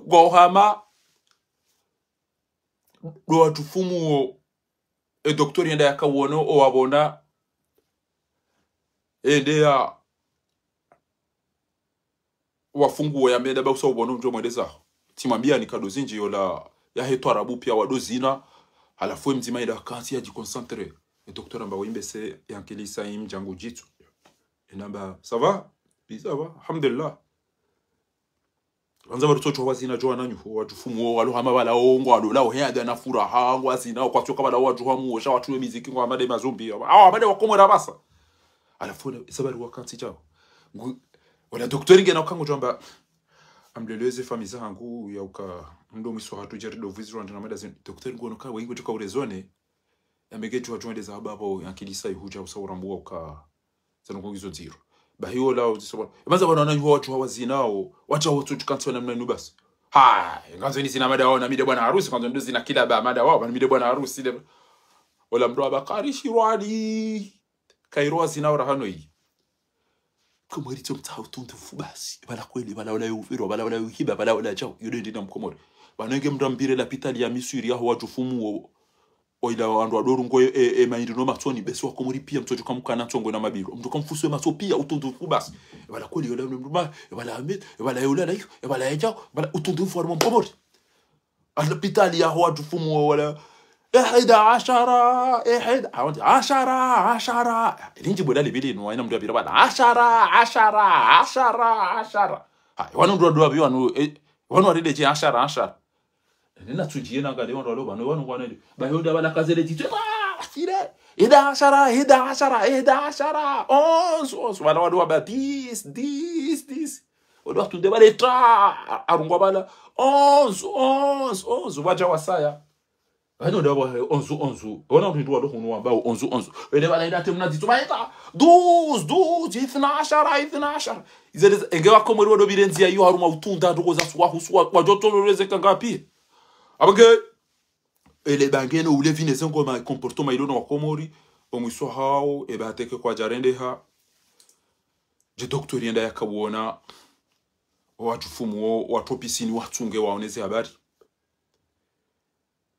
Ngwao hama. Ndo wadjufumuo, e docteur yenda yakawona, owapvona, ende ya wafunguo ya meda ba usa upvono mdjo mwendeza. Tsimwambia ni kado zindji yola ya hetwa rabu pia wado zina, halafu emdzima ila kantsi ya djiconcentré. E docteur amba wimbe se yankilisa imdjangu djitsu. Enamba, ça va? Bi, ça va, alhamdulillah. Wandza pvaro tso djuwa wazina djuwa nanyu, wadjufumuo, walo hama pvala ongo, walo lao hea na furaha, ngwazina, okwatsoka pvala wadjuhamuo, sha watsuwe miziki, ngwamade mazombi, awa, amade wakomora basa. Halafu ne, sabari wakantsi djao. Ngu, wala docteur ngena ukango djwamba, amleleze famiyi zahangu, ya uka, mdo mwiso hatru djeri do vizirwa, ndina mada zin, docteur ngono ka, wengi djuka urezone, ya mege djuwa djuwa ndeza haba pvo, yankilisa ihudja, usa urambua uka, zanu kongizo ndziro. Bahi ola, uziso pvanu. Emanza pvanu wananyu wadjuha wazinao, wadja watsu djukantsi wa namna inu basi. Ha, ngandzo ni zina mada wao, na mide bwana harusi, ngandzo ndo zina kila ba mada wao, na mide bwana harusi, de. Ola mdru aba kari shirwani. Kairo wazina ora hano iyi. Komori tso mtsaha utundufu basi. Pvala kweli, pvala wala yo ufiro, pvala wala yo hiba, pvala wala djao. Yo de ndina mkomori. Pvanu nge mdru ambire lapitali ya Miswiri yaho wadjufumuo. Oila wandru wadorungo e, e, e maindri no matsoni, besi wakomori pia mtsodjo kamkana ntsongo na mabiro. Mdru kamfusu e matso pia, utundufu basi. Pvala kweli, yola mdru ma, pvala ame, pvala yola la, pvala yadjao, pvala utundufu wa mkomori. Lapitali yaho wadjufumuo wala. Ihda ashara, ihda, awandi, ashara, ashara. Lindji bwela libili no, aina mdru abira pvala. Ashara, ashara, ashara, ashara. Ha, wanu ndo wadua bi wanu, eh, wanu waride dje ashara, ashara. Nina tsudjiye na ngale wanu walo pvanu, wanu kwana ndi. Bahi onda pvala kazele djitsu, ah, sire. Ihda ashara, ihda ashara, ihda ashara. Onze, onze. Pvala wadua ba dix, dix, dix. Wadua tunde pvale tra, arungwa pvala. Onze, onze, onze. Wadja wasaya. Pvanu ndo pvwa onze, onze. Wana mdru wado hunu wambao onze, onze. Wende pvala ida temna djitsu pvaeta. Douze, douze, ithna ashara, ithna ashara. Izele, enge wakomori wado pvire ndzia iyo harumwa utunda, ndoko za suwa husuwa, wadjo toloreze ka ngapi. Abage, ele bange no ulevi ne zengo ma comportement ilo no wakomori, omwiso hao, eba ateke kwadjarendeha. Dje docteur yenda yakawona, wadjufumuo, watro pisini, watsunge, waoneze habari.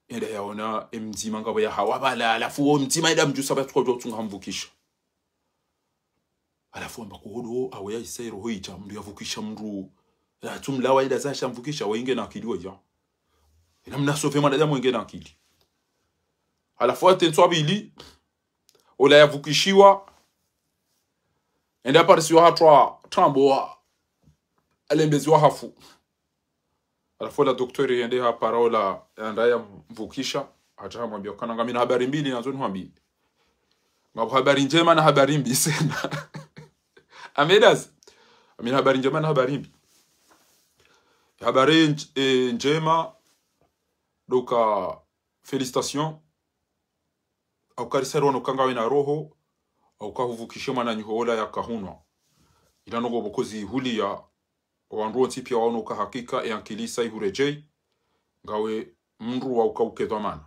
Yenda yaona emdzima ngapvo yahawa pvala, halafu wo mdzima yenda mdjusa pvatsu kwadjuwa utsunga hamvukisha. Halafu amba kohodo, awe ya isa iroho idja, mdru yavukisha mdru. Ila tsumlawa ila zasha mvukisha, wainge na akili waya. Ila mna sauver mwanadamu wenge na akili. Halafu watsentso wa pvili, ola yavukishiwa, ende aparisiwa hatwa tambo wa, alembeziwa hafu. Halafu ola docteur yende hapara ola yanda yamvukisha, hata hamwambia ukana ngamina habari mbili nandzo nihwambie. Ngapvo habari ndjema na habari mbi tsena. Amedazi. Ngamina habari ndjema na habari mbi. Habari ndj-, eh, ndjema, ndo uka félicitations. Hauka risaliwa no uka ngawe na roho, hauka huvukishe mwananyaho ola yakahunwa. Ila ndrongoo pvoko zihulia, wandru wontsi pia waono uka hakika, e ankili isa ihuredjei, ngawe mndru wa uka uke dhwamana.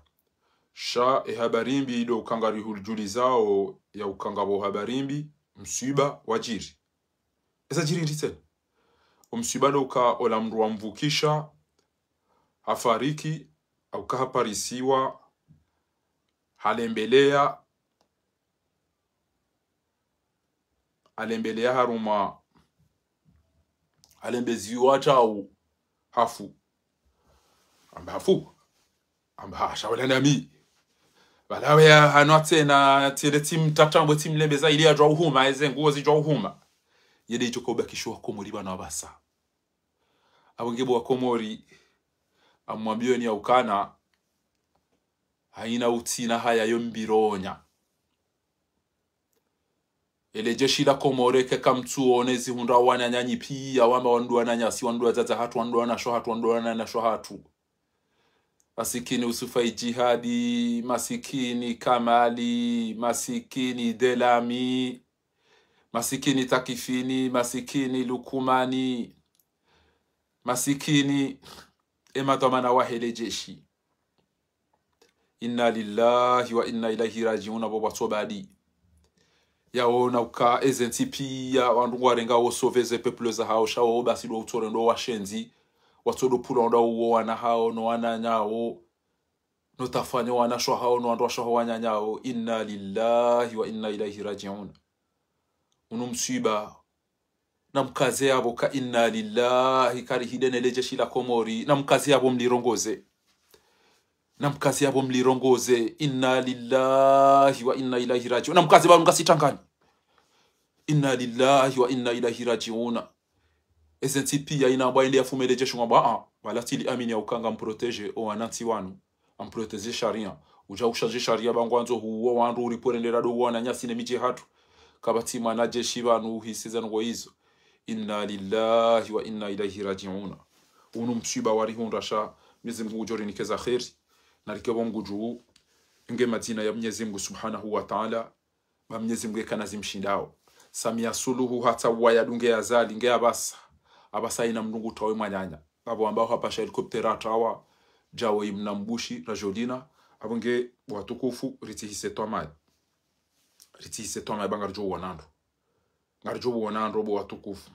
Sha e habari mbi ndo uka ngarihudjulizao ya uka ngapvo habari mbi, mswiba wadjiri. Eza djiri ndri tsena? O mswiba ndo uka ola mndru wamvukisha, hafariki, hauka haparisiwa, halembeleya, halembeleya harumwa, halembeziwa tau hafu. Amba hafu. Amba hasha wala nami. Pvala we ya hanu tsena, tsile tsimtatambwe tsimlembeza ili yadjua uhuma, eze nguo zidjua uhuma. Yende idjo ka ubakishiwa Komori pvanu apvasa. Apvo nge bo wa Komori, ngamwambioni ya ukana, haina utsina haya yo mbironya. Ele jeshi la Komori ke kamtsuone zihundra wananyanyi pia, wamba wandru wananyasi, wandru wadzadze hatru, wandru wanashe hatru, wandru wananyashe hatru. Masikini Usufa Idjihadi, masikini Kamali, masikini Delami, masikini Takifini, masikini Lukumani, masikini e madhwamana wahe le jeshi. Inna lillahi wa inna ilaihi rajiuna, bo bwatso badi. Yaona uka eze ntsi pia, wandru ngwarenga wo sauver ze peuple zahao, sha wo basi ndo utsore ndo washenzi, watso ndo pula ndo uwo wana hao, no wananyawo, no tafanya wanashe hao, no wandru washe hao wananyawo. Inna lillahi wa inna ilaihi rajiuna. Unu mswiba. Namkaze yapvo ka inna lillahi, kari hidene le jeshi la Komori. Namkaze yapvo mlirongoze. Namkaze yapvo mlirongoze. Inna lillahi wa inna ilaihi rajiuna. Namkaze pvanu ngasi tangani. Inna lillahi wa inna ilaihi rajiuna. Eze ntsi pia ina mbwa ende yafume le jeshi ngwamba, ah, pvala tsili amini ya uka ngamprotéger o wanantsi wanu. Ngamprotéger sharia. Udja ushandje sharia pvangwandzo huwo wandru uripvwere ndera ndo wananyasi ne midji hatru. Kapvatsi mwanajeshi pvanu uhisiza ndrongoo izo. Inna lillahi wa inna ilaihi rajiuna. Unu mswiba warihundra sha Mnyezi Mngu ngudjo rinika za kheri. Narike pvo Mngu dju. Nge madzina ya Mnyezi Mngu Subhanahu wa Ta'ala. Ba Mnyezi Mngu yeka na zimshindao. Samia Suluhu hata waya dunge ya Azali, nge apvasa. Apvasa ina mndru ngu tawe mwananya. Apvo ambao hapasha hélicoptère atawa, djawo imna mbushi, rajolina, apvo nge watukufu, ritsihise twamaya. Ritsihise twamaya ba ngaridjo uwona ndro. Ngaridjo uwona ndro bo watukufu.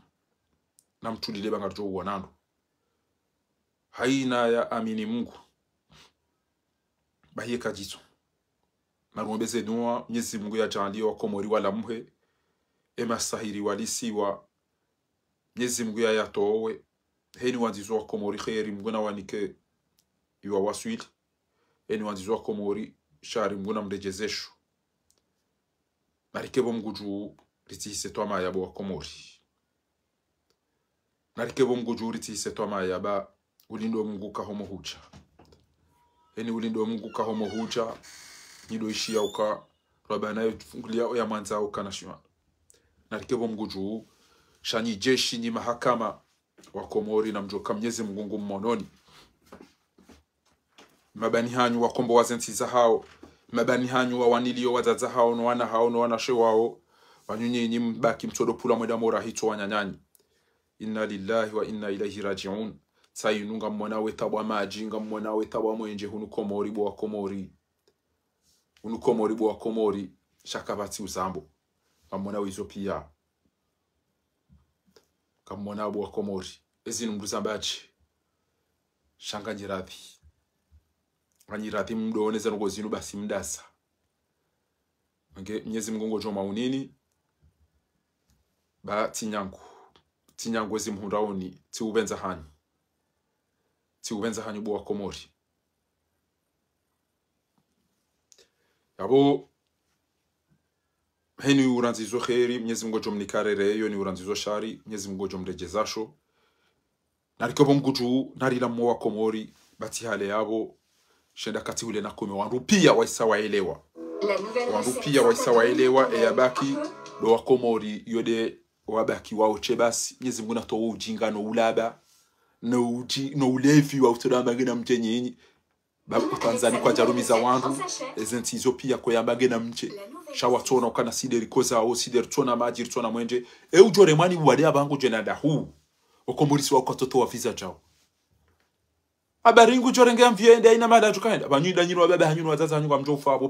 Namtulile ba ngaridjo uwona ndro. Haina ya amini Mngu. Bahiye kadjitso. Naruombe ze dua, Mnyezi Mngu yadjaanliye wa Komori walamuhe, e masahiri walisiwa, Mnyezi Mngu yayatowe, heni wandzizo wa Komori kheri, Mngu nawanike iwa waswili, heni wandzizo wa Komori shari, Mngu namredjezesho. Narike pvo Mngu dju, ritsihise twamaya bo wa Komori. Narike pvo Mngu dju ritsihise twamaya ba ulindo Mngu kahomo hudja. Heni ulindo Mngu kahomo hudja, nido ishiya uka, Rabana yo funguliya oya mwandza uka na shima. Narike pvo Mngu dju, sha nyi jeshi nyi mahakama wa Komori namdjuwe ka Mnyezi Mngu ngu mmononi. Mabani hanyu wakombowa ze ntsi zahao. Mabani hanyu wawaniliyo wadzadze hao, no wana hao, no wanashe wao. Wanyu nyinyi mbaki mtsodo pvula mwenda mora hitso wananyanyi. Inna lillahi wa inna ilaihi rajiun. Tsa inu ngamwona wetsa bwa madji, ngamwona wetsa bwa mwenje hunu Komori bo wa Komori. Hunu Komori bo wa Komori, sha kapvatsi uzambo. Ngamwona wizo piya. Ngamwona bo wa Komori. Ezinu mndru zamba tsi. Sha nganyiradhi. Nganyiradhi mdo oneza ndrongoo zinu basi mdasa. Nge Mnyezi Mngu ngudjo maunini. Ba tsi nyangu. tsi nyangu ezi mhundraoni, tsi upvendza hanyu. Tsi upvendza hanyu bo wa Komori. Yapvo, heni urandzizo kheri, Mnyezi Mungu ngudjo mnika rere, yo ni urandzizo shari, Mnyezi Mungu ngudjo mredjeza sho. Narike pvo mgudju, narila mwa wa Komori, bati hale yapvo, shenda kati hule na kome, wandru pia waisa waelewa. Wandru pia waisa waelewa, e yabaki, ndo wa Komori, yo nde wabaki wao she basi, Mnyezi Mungu natowe ujinga no ulaba, no uji-, no ulevi wa utoda mbange na mdje nyinyi. Ba, Tanzania kwadjarumiza wandru, eze ntsi izo pia kweyamba ngena mdje. Sha watsona ukana si nde rikoza, o si nde ritsona madji, ritsona mwenje. E udjo remwani wale apvangu djena dahu. O Komori si wa kwatsotowa visa djao. Habari ngudjo renge mvie nde haina mahala djukaenda. Pvanu nda nyinyi wababa hanyu no wadzadze hanyu ngamdjo ufa apvo